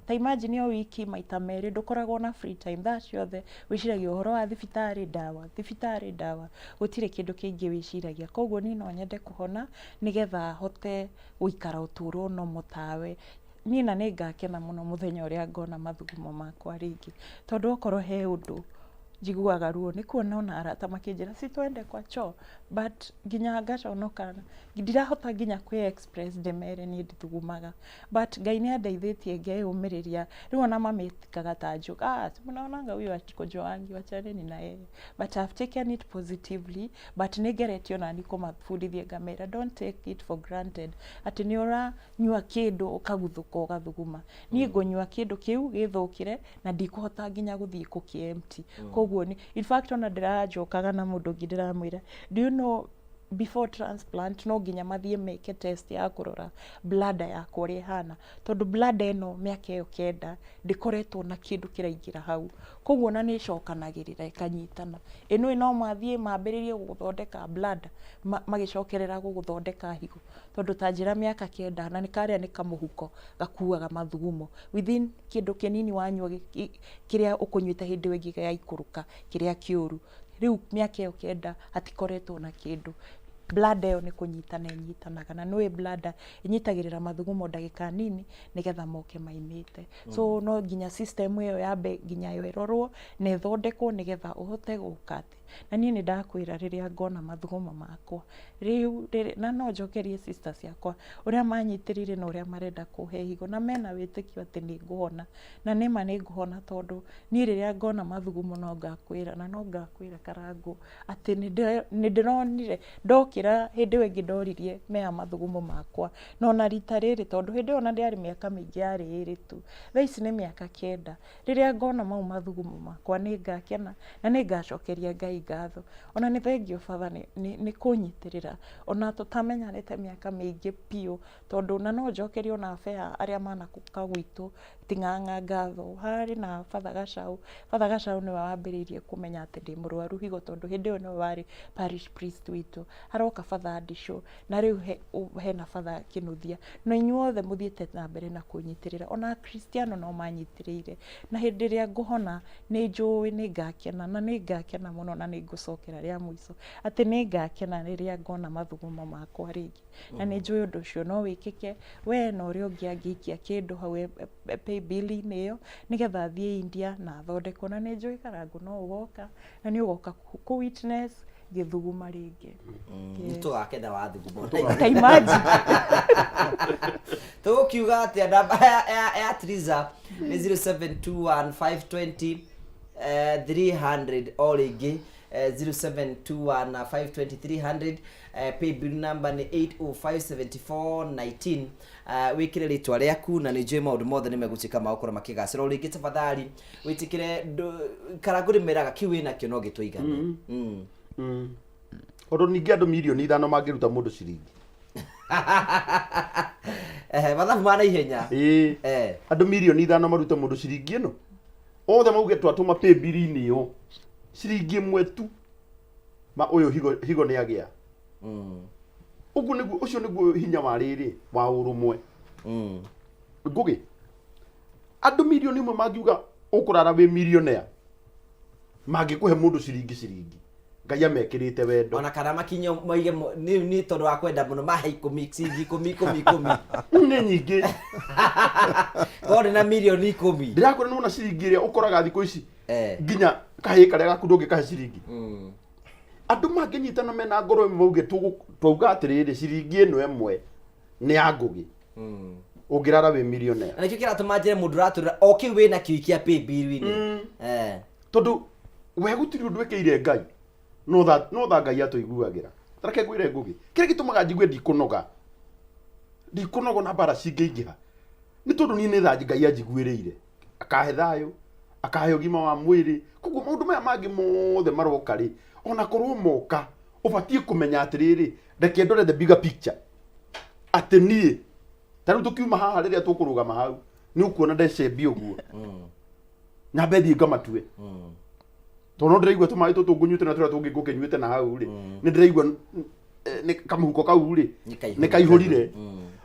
Ta imagine o wiki maita merĩ ndũkoragwo na free time, thaa ciothe wĩciragia ũhoro wa thibitarĩ, ndawa, thibitarĩ, ndawa, gũtirĩ kĩndũ kĩngĩ wĩciragia. Koguo niĩ no nyende kũhona nĩgetha hote gũikara ũtũũro normal tawe. Niĩ na nĩ ngakena mũno mũthenya ũrĩa ngona mathugumo makwa rĩngĩ, tondũ okorwo he ũndũ Njiguaga ruo nĩ kuona ona arata makĩnjĩra si twende kwa choo, but nginya ngaconoka, ndirahota nginya kwĩ express ndĩmere niĩ ndithugumaga, but Ngai nĩ andeithĩtie ngeyũmĩrĩria. Rĩu ona mamĩtikaga ta joke, "Ah, si mnaonanga huyu akojoangi, wachaneni na yeye." But I've taken it positively, but nĩ ngeretie onani kũmabundithia, ngamera, "Don't take it for granted atĩ nĩ ũranyua kĩndũ ũkaguthũka ũgathuguma." Niĩ ngũnyua kĩndũ kĩu gĩthũkĩre na ndikũhota nginya gũthiĩ kũkĩ empty. Koguo nĩ in fact ona ndĩranjokaga na mũndũ ũngĩ ndĩramwĩra, "Do you know before transplant no nginya mathiĩ meke test ya kũrora bladder yakwa ũrĩa ĩhana, tondũ bladder ĩno mĩaka ĩyo 9 ndĩkoretwo na kĩndũ kĩraingĩra hau, koguo ona nĩ ĩcokanagĩrĩra ĩkanyitana." Ĩno no mathiĩ mambĩrĩrie gũgũthondeka bladder magĩcokerera gũgũthondeka higo, tondũ ta njĩra mĩaka 9 na nĩ karĩa nĩ kamũhuko gakuaga mathugumo within kĩndũ kĩnini wanyua kĩrĩa ũkũnyuĩte hĩndĩ ĩyo ĩngĩ gĩgaikũrũka kĩrĩa kĩũru. Rĩu mĩaka ĩyo 9 hatikoretwo na kĩndũ, bladder ĩyo nĩ kũnyitana ĩnyitanaga, na nĩũĩ bladder ĩnyitagĩrĩra mathugumo ndagĩka nini nĩgetha moke maimĩte. So no nginya system ĩyo yambe nginya yo ĩrorwo na ĩthondekwo nĩgetha ũhote gũka atĩ. Na niĩ nĩ ndakwĩra, rĩrĩa ngona mathugumo makwa rĩu na no njokerie sisters ciakwa ũrĩa manyitĩrĩire na ũrĩa marenda kũhe higo na mena wĩtĩkio atĩ nĩ ngũhona, na nĩma nĩ ngũhona, tondũ niĩ rĩrĩa ngona mathugumo no ngakwĩra, na no ngakwĩra Karangũ atĩ nĩ ndĩronire ndokĩra hĩndĩ ĩyo ĩngĩ ndoririe meha mathugumo makwa, no na rita rĩrĩ, tondũ hĩndĩ ĩyo ona ndĩarĩ mĩaka mĩingĩ, yarĩ 2 tu, thaa ici nĩ mĩaka 9. Rĩrĩa ngona mau mathugumo makwa nĩ ngakena na nĩ ngacokeria Ngai ngatho. Ona nĩ thengiũ baba nĩ kũnyitĩrĩra ona tũtamenyanĩte mĩaka mĩingĩ biũ, tondũ na no njokerie ona bea arĩa manakũka gwitũ Ting'ang'a ngatho. Harĩ na Father Gacau. Father Gacau nĩwe wambĩrĩirie kũmenya atĩ ndĩ mũrwaru higo, tondũ hĩndĩ ĩyo nĩwe warĩ parish priest witũ. Haroka Father Ndicũ, na rĩu hena Father Kĩnuthia, na inyuothe mũthiĩte na mbere na kũnyitĩrĩra. Ona Akristiano no manyitĩrĩire, na hĩndĩ ĩrĩa ngũhona nĩ njũĩ nĩ ngakena, na nĩ ngakena mũno, na nĩ ngũcokera rĩa mũico atĩ nĩ ngakena rĩrĩa ngona mathugumo makwa rĩngĩ. Na nĩ njũĩ ũndũ ũcio no wĩkĩke, we na ũrĩa ũngĩ angĩikia kĩndũ hau pay bill-inĩ ĩyo nĩgetha athiĩ India na athondekwo. Na nĩ njũĩ Karangũ no ũgoka, na nĩ ũgoka kũ witness gĩthuguma rĩngĩ. Nĩ tũgakena wathuguma. Ta imagine. Tũgũkiuga atĩa? Namba ya Triza nĩ 0721 520 300, o rĩngĩ 0721 520 300. Pay bill number nĩ 8057419. Wĩkĩre rĩtwa rĩaku na nĩ njũĩ maũndũ mothe nĩ megũtuĩka ma gũkorwo makĩgacĩra. O rĩngĩ tafadhali wĩtĩkĩre Karangũ nĩ meraga kĩu wĩnakĩo no gĩtũigane. Tondũ ningĩ andũ 5 mirioni mangĩruta mũndũ ciringi Mathabu ma naihenya. Ĩĩ. Andũ 5 mirioni marute mũndũ ciringi ĩno, othe mauge twatũma pay bill-inĩ ĩyo ciringi 1 tu, ma ũyũ higo, higo nĩ agĩa. Ũguo nĩguo, ũcio nĩguo hinya wa rĩrĩ wa ũrũmwe. Ngũgĩ, andũ 1 mirioni mangiuga ũkũrara wĩ millionaire mangĩkũhe mũndũ ciringi ciringi, Ngai amekĩrĩte wendo. Ona kana makinyo moige nĩ tondũ wa kwenda mũno mahe 10, ciringi 10 10 10. Nĩ nyingĩ. Korwo ndĩ na 10 mirioni. Ndĩrakwĩra, nĩwona ciringi ĩrĩa ũkoraga thikũ ici, nginya kahĩĩ karĩa gaku ndũngĩkahe ciringi. Andũ mangĩnyitana mena ngoro ĩmwe mauge twauga atĩrĩrĩ, ciringi ĩno ĩmwe nĩ ya Ngũgĩ, ũngĩrara wĩ millionaire. Na nĩkĩo kĩratũma njĩre mũndũ ũratũrĩra o kĩu wĩna kĩo ikia pay bill-inĩ. Tondũ we gũtirĩ ũndũ ĩkĩire Ngai no tha Ngai atũiguagĩra. Reke ngwĩre Ngũgĩ, kĩrĩa gĩtũmaga njigue ndikũnoga, ndikũnoga na mbara cingĩingĩha, nĩ tondũ niĩ nĩ tha Ngai anjiguĩrĩire, akahe thayũ, akahe ũgima wa mwĩrĩ. Koguo maũndũ maya mangĩ mothe maroka rĩ, ona korwo moka, ũbatiĩ kũmenya atĩrĩrĩ, reke ndore the bigger picture, atĩ niĩ ta rĩu tũkiuma haha, rĩrĩa tũkũrũgama hau nĩ ũkuona ndecembia ũguo, nyambe thiĩ ngamatue, tondũ no ndĩraigua tũmaĩ tũtũ ngũnyuĩte na tũrĩa tũngĩ ngũkĩnyuĩte na hau rĩ, nĩ ndĩraigua nĩ kamũhuko kau rĩ Nĩ nĩ kaihũrire.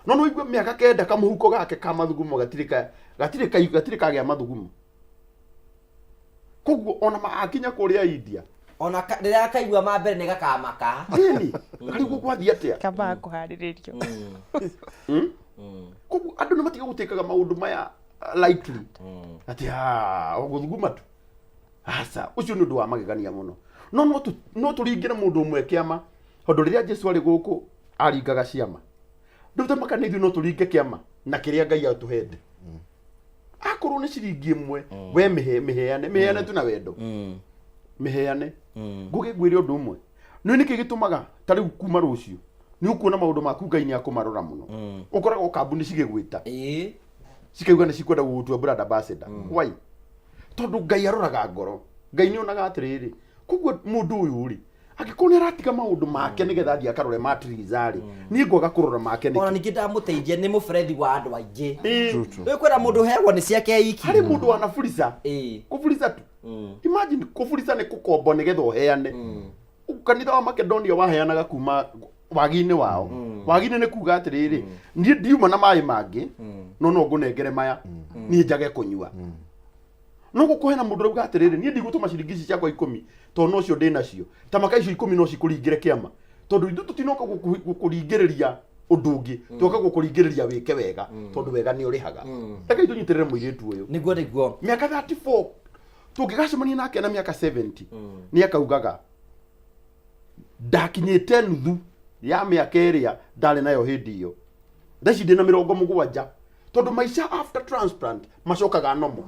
No no igue mĩaka 9 kamũhuko gake ka mathugumo gatirĩ kagĩa mathugumo. Koguo ona akinya kũrĩa India, Ona rĩrĩa akaigua ma mbere nĩ gakamaka. Ĩni karĩguo gwathiĩ atĩa? Kamba kũharĩrĩrio. Koguo andũ nĩ matige gũtĩkaga maũndũ maya lightly atĩ, "Ah, o gũthuguma tu." Aca, ũcio nĩ ũndũ wa magegania mũno. No no no tũringĩre mũndũ ũmwe kĩama, tondũ rĩrĩa Jesu arĩ gũkũ aringaga ciama. Rĩu tamaka nĩ ithuĩ no tũringe kĩama na kĩrĩa Ngai atũhete. Akorwo nĩ ciringi ĩmwe, we mĩhe mĩheane, mĩheane tu na wendo. Mĩheane. Ngũgĩ ngwĩre ũndũ ũmwe. Nĩ nĩkĩ gĩtũmaga ta rĩu kuma rũciũ nĩ ũkuona maũndũ maku Ngai nĩ akũmarora mũno. Ũkoragwo kambuni cigĩgwĩta. Cikauga nĩ cikwenda gũgũtua brand ambassador. Why? Tondũ Ngai aroraga ngoro. Ngai nĩ onaga atĩrĩrĩ, koguo mũndũ ũyũ rĩ, angĩkorwo nĩ aratiga maũndũ make nĩgetha athiĩ akarore ma Theresa rĩ, niĩ ngwaga kũrora make Ona nĩkĩ? ningĩ ndamũteithia nĩ mũberethi wa andũ aingĩ. Ĩĩ. Rĩu kwĩna mũndũ ũheagwo nĩ ciake iki. Harĩ mũndũ wanaburica. Kũburica tu. Imagine kũburica nĩ kũkombo nĩgetha ũheane. Kanitha wa Makedonia waheanaga kuma wagi-inĩ wao. Wagi-inĩ nĩ kuga atĩrĩrĩ, niĩ ndiuma na maĩ mangĩ, no no ngũnengere maya, niĩ njage kũnyua. No gũkũ hena mũndũ ũrauga atĩrĩrĩ, niĩ ndigũtũma ciringi ici ciakwa ikũmi tondũ nocio ndĩ nacio. Ta maka icio ikũmi no cikũringĩre kĩama. Tondũ ithuĩ tũtinoka gũkũringĩrĩria ũndũ ũngĩ, twoka gũkũringĩrĩria wĩke wega, tondũ wega nĩ ũrĩhaga. Rekei tũnyitĩrĩre mũirĩtu ũyũ. Nĩguo nĩguo. Mĩaka 34 tũngĩgacemania nake na mĩaka 70 nĩ akaugaga ndakinyĩte nuthu ya mĩaka ĩrĩa ndarĩ nayo hĩndĩ ĩyo, thaa ici ndĩ na 70, tondũ maica after transplant macokaga nomo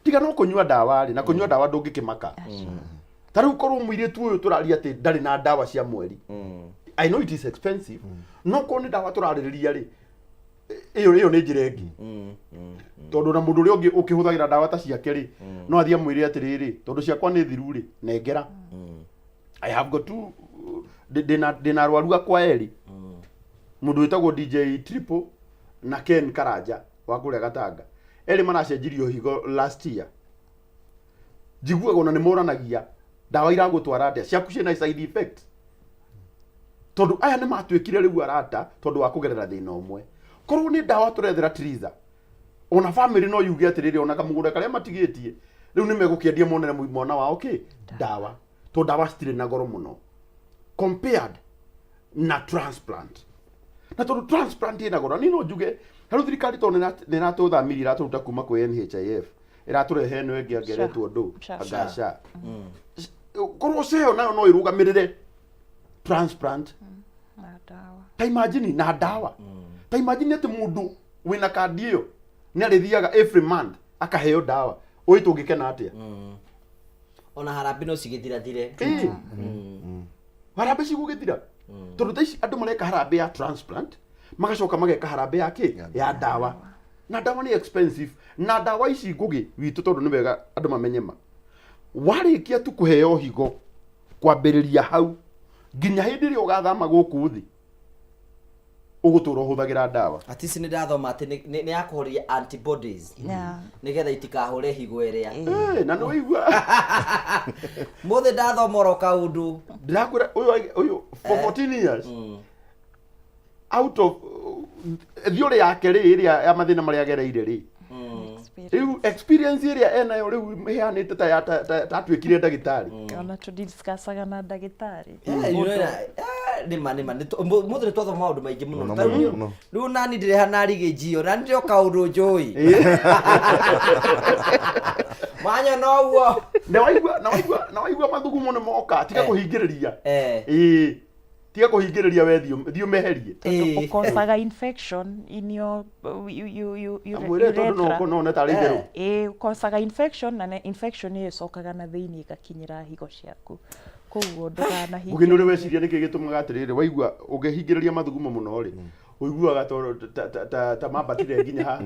tiga no kũnyua ndawa rĩ, na kũnyua ndawa ndũngĩkĩmaka. Ta rĩu korwo mũirĩtu ũyũ tũraria atĩ ndarĩ na ndawa cia mweri, I know it is expensive, no korwo nĩ ndawa tũrarĩrĩria rĩ, ĩyo ĩyo nĩ njĩra ĩngĩ, tondũ na mũndũ ũrĩa ũngĩ ũkĩhũthagĩra ndawa ta ciake rĩ, no athiĩ amwĩre atĩrĩrĩ, tondũ ciakwa nĩ thiru rĩ, nengera. I have got two, ndĩna ndĩna arwaru akwa erĩ, mũndũ wĩtagwo DJ Triple na Ken Karanja wa kũrĩa Gatanga, erĩ maracenjirio higo last year. Njiguaga ona nĩ moranagia ndawa iragũtwara atĩa, ciaku ciĩna side effect, tondũ aya nĩ matuĩkire rĩu arata tondũ wa kũgerera thĩna ũmwe. Korwo nĩ ndawa tũrethera Triza, ona family no yuge atĩrĩrĩ, ona kamũgũnda karĩa matigĩtie rĩu nĩ megũkĩendia monere mwana wao kĩ ndawa, tondũ ndawa citirĩ na goro mũno compared na transplant. Na tondũ transplant ĩna goro, niĩ no njuge harĩ thirikari, tondũ nĩ ĩratũthamirie, ĩratũruta kuma kwĩ NHIF, ĩratũrehe ĩno ĩngĩ angeretwo ndũ SHA. anga SHA. Korwo SHA ĩyo nayo no ĩrũgamĩrĩre transplant na ndawa, ta imagine na ndawa, ta imagine atĩ mũndũ wĩna kandi ĩyo nĩ arĩthiaga every month akaheo ndawa, ũĩ tũngĩkena atĩa? Ona harambĩ no cigĩthirathire. Ĩĩ. Harambĩ cigũgĩthira, tondũ thaa ici andũ mareka harambĩ ya transplant, magacoka mageka harambĩ ya kĩ ya ndawa, na ndawa nĩ expensive. Na ndawa ici, Ngũgĩ witũ, tondũ nĩ wega andũ mamenye ma, warĩkia tu kũheo higo, kwambĩrĩria hau nginya hĩndĩ ĩrĩa ũgathama gũkũ thĩ, ũgũtũra ũhũthagĩra ndawa. At least nĩ ndathoma atĩ nĩ ya kũhoria antibodies nĩgetha itikahũre higo ĩrĩa. Ĩĩ, na nĩ waigua. Mũthĩ ndathoma oro kaũndũ. Ndĩrakwĩra ũyũ ũyũ for 14 years out of theory yake rĩ, ĩrĩa ya mathĩna marĩa agereire rĩ, rĩu experience ĩrĩa enayo rĩu ĩheanĩte ta ya ta atuĩkire ndagĩtarĩ. Ona tũdiscussaga na ndagĩtarĩ. Eh, you know, nĩma nĩma mũthĩ nĩ twathoma maũndũ maingĩ mũno. Mũno, Ta rĩu mũno, mũno. Rĩu nani ndĩrĩ hanarigĩ njio nani ndĩro kaũndũ njũĩ mwanya noguo. Na waigua mathugumo nĩ moka, tiga kũhingĩrĩria. Ĩĩ, tiga kũhingĩrĩria, we thiĩ thiĩ ũmeherie. Tondũ ũkocaga infection in your you, you, you, you, Amwĩre tondũ no urethra. no one tarĩ itherũ. Ĩĩ, ũkocaga infection na infection ĩyo ĩcokaga na thĩinĩ ĩgakinyĩra higo ciaku, koguo Ngũgĩ, nĩ ũrĩ ndũkanahingĩrĩrie. weciria nĩkĩ gĩtũmaga atĩrĩrĩ, waigua ũngĩhingĩrĩria mathugumo mũno rĩ, ũiguaga ta mambatire nginya ha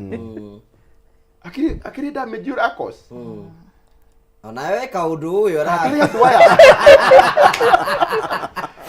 akĩrĩ akĩrĩ damage ũrakos. Onawe kaũndũ ũyũ Gatarĩ andũ aya,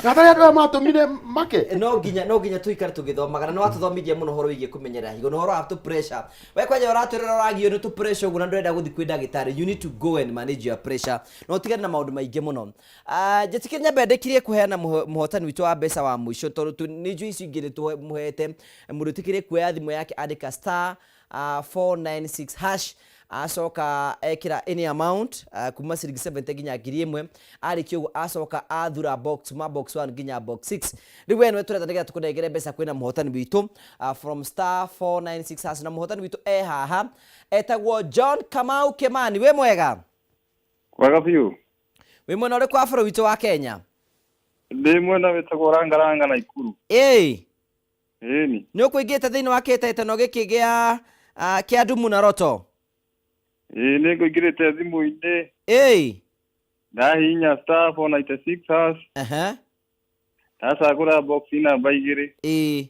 gatarĩ andũ aya matũmire make. No nginya tuikare tũgĩthomaga, na nĩ watũthomithia mũno ũhoro wĩgiĩ kũmenyerera higo na ũhoro wa tũ pressure. We kwanja ũratwĩrĩra ũragio nĩ tũ pressure ũguo na ndũrenda gũthiĩ kwĩ ndagĩtarĩ, you need to go and manage your pressure na ũtigane na maũndũ maingĩ mũno. Ah, njĩtĩkĩrie nyambe ndĩkirie kũheana mũhotani witũ wa mbeca wa mũico, tondũ nĩ njũĩ icio ingĩ nĩ tũmũhete. Mũndũ ũtĩkĩrie kuoya thimũ yake, andĩka star 496 hash, acoka ekĩra any amount kuma ciringi 70 nginya 1000. Arĩkia ũguo, acoka athura box ma box 1 nginya box 6. Rĩu we nĩwe tũretha nĩgetha tũkũnengere mbeca. Kwĩna mũhotani witũ from star 496 hash, na mũhotani witũ e haha, etagwo John Kamau Kimani. Wĩ mwega? Wega biũ. Wĩ mwena ũrĩkũ wa bũrũri witũ wa Kenya? Ndĩ mwena wĩtagwo Rangaranga na Ikuru. Ĩĩ. Ĩni. Nĩ ũkũingĩte thĩinĩ wa kĩhĩtahĩtano gĩkĩ gĩa kĩa Ndumu na Roto? Ĩĩ nĩ ngũingĩrĩte thimũ-inĩ. Ĩĩ. Ndahihinya star 496 hash. Ehe. Ndacagũra box namba 2. Ĩĩ.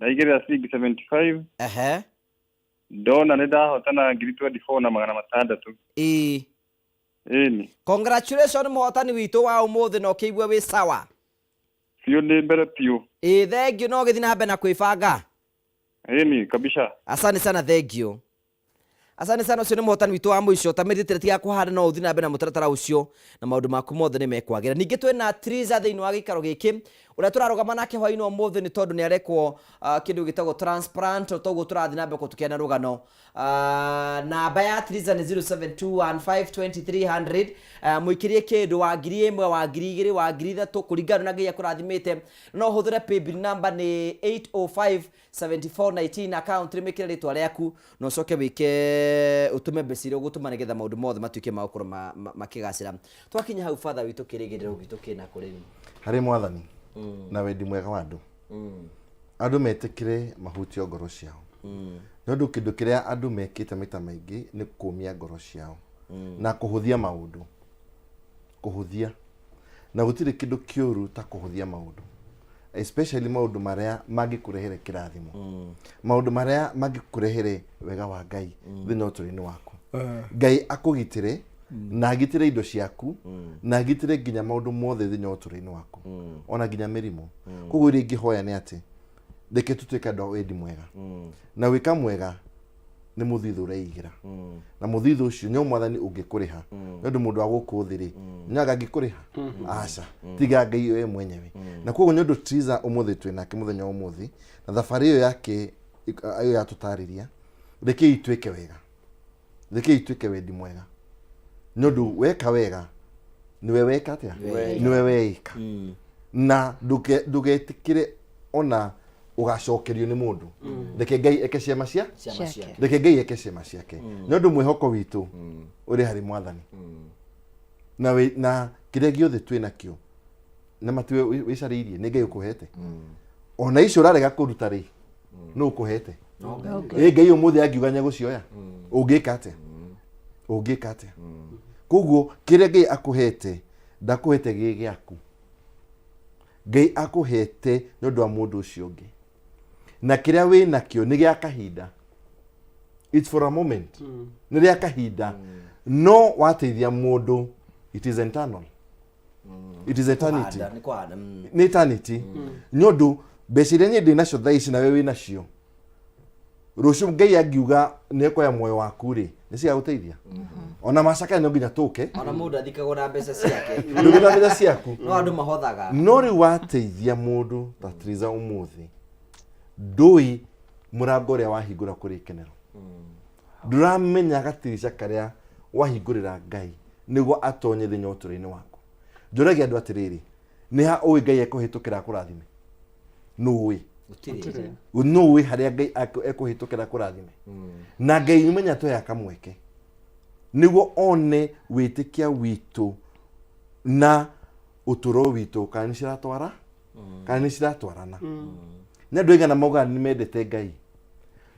Ndaigĩrĩra ciringi 75. Ehe. Ndona nĩ ndahotana ngiri 24 na magana matandatũ. Ĩĩ. Ĩni. Congratulations mũhotani witũ wa ũmũthĩ na ũkĩigue wĩ sawa. Biũ ndĩ mbere biũ. Ĩĩ thengiũ no ũgĩthiĩ na mbere na kwĩbanga. Ĩni kabisa. Asante sana thengiũ. Asante sana ũcio nĩ mũhotani witũ wa mũico ta mĩrĩtĩre tiga kũhanda no ũthiĩ na mbere na mũtaratara ũcio na maũndũ maku mothe nĩ mekwagĩra. Ningĩ twĩna Triza thĩinĩ wa gĩikaro gĩkĩ ũrĩa tũrarũgama nake hwainĩ wa ũmũthĩ nĩ tondũ nĩ arekwo kĩndũ gĩtagwo transplant o toguo tũrathiĩ na mbere tũkĩana rũgano. Namba ya Triza nĩ 0721520300. Mũikĩrie kĩndũ wa 1000 wa 2000 wa 3000 kũringana na Ngai akũrathimĩte. No ũhũthĩre paybill number nĩ 8057419 account rĩmĩkĩre rĩtwa rĩaku na ũcoke wĩke ũtũme mbeca iria ũgũtũma nĩgetha maũndũ mothe matuĩke ma gũkorwo makĩgacĩra. Twakinya hau father witũ kĩrĩgĩrĩro gitũ kĩna kũ rĩu? Harĩ mwathani na wendi mwega wa andũ. Andũ metĩkĩre mahutio ngoro ciao. Nĩ ũndũ kĩndũ kĩrĩa andũ mekĩte maita maingĩ nĩ kũmia ngoro ciao na kũhũthia maũndũ. Kũhũthia. Na gũtirĩ kĩndũ kĩũru ta kũhũthia maũndũ. Especially maũndũ marĩa mangĩkũrehere kĩrathimo. Maũndũ marĩa mangĩkũrehere wega wa Ngai thĩinĩ wa ũtũũro-inĩ waku. Ngai akũgitĩre na agitĩre indo ciaku na agitĩre nginya maũndũ mothe thĩinĩ wa ũtũũro-inĩ waku. Ona nginya mĩrimũ. Koguo iria ingĩhoya nĩ atĩ reke tũtuĩke andũ a wendi mwega. Na gwĩka mwega nĩ mũthithũ ũreigĩra. Na mũthithũ ũcio nĩ mwathani ũngĩkũrĩha. Nĩ ũndũ mũndũ wa gũkũ thĩ rĩ, nĩ anga angĩkũrĩha? Aca. Tiga Ngai we mwenyewe. Na koguo nĩ ũndũ Triza ũmũthĩ twĩ nake mũthenya wa ũmũthĩ, na thabarĩ ĩyo yake ĩyo yatũtarĩria, rekei twĩke wega. Rekei twĩke wendi mwega. Nĩ ũndũ weka wega, nĩwe weka atĩa? Nĩwe weĩka. Na ndũgetĩkĩre ona ũgacokerio nĩ mũndũ. Reke Ngai eke ciama cia? Ciama ciake. Reke Ngai eke ciama ciake. Nĩ ũndũ mwĩhoko witũ ũrĩ harĩ mwathani. Na na kĩrĩa gĩothe twĩ nakĩo na matiwe wĩcarĩirie nĩ Ngai ũkũhete. Ona icio ũrarega kũruta rĩ, nũ ũkũhete? Ĩ Ngai ũmũthĩ angiuga nĩegũcioya, ũngĩka atĩa? Ũngĩka atĩa? Koguo kĩrĩa Ngai akũhete ndakũhete gĩ gĩaku. Ngai akũhete nĩ ũndũ wa mũndũ ũcio ũngĩ. Na kĩrĩa wĩ nakĩo nĩ gĩa kahinda. It's for a moment. Nĩ rĩa kahinda. No wateithia mũndũ, it is eternal. It is eternity. Kũhanda, nĩ kũhanda. Nĩ eternity. Nĩ ũndũ mbeca iria niĩ ndĩ nacio thaa ici nawe wĩ nacio, rũciũ Ngai angiuga nĩ ekoya muoyo waku rĩ, nĩ cigagũteithia. Ona macakaya no nginya tũke. Ona mũndũ athikagwo na mbeca ciake. Ndũgĩ na mbeca ciaku. No andũ mahothaga. No rĩu wateithia mũndũ ta Triza ũmũthĩ, ndũĩ mũrango ũrĩa wahingũra kũrĩ ikenero. Ndũramenya gatirica karĩa wahingũrĩra Ngai nĩguo atonye thĩinĩ wa ũtũũro-inĩ waku. Njũragia andũ atĩrĩrĩ, nĩ ha ũĩ Ngai ekũhĩtũkĩra akũrathime? Nũ ũĩ? Nũ ũĩ harĩa Ngai ekũhĩtũkĩra akũrathime? Na Ngai ũmenya tũheaga kamweke nĩguo one wĩtĩkia witũ na ũtũũro witũ kana nĩ ciratwara kana nĩ ciratwarana. Nĩ andũ aigana maugaga nĩ mendete Ngai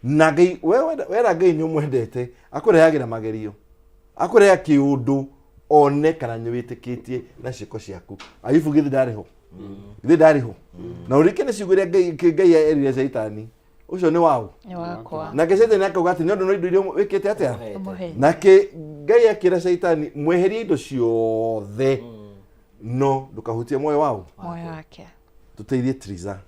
na Ngai wera Ngai nĩ ũmwendete akũrehagĩra magerio, akũreha kĩũndũ one kana nĩ wĩtĩkĩtie na ciĩko ciaku. Ayubu githĩ ndarĩ ho? Githĩ ndarĩ ho? Na ũririkane ciugo iria Ngai erire Caitani, ũcio nĩ waũ? Nĩ wakwa. Nake Caitani akauga atĩ nĩ ũndũ no indo iria wĩkĩte atĩa? Ũmũhete. Nake Ngai akĩra Caitani, mweherie indo ciothe no ndũkahutie muoyo waũ? Muoyo wake. Tũteithie Triza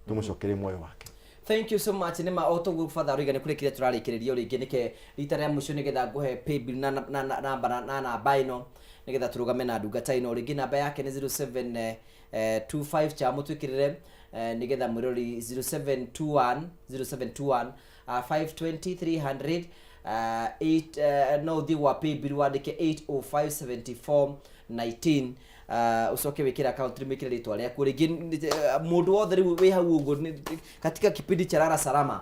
tũmũcokerie muoyo wake. Thank you so much. Nĩ ma o toguo father aroiga nĩ kũrĩkĩria tũrarĩkĩrĩria o rĩngĩ nĩke rita rĩa mũico nĩgetha ngũhe paybill na na na namba na na namba ĩno nĩgetha tũrũgame na ndungata ĩno rĩngĩ namba yake nĩ zero seven two five cha mũtwĩkĩrĩre nĩgetha mwĩrori zero seven two one zero seven two one five twenty three hundred eight no ũthiĩ gwa paybill wandĩke eight oh five seventy four nineteen ucoke wikire account rimikire ritwa riaku ringi mundu wothe riu wi hau uguo katika kipindi cha Lala Salama.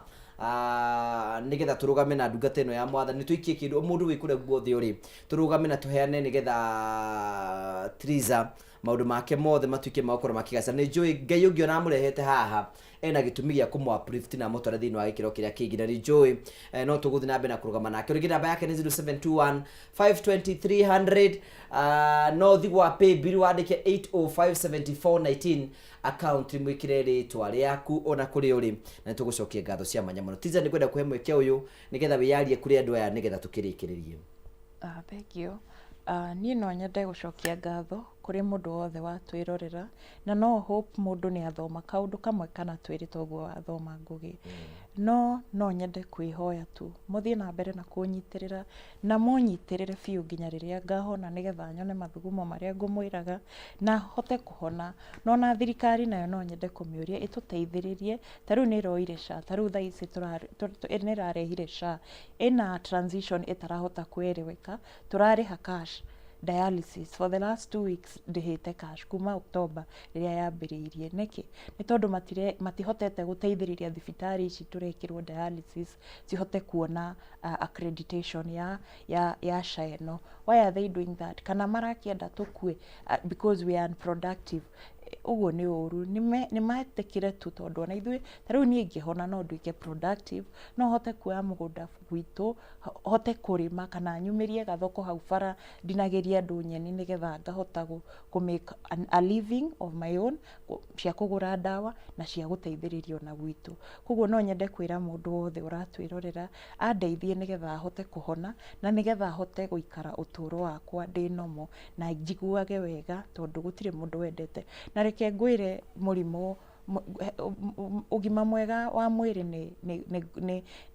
Nigetha turugame na ndungata ĩno ya mwathani, tuikie kindu mundu wi kuria guothe uri, turugame na tuheane nigetha Triza maundu make mothe matuike ma gukorwo makigaca. Nĩ njũĩ Ngai ũngĩ ona amũrehete haha ena gĩtũmi gĩa kũmũ uplift na amũtware thĩinĩ wa gĩkĩro kĩrĩa kĩngĩ, na nĩ njũĩ no tũgũthiĩ na mbere na kũrũgama nake. Rĩngĩ namba yake nĩ 0721 520 300. No ũthiĩ gwa paybill wandĩke 8057419, account mwĩkĩre rĩtwa rĩaku ona kũrĩ ũrĩ, na nĩtũgũcokia ngatho cia mwanya mũno. Tiza, nĩ kwenda kũhe mweke ũyũ nĩgetha wĩyarie kũrĩ andũ aya nĩgetha tũkĩrĩkĩrĩrie. Thank you. Niĩ no nyende gũcokia ngatho kũrĩ mũndũ wothe watwĩrorera, na no hope mũndũ nĩ athoma kaũndũ kamwe kana twĩrĩ toguo wathoma Ngũgĩ. No nyende kwĩhoya tu mũthiĩ na mbere na kũnyitĩrĩra, na mũnyitĩrĩre biũ nginya rĩrĩa ngahona, nĩgetha nyone mathugumo marĩa ngũmwĩraga na hote kũhona. No na thirikari nayo no nyende kũmĩũria ĩtũteithĩrĩrie. Ta rĩu nĩ ĩroire SHA, ta rĩu thaa ici nĩ ĩrarehire SHA ĩna transition ĩtarahota kwĩreweka. Tũrarĩha cash dialysis for the last 2 weeks, ndĩhĩte cash kuma October rĩrĩa yambĩrĩirie. Nĩkĩ? Nĩ tondũ matihotete gũteithĩrĩria thibitarĩ ici tũrekĩrwo dialysis cihote kuona accreditation ya SHA ĩno. Why are they doing that? Kana marakĩenda tũkue because we are unproductive? Ũguo nĩ ũru. Nĩ metĩkĩre tu, tondũ ona ithuĩ ta rĩu niĩ ingĩhona no nduĩke productive, no hote kuoya mũgũnda gwitũ, hote kũrĩma kana nyumĩrie gathoko hau bara ndinagĩrie andũ nyeni, nĩgetha ngahota kũ make a living of my own, cia kũgũra ndawa na cia gũteithĩrĩria ona gwitũ. Koguo no nyende kwĩra mũndũ wothe ũratwĩrorera andeithie nĩgetha ahote kũhona na nĩgetha hote gũikara ũtũũro wakwa ndĩ normal na njiguage wega, tondũ gũtirĩ mũndũ wendete. Na reke ngwĩre, mũrimũ ũgima mwega wa mwĩrĩ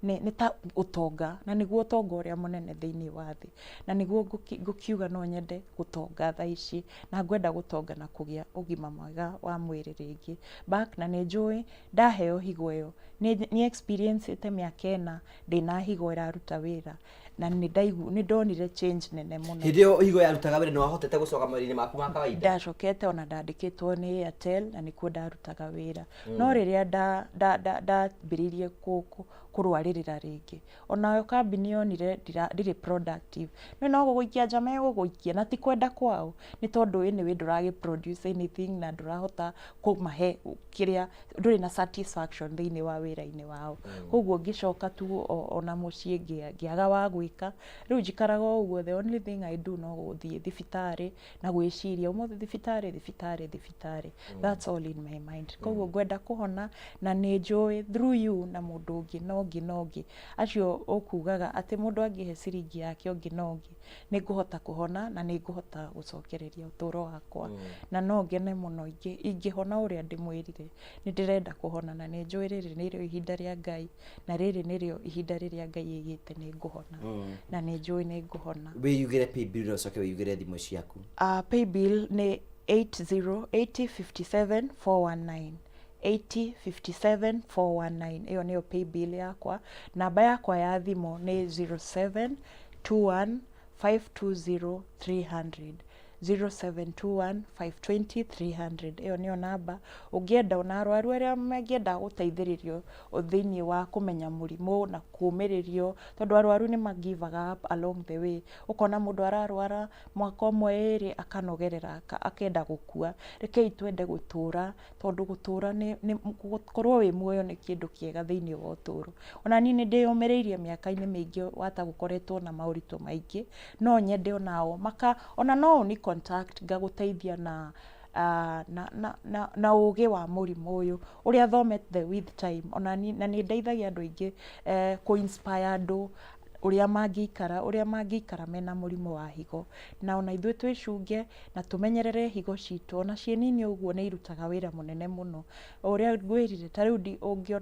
nĩ ta ũtonga, na nĩguo ũtonga ũrĩa mũnene thĩinĩ wa thĩ, na nĩguo ngũkiuga no nyende gũtonga thaa ici, na ngwenda gũtonga na kũgĩa ũgima mwega wa mwĩrĩ rĩngĩ back. Na nĩ njũĩ ndaheo higo ĩyo, nĩ experience ĩte mĩaka 4 ndĩna higo ĩraruta wĩra, na nĩ ndonire change nene mũno. Hĩndĩ ĩyo higo yarutaga wĩra, nĩ wahotete gũcoka mawĩra-inĩ maku ma kawaida? Ndacokete, ona ndandĩkĩtwo nĩ Airtel na nĩkuo ndarutaga wĩra. No rĩrĩa ndambĩrĩirie kũrwarĩrĩra rĩngĩ, onayo kambuni yonire ndirĩ productive, no gũgũikia nja megũgũikia, na ti kwenda kwao, nĩ tondũ anyway ndũragĩ produce anything na ndũrahota kũmahe kĩrĩa, ndũrĩ na satisfaction thĩinĩ wa wĩra-inĩ wao. Koguo ngĩcoka tu ona mũciĩ ngĩaga wa gwĩka. Rĩu njikaraga o ũguo, the only thing I do no gũthiĩ thibitarĩ na gwĩciria ũmũthĩ thibitarĩ, thibitarĩ, thibitarĩ. That's all in my mind. Koguo ngwenda kũhona, na nĩ njũĩ through you na mũndũ ũngĩ na ũngĩ na ũngĩ acio ũkugaga atĩ mũndũ angĩhe ciringi yake ũngĩ na ũngĩ, nĩ ngũhota kũhona na nĩ ngũhota gũcokereria ũtũũro wakwa, na no ngene mũno ingĩhona ũrĩa ndĩmwĩrire. Nĩ ndĩrenda kũhona, na nĩ njũĩ rĩrĩ nĩrĩo ihinda rĩa Ngai, na rĩrĩ nĩrĩo ihinda rĩrĩa Ngai aigĩte nĩ ngũhona, na nĩ njũĩ nĩ ngũhona. Wĩyugĩre paybill na ũcoke wĩyugĩre thimũ ciaku. Paybill nĩ 80 80 57 419, 80 57 419. Ĩyo nĩyo paybill yakwa. Namba yakwa ya thimũ nĩ 0721 520 300, 0721 520 300. Ĩyo nĩyo namba ũngĩenda, ona arwaru arĩa mangĩenda gũteithĩrĩrio thĩinĩ wa kũmenya mũrimũ na kũũmĩrĩrio, tondũ arwaru nĩ ma givaga up along the way. Ũkona mũndũ ararwara mwaka ũmwe, ĩrĩ, akanogerera, akenda gũkua. Rekei twende gũtũra, tondũ gũtũra nĩ gũkorwo wĩ muoyo nĩ kĩndũ kĩega thĩinĩ wa ũtũũro. Ona niĩ nĩ ndĩyũmĩrĩirie mĩaka-inĩ mĩingĩ wata gũkoretwo na maũritũ maingĩ. No nyende onao maka ona no ũni contact ngagũteithia na ũgĩ wa mũrimũ ũyũ ũrĩa thomete with time. Ona na nĩ ndeithagia andũ aingĩ kũ inspire andũ ũrĩa mangĩikara mena mũrimũ wa higo, na ona ithuĩ twĩcunge na tũmenyerere higo citũ. Ona ciĩ nini ũguo nĩ irutaga wĩra mũnene mũno. O ũrĩa ngwĩrire, ta rĩu ũngĩona